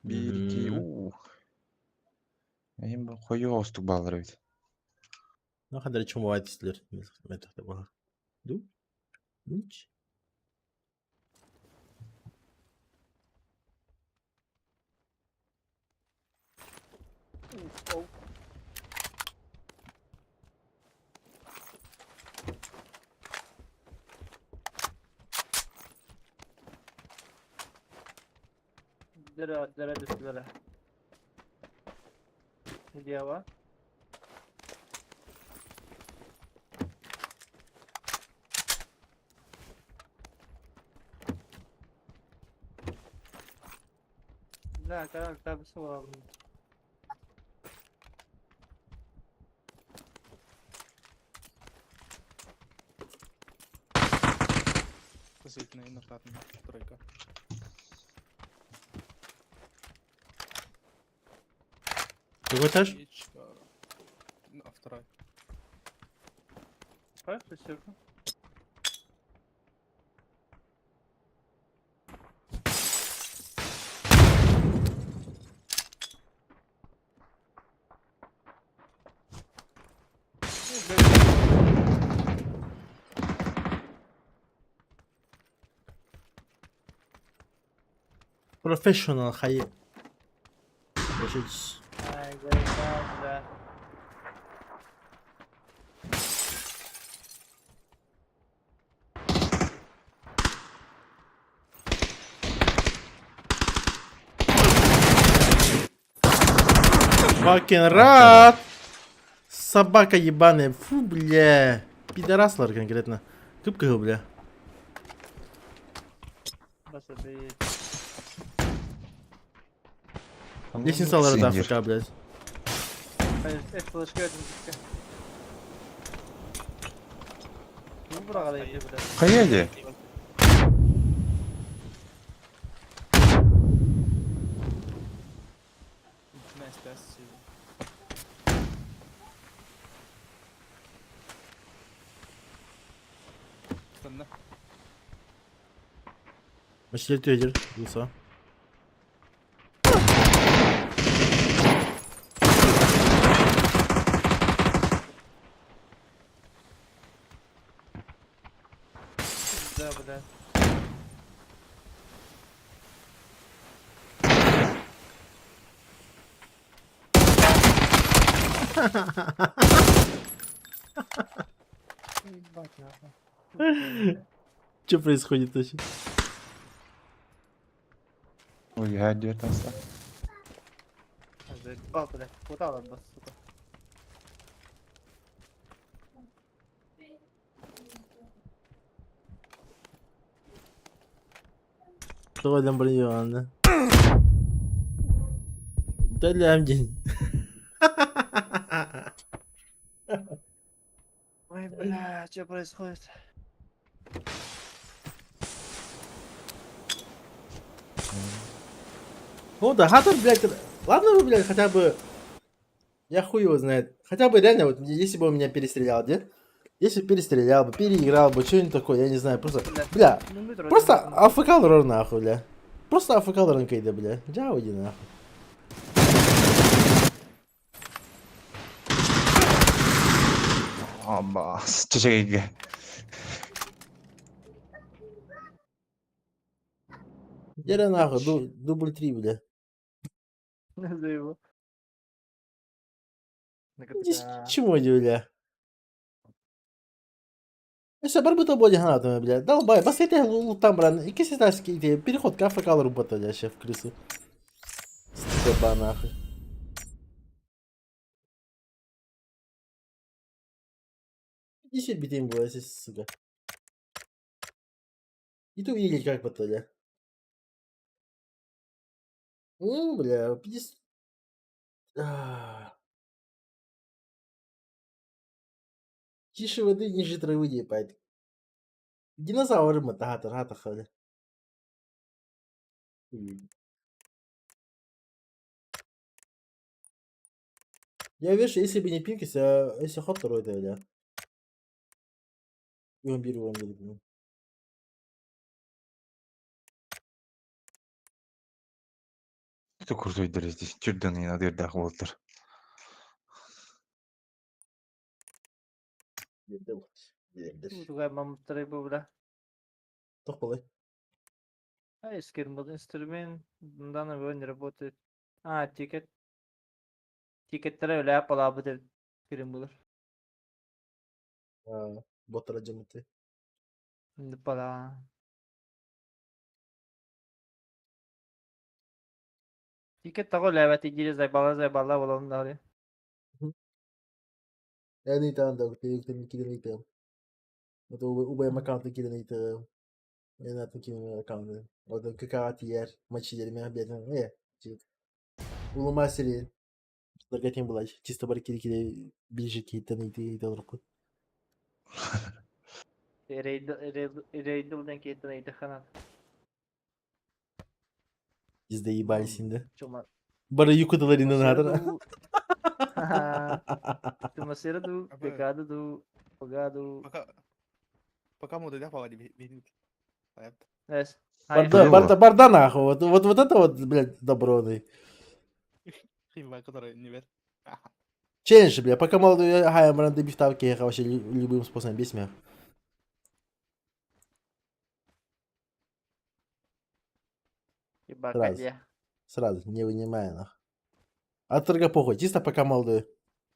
Bir, iki, уу. Эм бу хойу остук баллар эбит. Ну, хадыр чумовать истилер. Ду? Нич? Dere dere düştüler. Ne diye var? لا تعال تعال بسرعة. Позитивный тройка. Какой этаж? Печка. Миэхэ спасибо. Professional хайы. Значит, Ай, заебал, бля. Fucking рад! Собака ебаная. Фу, бля. Пидораслар конкретно. Кып-кыһыл, бля. Лестницалар это АФК, блядь. Хайа дии? Василий Тедер, Луса. Да, бля. Ебать нахуй. Что происходит вообще? Ой, я где-то. Заебал, блядь. Куда он, сука? Давай для бронированно. Да лям день. Ой, бля, что происходит? Ну да, Хаттер, блядь, ладно бы, блядь, хотя бы... Я хуй его знает. Хотя бы реально, вот если бы он меня перестрелял, где? Если бы перестрелял бы, переиграл бы, что-нибудь такое, я не знаю, просто... Бля, просто АФК лор нахуй, бля. Просто АФК лор кейда, бля. Джа уйди нахуй. Абас, чечеге. Деря нахуй, дубль 3, бля. Заебал. Здесь чему бля? Если барбыта боди гранатами, бля. Долбай, басайте лутам, бран. И киситаски, переход к АФК работа, бля, ща в крысу. Стыба нахуй. 50 битин было, если, сука. И то увидели, как бы бля. Ну, бля, 50... А. Тише воды, ниже травы, ебать. Динозавры мы тагата рата хали. Я вижу, если бы не пинкис, я если ход второй, то бля. И он беру, он беру. Это крутой здесь. Чуть не надо дах Уолтер. Тугай мамыттарай бу бля. Тохполай. А, был инструмент, данный его не работает. А, тикет. Тикеттер öyle палабы деп кирин булар. Боттара жамыты. Пала. Тикет того ләбәт иджире зайбала зайбала болон дары. Я не там, да, ты кирин итем. Это убай аккаунт кирин итем. Я на таким аккаунт. Вот КК тиер, мачилер, меня блядь, Улума сири. Даргатин была чисто бар кири кири ближе кейтен ити ити олорку. Рейдилден кейтен ити ханат. Изде ебались инде. Чума. Бара юкуталариндан хатыр. Тумасера ду, пекада ду. Погоду. Пока пока мода да погоди бенит. Эс. Барда, барда, барда нахуй. Вот, вот, вот это вот, блядь, доброный. Химба, который не вер. Челлендж, бля, пока молодой, ага, я мранды бифтавки, я вообще любым способом бесит меня. Сразу. Сразу, не вынимая нах. От торга похуй, чисто пока молодой.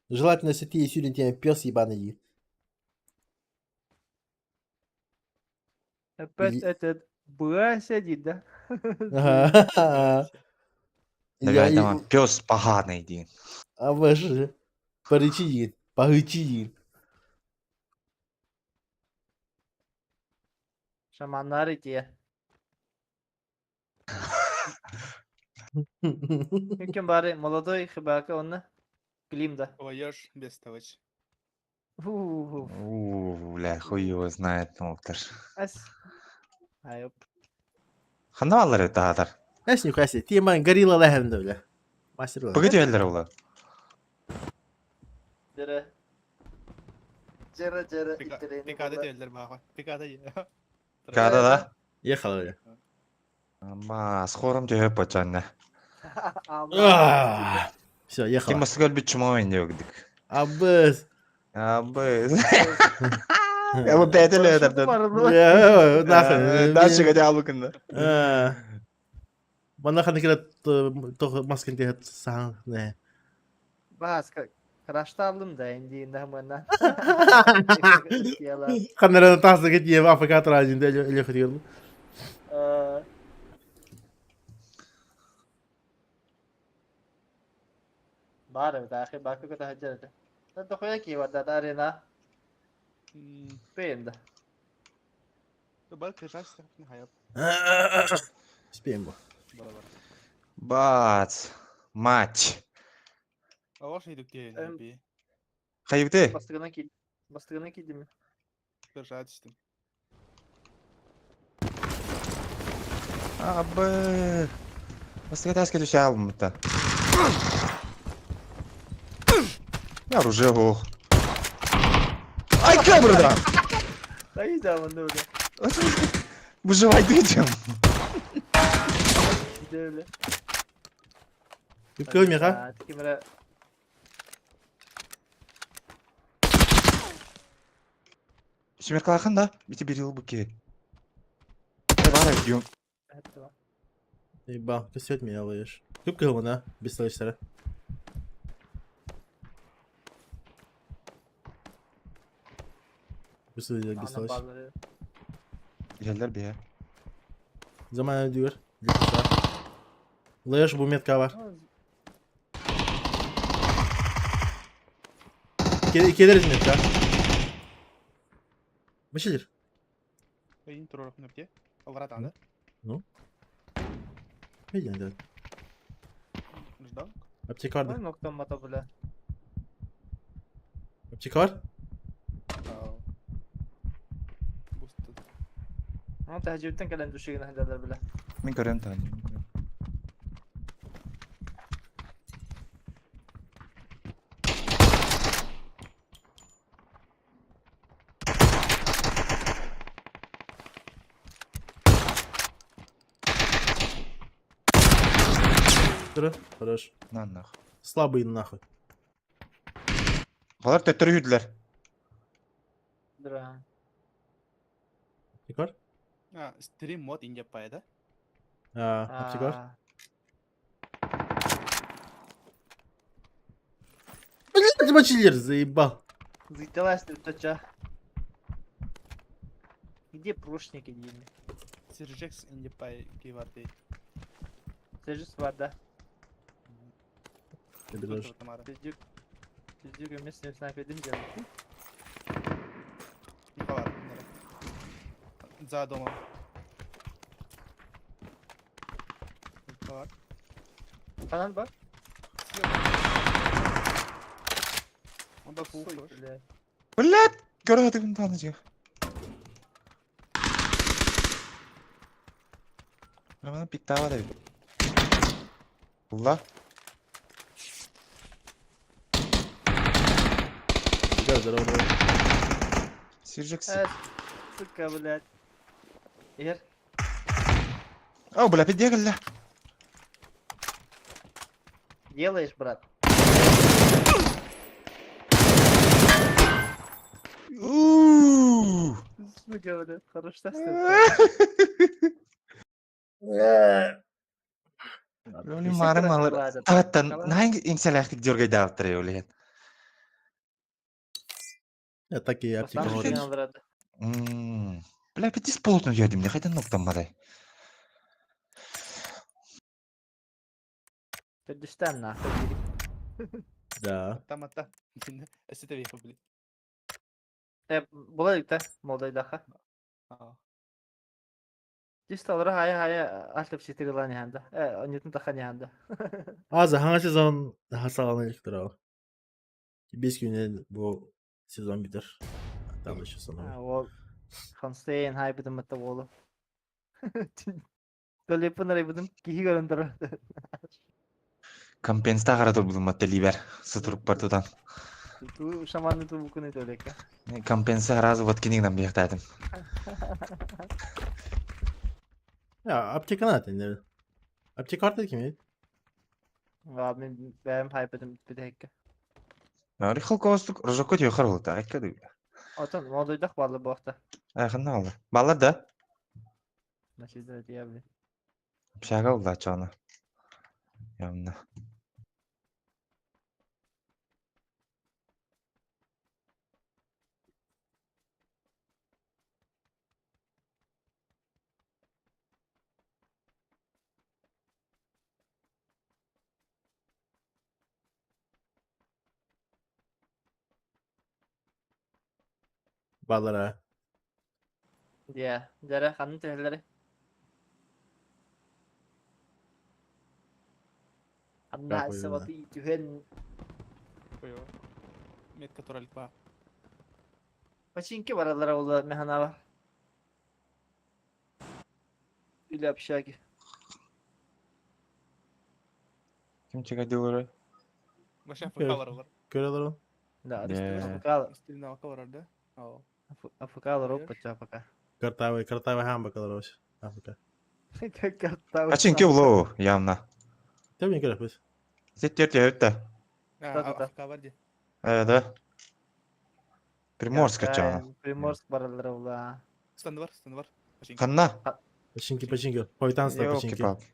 Желательно, если ты и тебя пес ебаный. Опять этот бра сидит, да? Ага. Давай, давай, пес поганый, иди. А вы же порычи, порычи. Шаманары те. Ким бары молодой хыбака онна Клим да. Воешь без товарищ. У, бля, хуй его знает, ну, ж. Ас. Айоп. Ханна алар это атар. Знаешь, нихуя себе, ты ман горилла легенда, бля. Мастер. Погоди, эллер ула. Дere. Жара жара Пикада телдер баха. Пикада. Када да? Ехала, бля. Ама, скором тебе почанна. Все, ехала. Ким басыгал бит чума инде өгдүк. Абыз. Абыз. Я бу бәтеле өтөрдөн. Нахуй. Дальше гадя албыкында. Мана ханы кирет тох маскын тиһет саң не. Бас, крашталым да инди нахмана. Ханнара тасы кет ем АФК тура жинде эле хатигер. Бар да, ахи баку ката хаджарата. Та хоя ки вада арена. Пенда. Бар крышаш хайап. Спеем бу. Бац. Мать. Алаш идүк би. Хайбыты. Бастыгына ки. Бастыгына ки дими. Крыша түштүм. Абы. Бастыга таска түшө албымыта. Я оружие ох. Ай, кабрда! Да иди да бля. Выживай дытем. Иди бля. Күп миха. Кимре. Сүмеркалахан да, бити бир буке. Бара юм. Ебал, ты меня ловишь. Күп кылмана, бестолочтара. Бестолочтар. Гелдер бе. Заман дүйөр. Лаешь бу метка бар. Келериз метка. Бышылыр. Эйин туророх нүрте. Алрат аны. Ну. Виден да. Ждал. Аптека бар да. Ноктан мата бля. Аптека бар? Ну тәһҗүттән кэлэн дүшеген хәдәләр бля. Мин көрөм тани. Хорош. На нах. Слабый нахуй. Балар төттөрү хүдлер. Дра. Аптека бар? А, стрим мод инде пайда. А, аптека бар? Блядь, мочилер, заебал. Зайталась ты точа. Где прошники дими? Сержекс инде пай киварты. Сержекс бар да. Ты Пиздюк эмес снайпердин делать. Бар. За домом. Бар. Канан бар? Он да фул. Блядь, көрөтүгүн таныжы. Мына пиктава да. Улла. Да, здорово, здорово. Сиржекси. Сука, блядь. Ир. О, бля, пиздегелле. Делаешь, брат? Ууу. Сука, блядь, хорош Өлүм марын малыр. Таваттан наһаа иҥсэлээхтик дьоргойдаабыттар ол иһин. Я так и аптека говорит. Бля, пятис плотно дьиэдим, не хайдан ноктаммадай. Төрдүстэн нахуй. Да. Там ата. Эсите вехо били. Була илик да, молдойдаха. Чисто хая хая алтып ситигылан яханда. Онютун тахан яханда. Аза hangi sezon daha sağlam ilktir 5 güne bu sezon biter. Tamam şu sonu. Ол Хонстейн хай битим мытта болу. Төлеппін арай бутум кихи көрөн тур. Компенста қара тур бұдым матта ливер. Сытырып бар тутан. Ту шаманны ту букуны төлека. Компенса разы вот кинигнан бияқтадым. Ya аптека zaten. Аптека арты ким? Ва мен бәм хай битим битекке. Нари хылкостук рожокко түйөхөр болду. Айка дүй. Отон молдойдах балы буакта. Айханна алды. Баллар да. Начида диабли. Общага болду ачана. Явно. Баллара. Я, жара ханын төһөлөрү. Анна Какой сабаты түһен Ой, Метка туралик ба. Починки баралар ола механава. Или общаги. Ким чега дилоры? Баша АФК бар олар. Көрөлөр ол. Да, Да. АФК Стильно АФК бар да? О. АФК лар опа пока. Картавый, картавый хамба каларош. Африка. Картавый. Ачинки улоо явно. Тебе не көрөпүз. Сеттер өттө. АФК бар ди. Да. Приморск ачана. Приморск баралар ола. Станды бар, станды бар. Починки. Ханна. Починки, починки. Хойтанста починки. Ёлки-палки.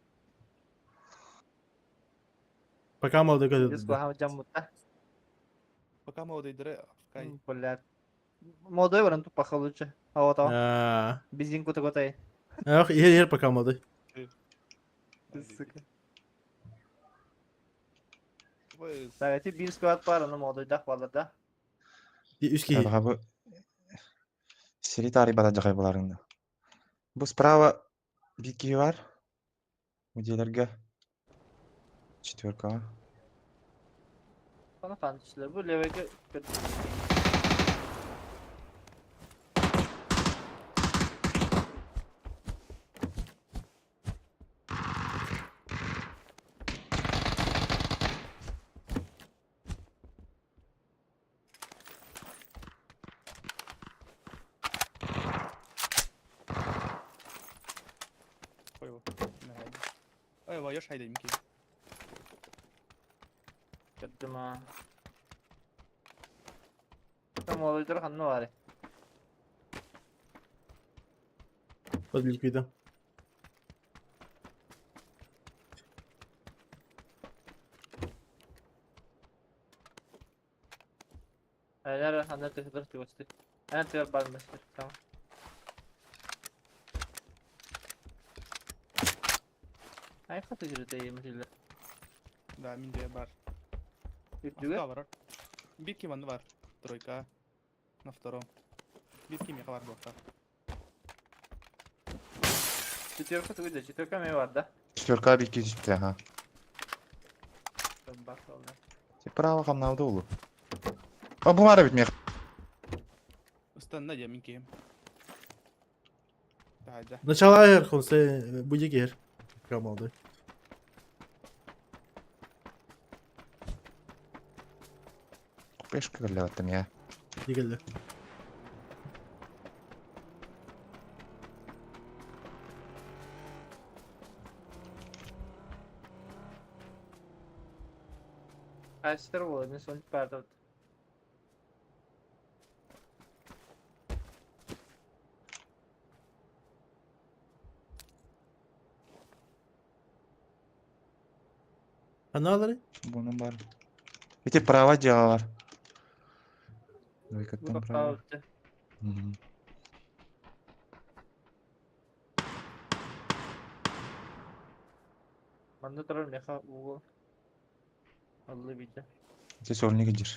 Пока молодой Диско көрөт. хам жаммутта. Пока молодой дыры АФК. Блядь. Молодой баран тупаха лучше. А вот А. Бензин кута котай. Ах, ер ер пока молодой. Сука. Так, эти бир сквад бар, аны молодой дах балар да. Үч кихи. Бу Сири тари бада жакай буларыңда. Бу справа бики бар. Уделерге. Четверка. Bana fantastilер. Бу левеге Ой, Ой, ой, хайда мики. Кеттим. Там молодой ханны бар. Под ликвида. Әлер ханны тыгдыр тыгысты. Әнә тыгыр бар мәстер. Tamam. Ай хаты жүрөтө эми Да, минде бар. Үрдүгө? АФК бар. Битки ван бар. Тройка. На втором. Битки меха бар блокта. Четверка тугуйда, четверка ме бар да. Четверка бики түштү, ага. Бар олар. Право хамнауды улу. А бу бара бит мех. Станна я минки. Да, да. Начало ер, хонсе будет ер. Пока молодой. Пешка керлеп аттым я. Дигелде. Астер буолар, мин соннук баардабыт. Аналары? Буну бар. Ити право дьиэҕэ бар. Бу Двойкаттан право. тохтообут. Мгм. Манна турар меха ууга. Аллы биитэ. Ити сорник дьир.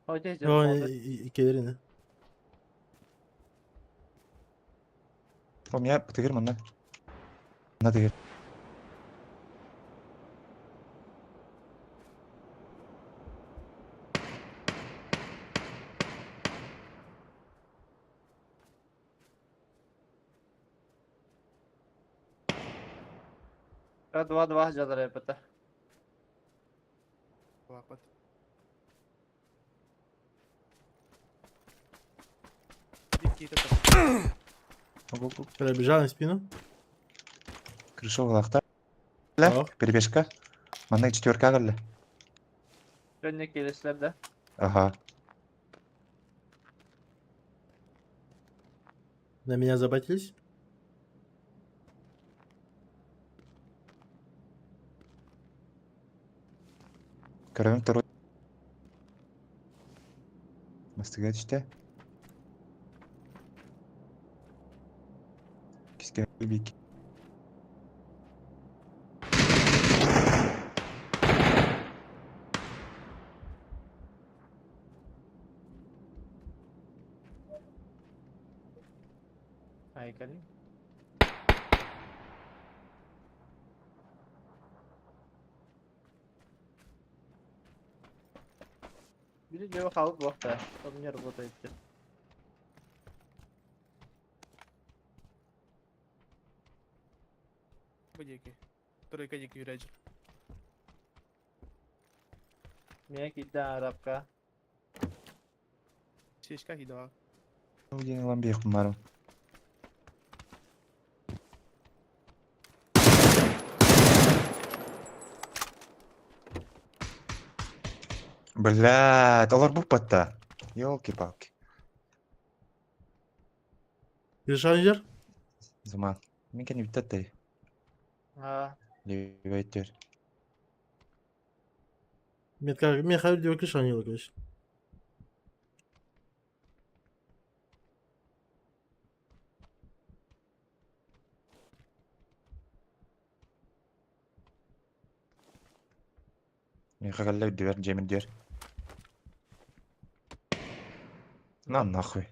О, дьэ, дьэ, О, молодец. иккилэрин. У меня тыгыр манна. Манна тыгыр. Два-два дьалар эпэтэ. Лапат. Бикки это. Ого-го. Пробежал на спину. Крыша улахта. Ох. Перебежка. Манна четверка галля. Көнне келеслер да. Ага. На меня забатились. Көрөм второй. Мастыга түстэ. Киске бик. Ай, кэлин. Били дьиэ хаалбыт буолта. Он не работает. Бу диэки. Тройка диэки үрээдьир. Мия киирдэ арабка. Чешка киидава. Диэн ылан биэх барым. Блядь, олор буппатта. Ёлки-палки. Крыша Заман. Мен кени бүтәттэй. А, Левайтер. Метка, меха дио крыша не короче. Мен хагалла дивер жемин дер. На нахуй.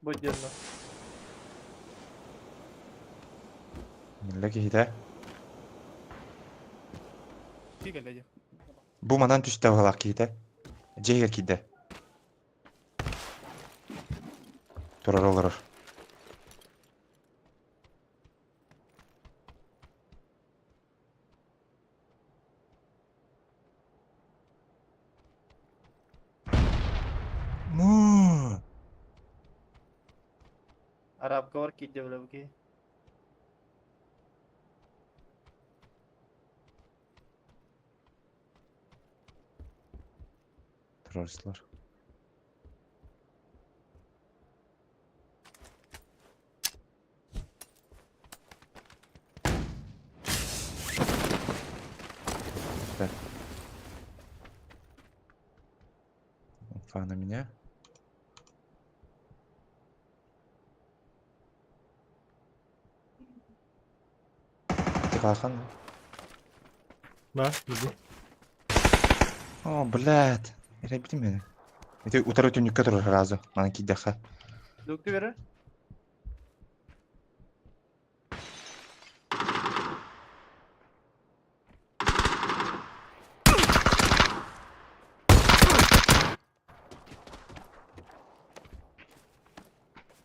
будь дьонно. Милле кихите. Ки кэллэ Бу манан түстэ балак кихите. Жегер киде. Турар олорор. Му. Арабка бар киирдэ билэбики. Террористлар. Так. Инфа на меня. Ты қалақан? Да, иди. О, блядь. Эребити мені. Ити утары түнүккө турар сразу. Мана кийдэхэ. Дукту берер.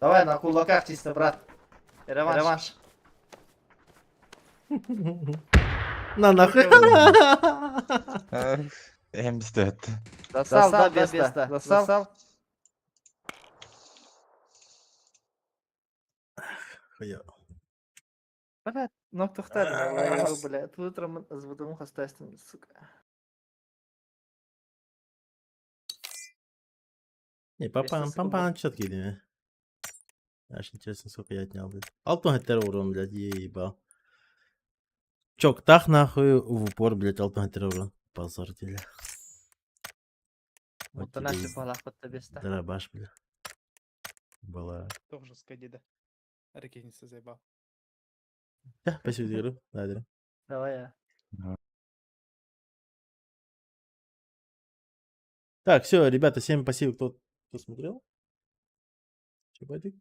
Давай на кулаках чисто, брат. Реванш. Реванш. На нахуй. Эм бисте өттү. Засал, да, беста. Засал. Хуя. Блядь, ноктохтар, блядь, утром звонок остался, сука. Не, папа, пампан четкий değil Аж интересно, сколько я отнял, блядь. Алтон урон, блядь, ебал. Чок, так нахуй в упор, блядь, алтон урон. Позор тебе. Вот Вот она тебе и все беста. Дробаш, бля. Была. Тоже жестко деда. Ракетница заебал. Да, спасибо за игру. Да, да. Давай я. Так, все, ребята, всем спасибо, кто смотрел. Чебатик.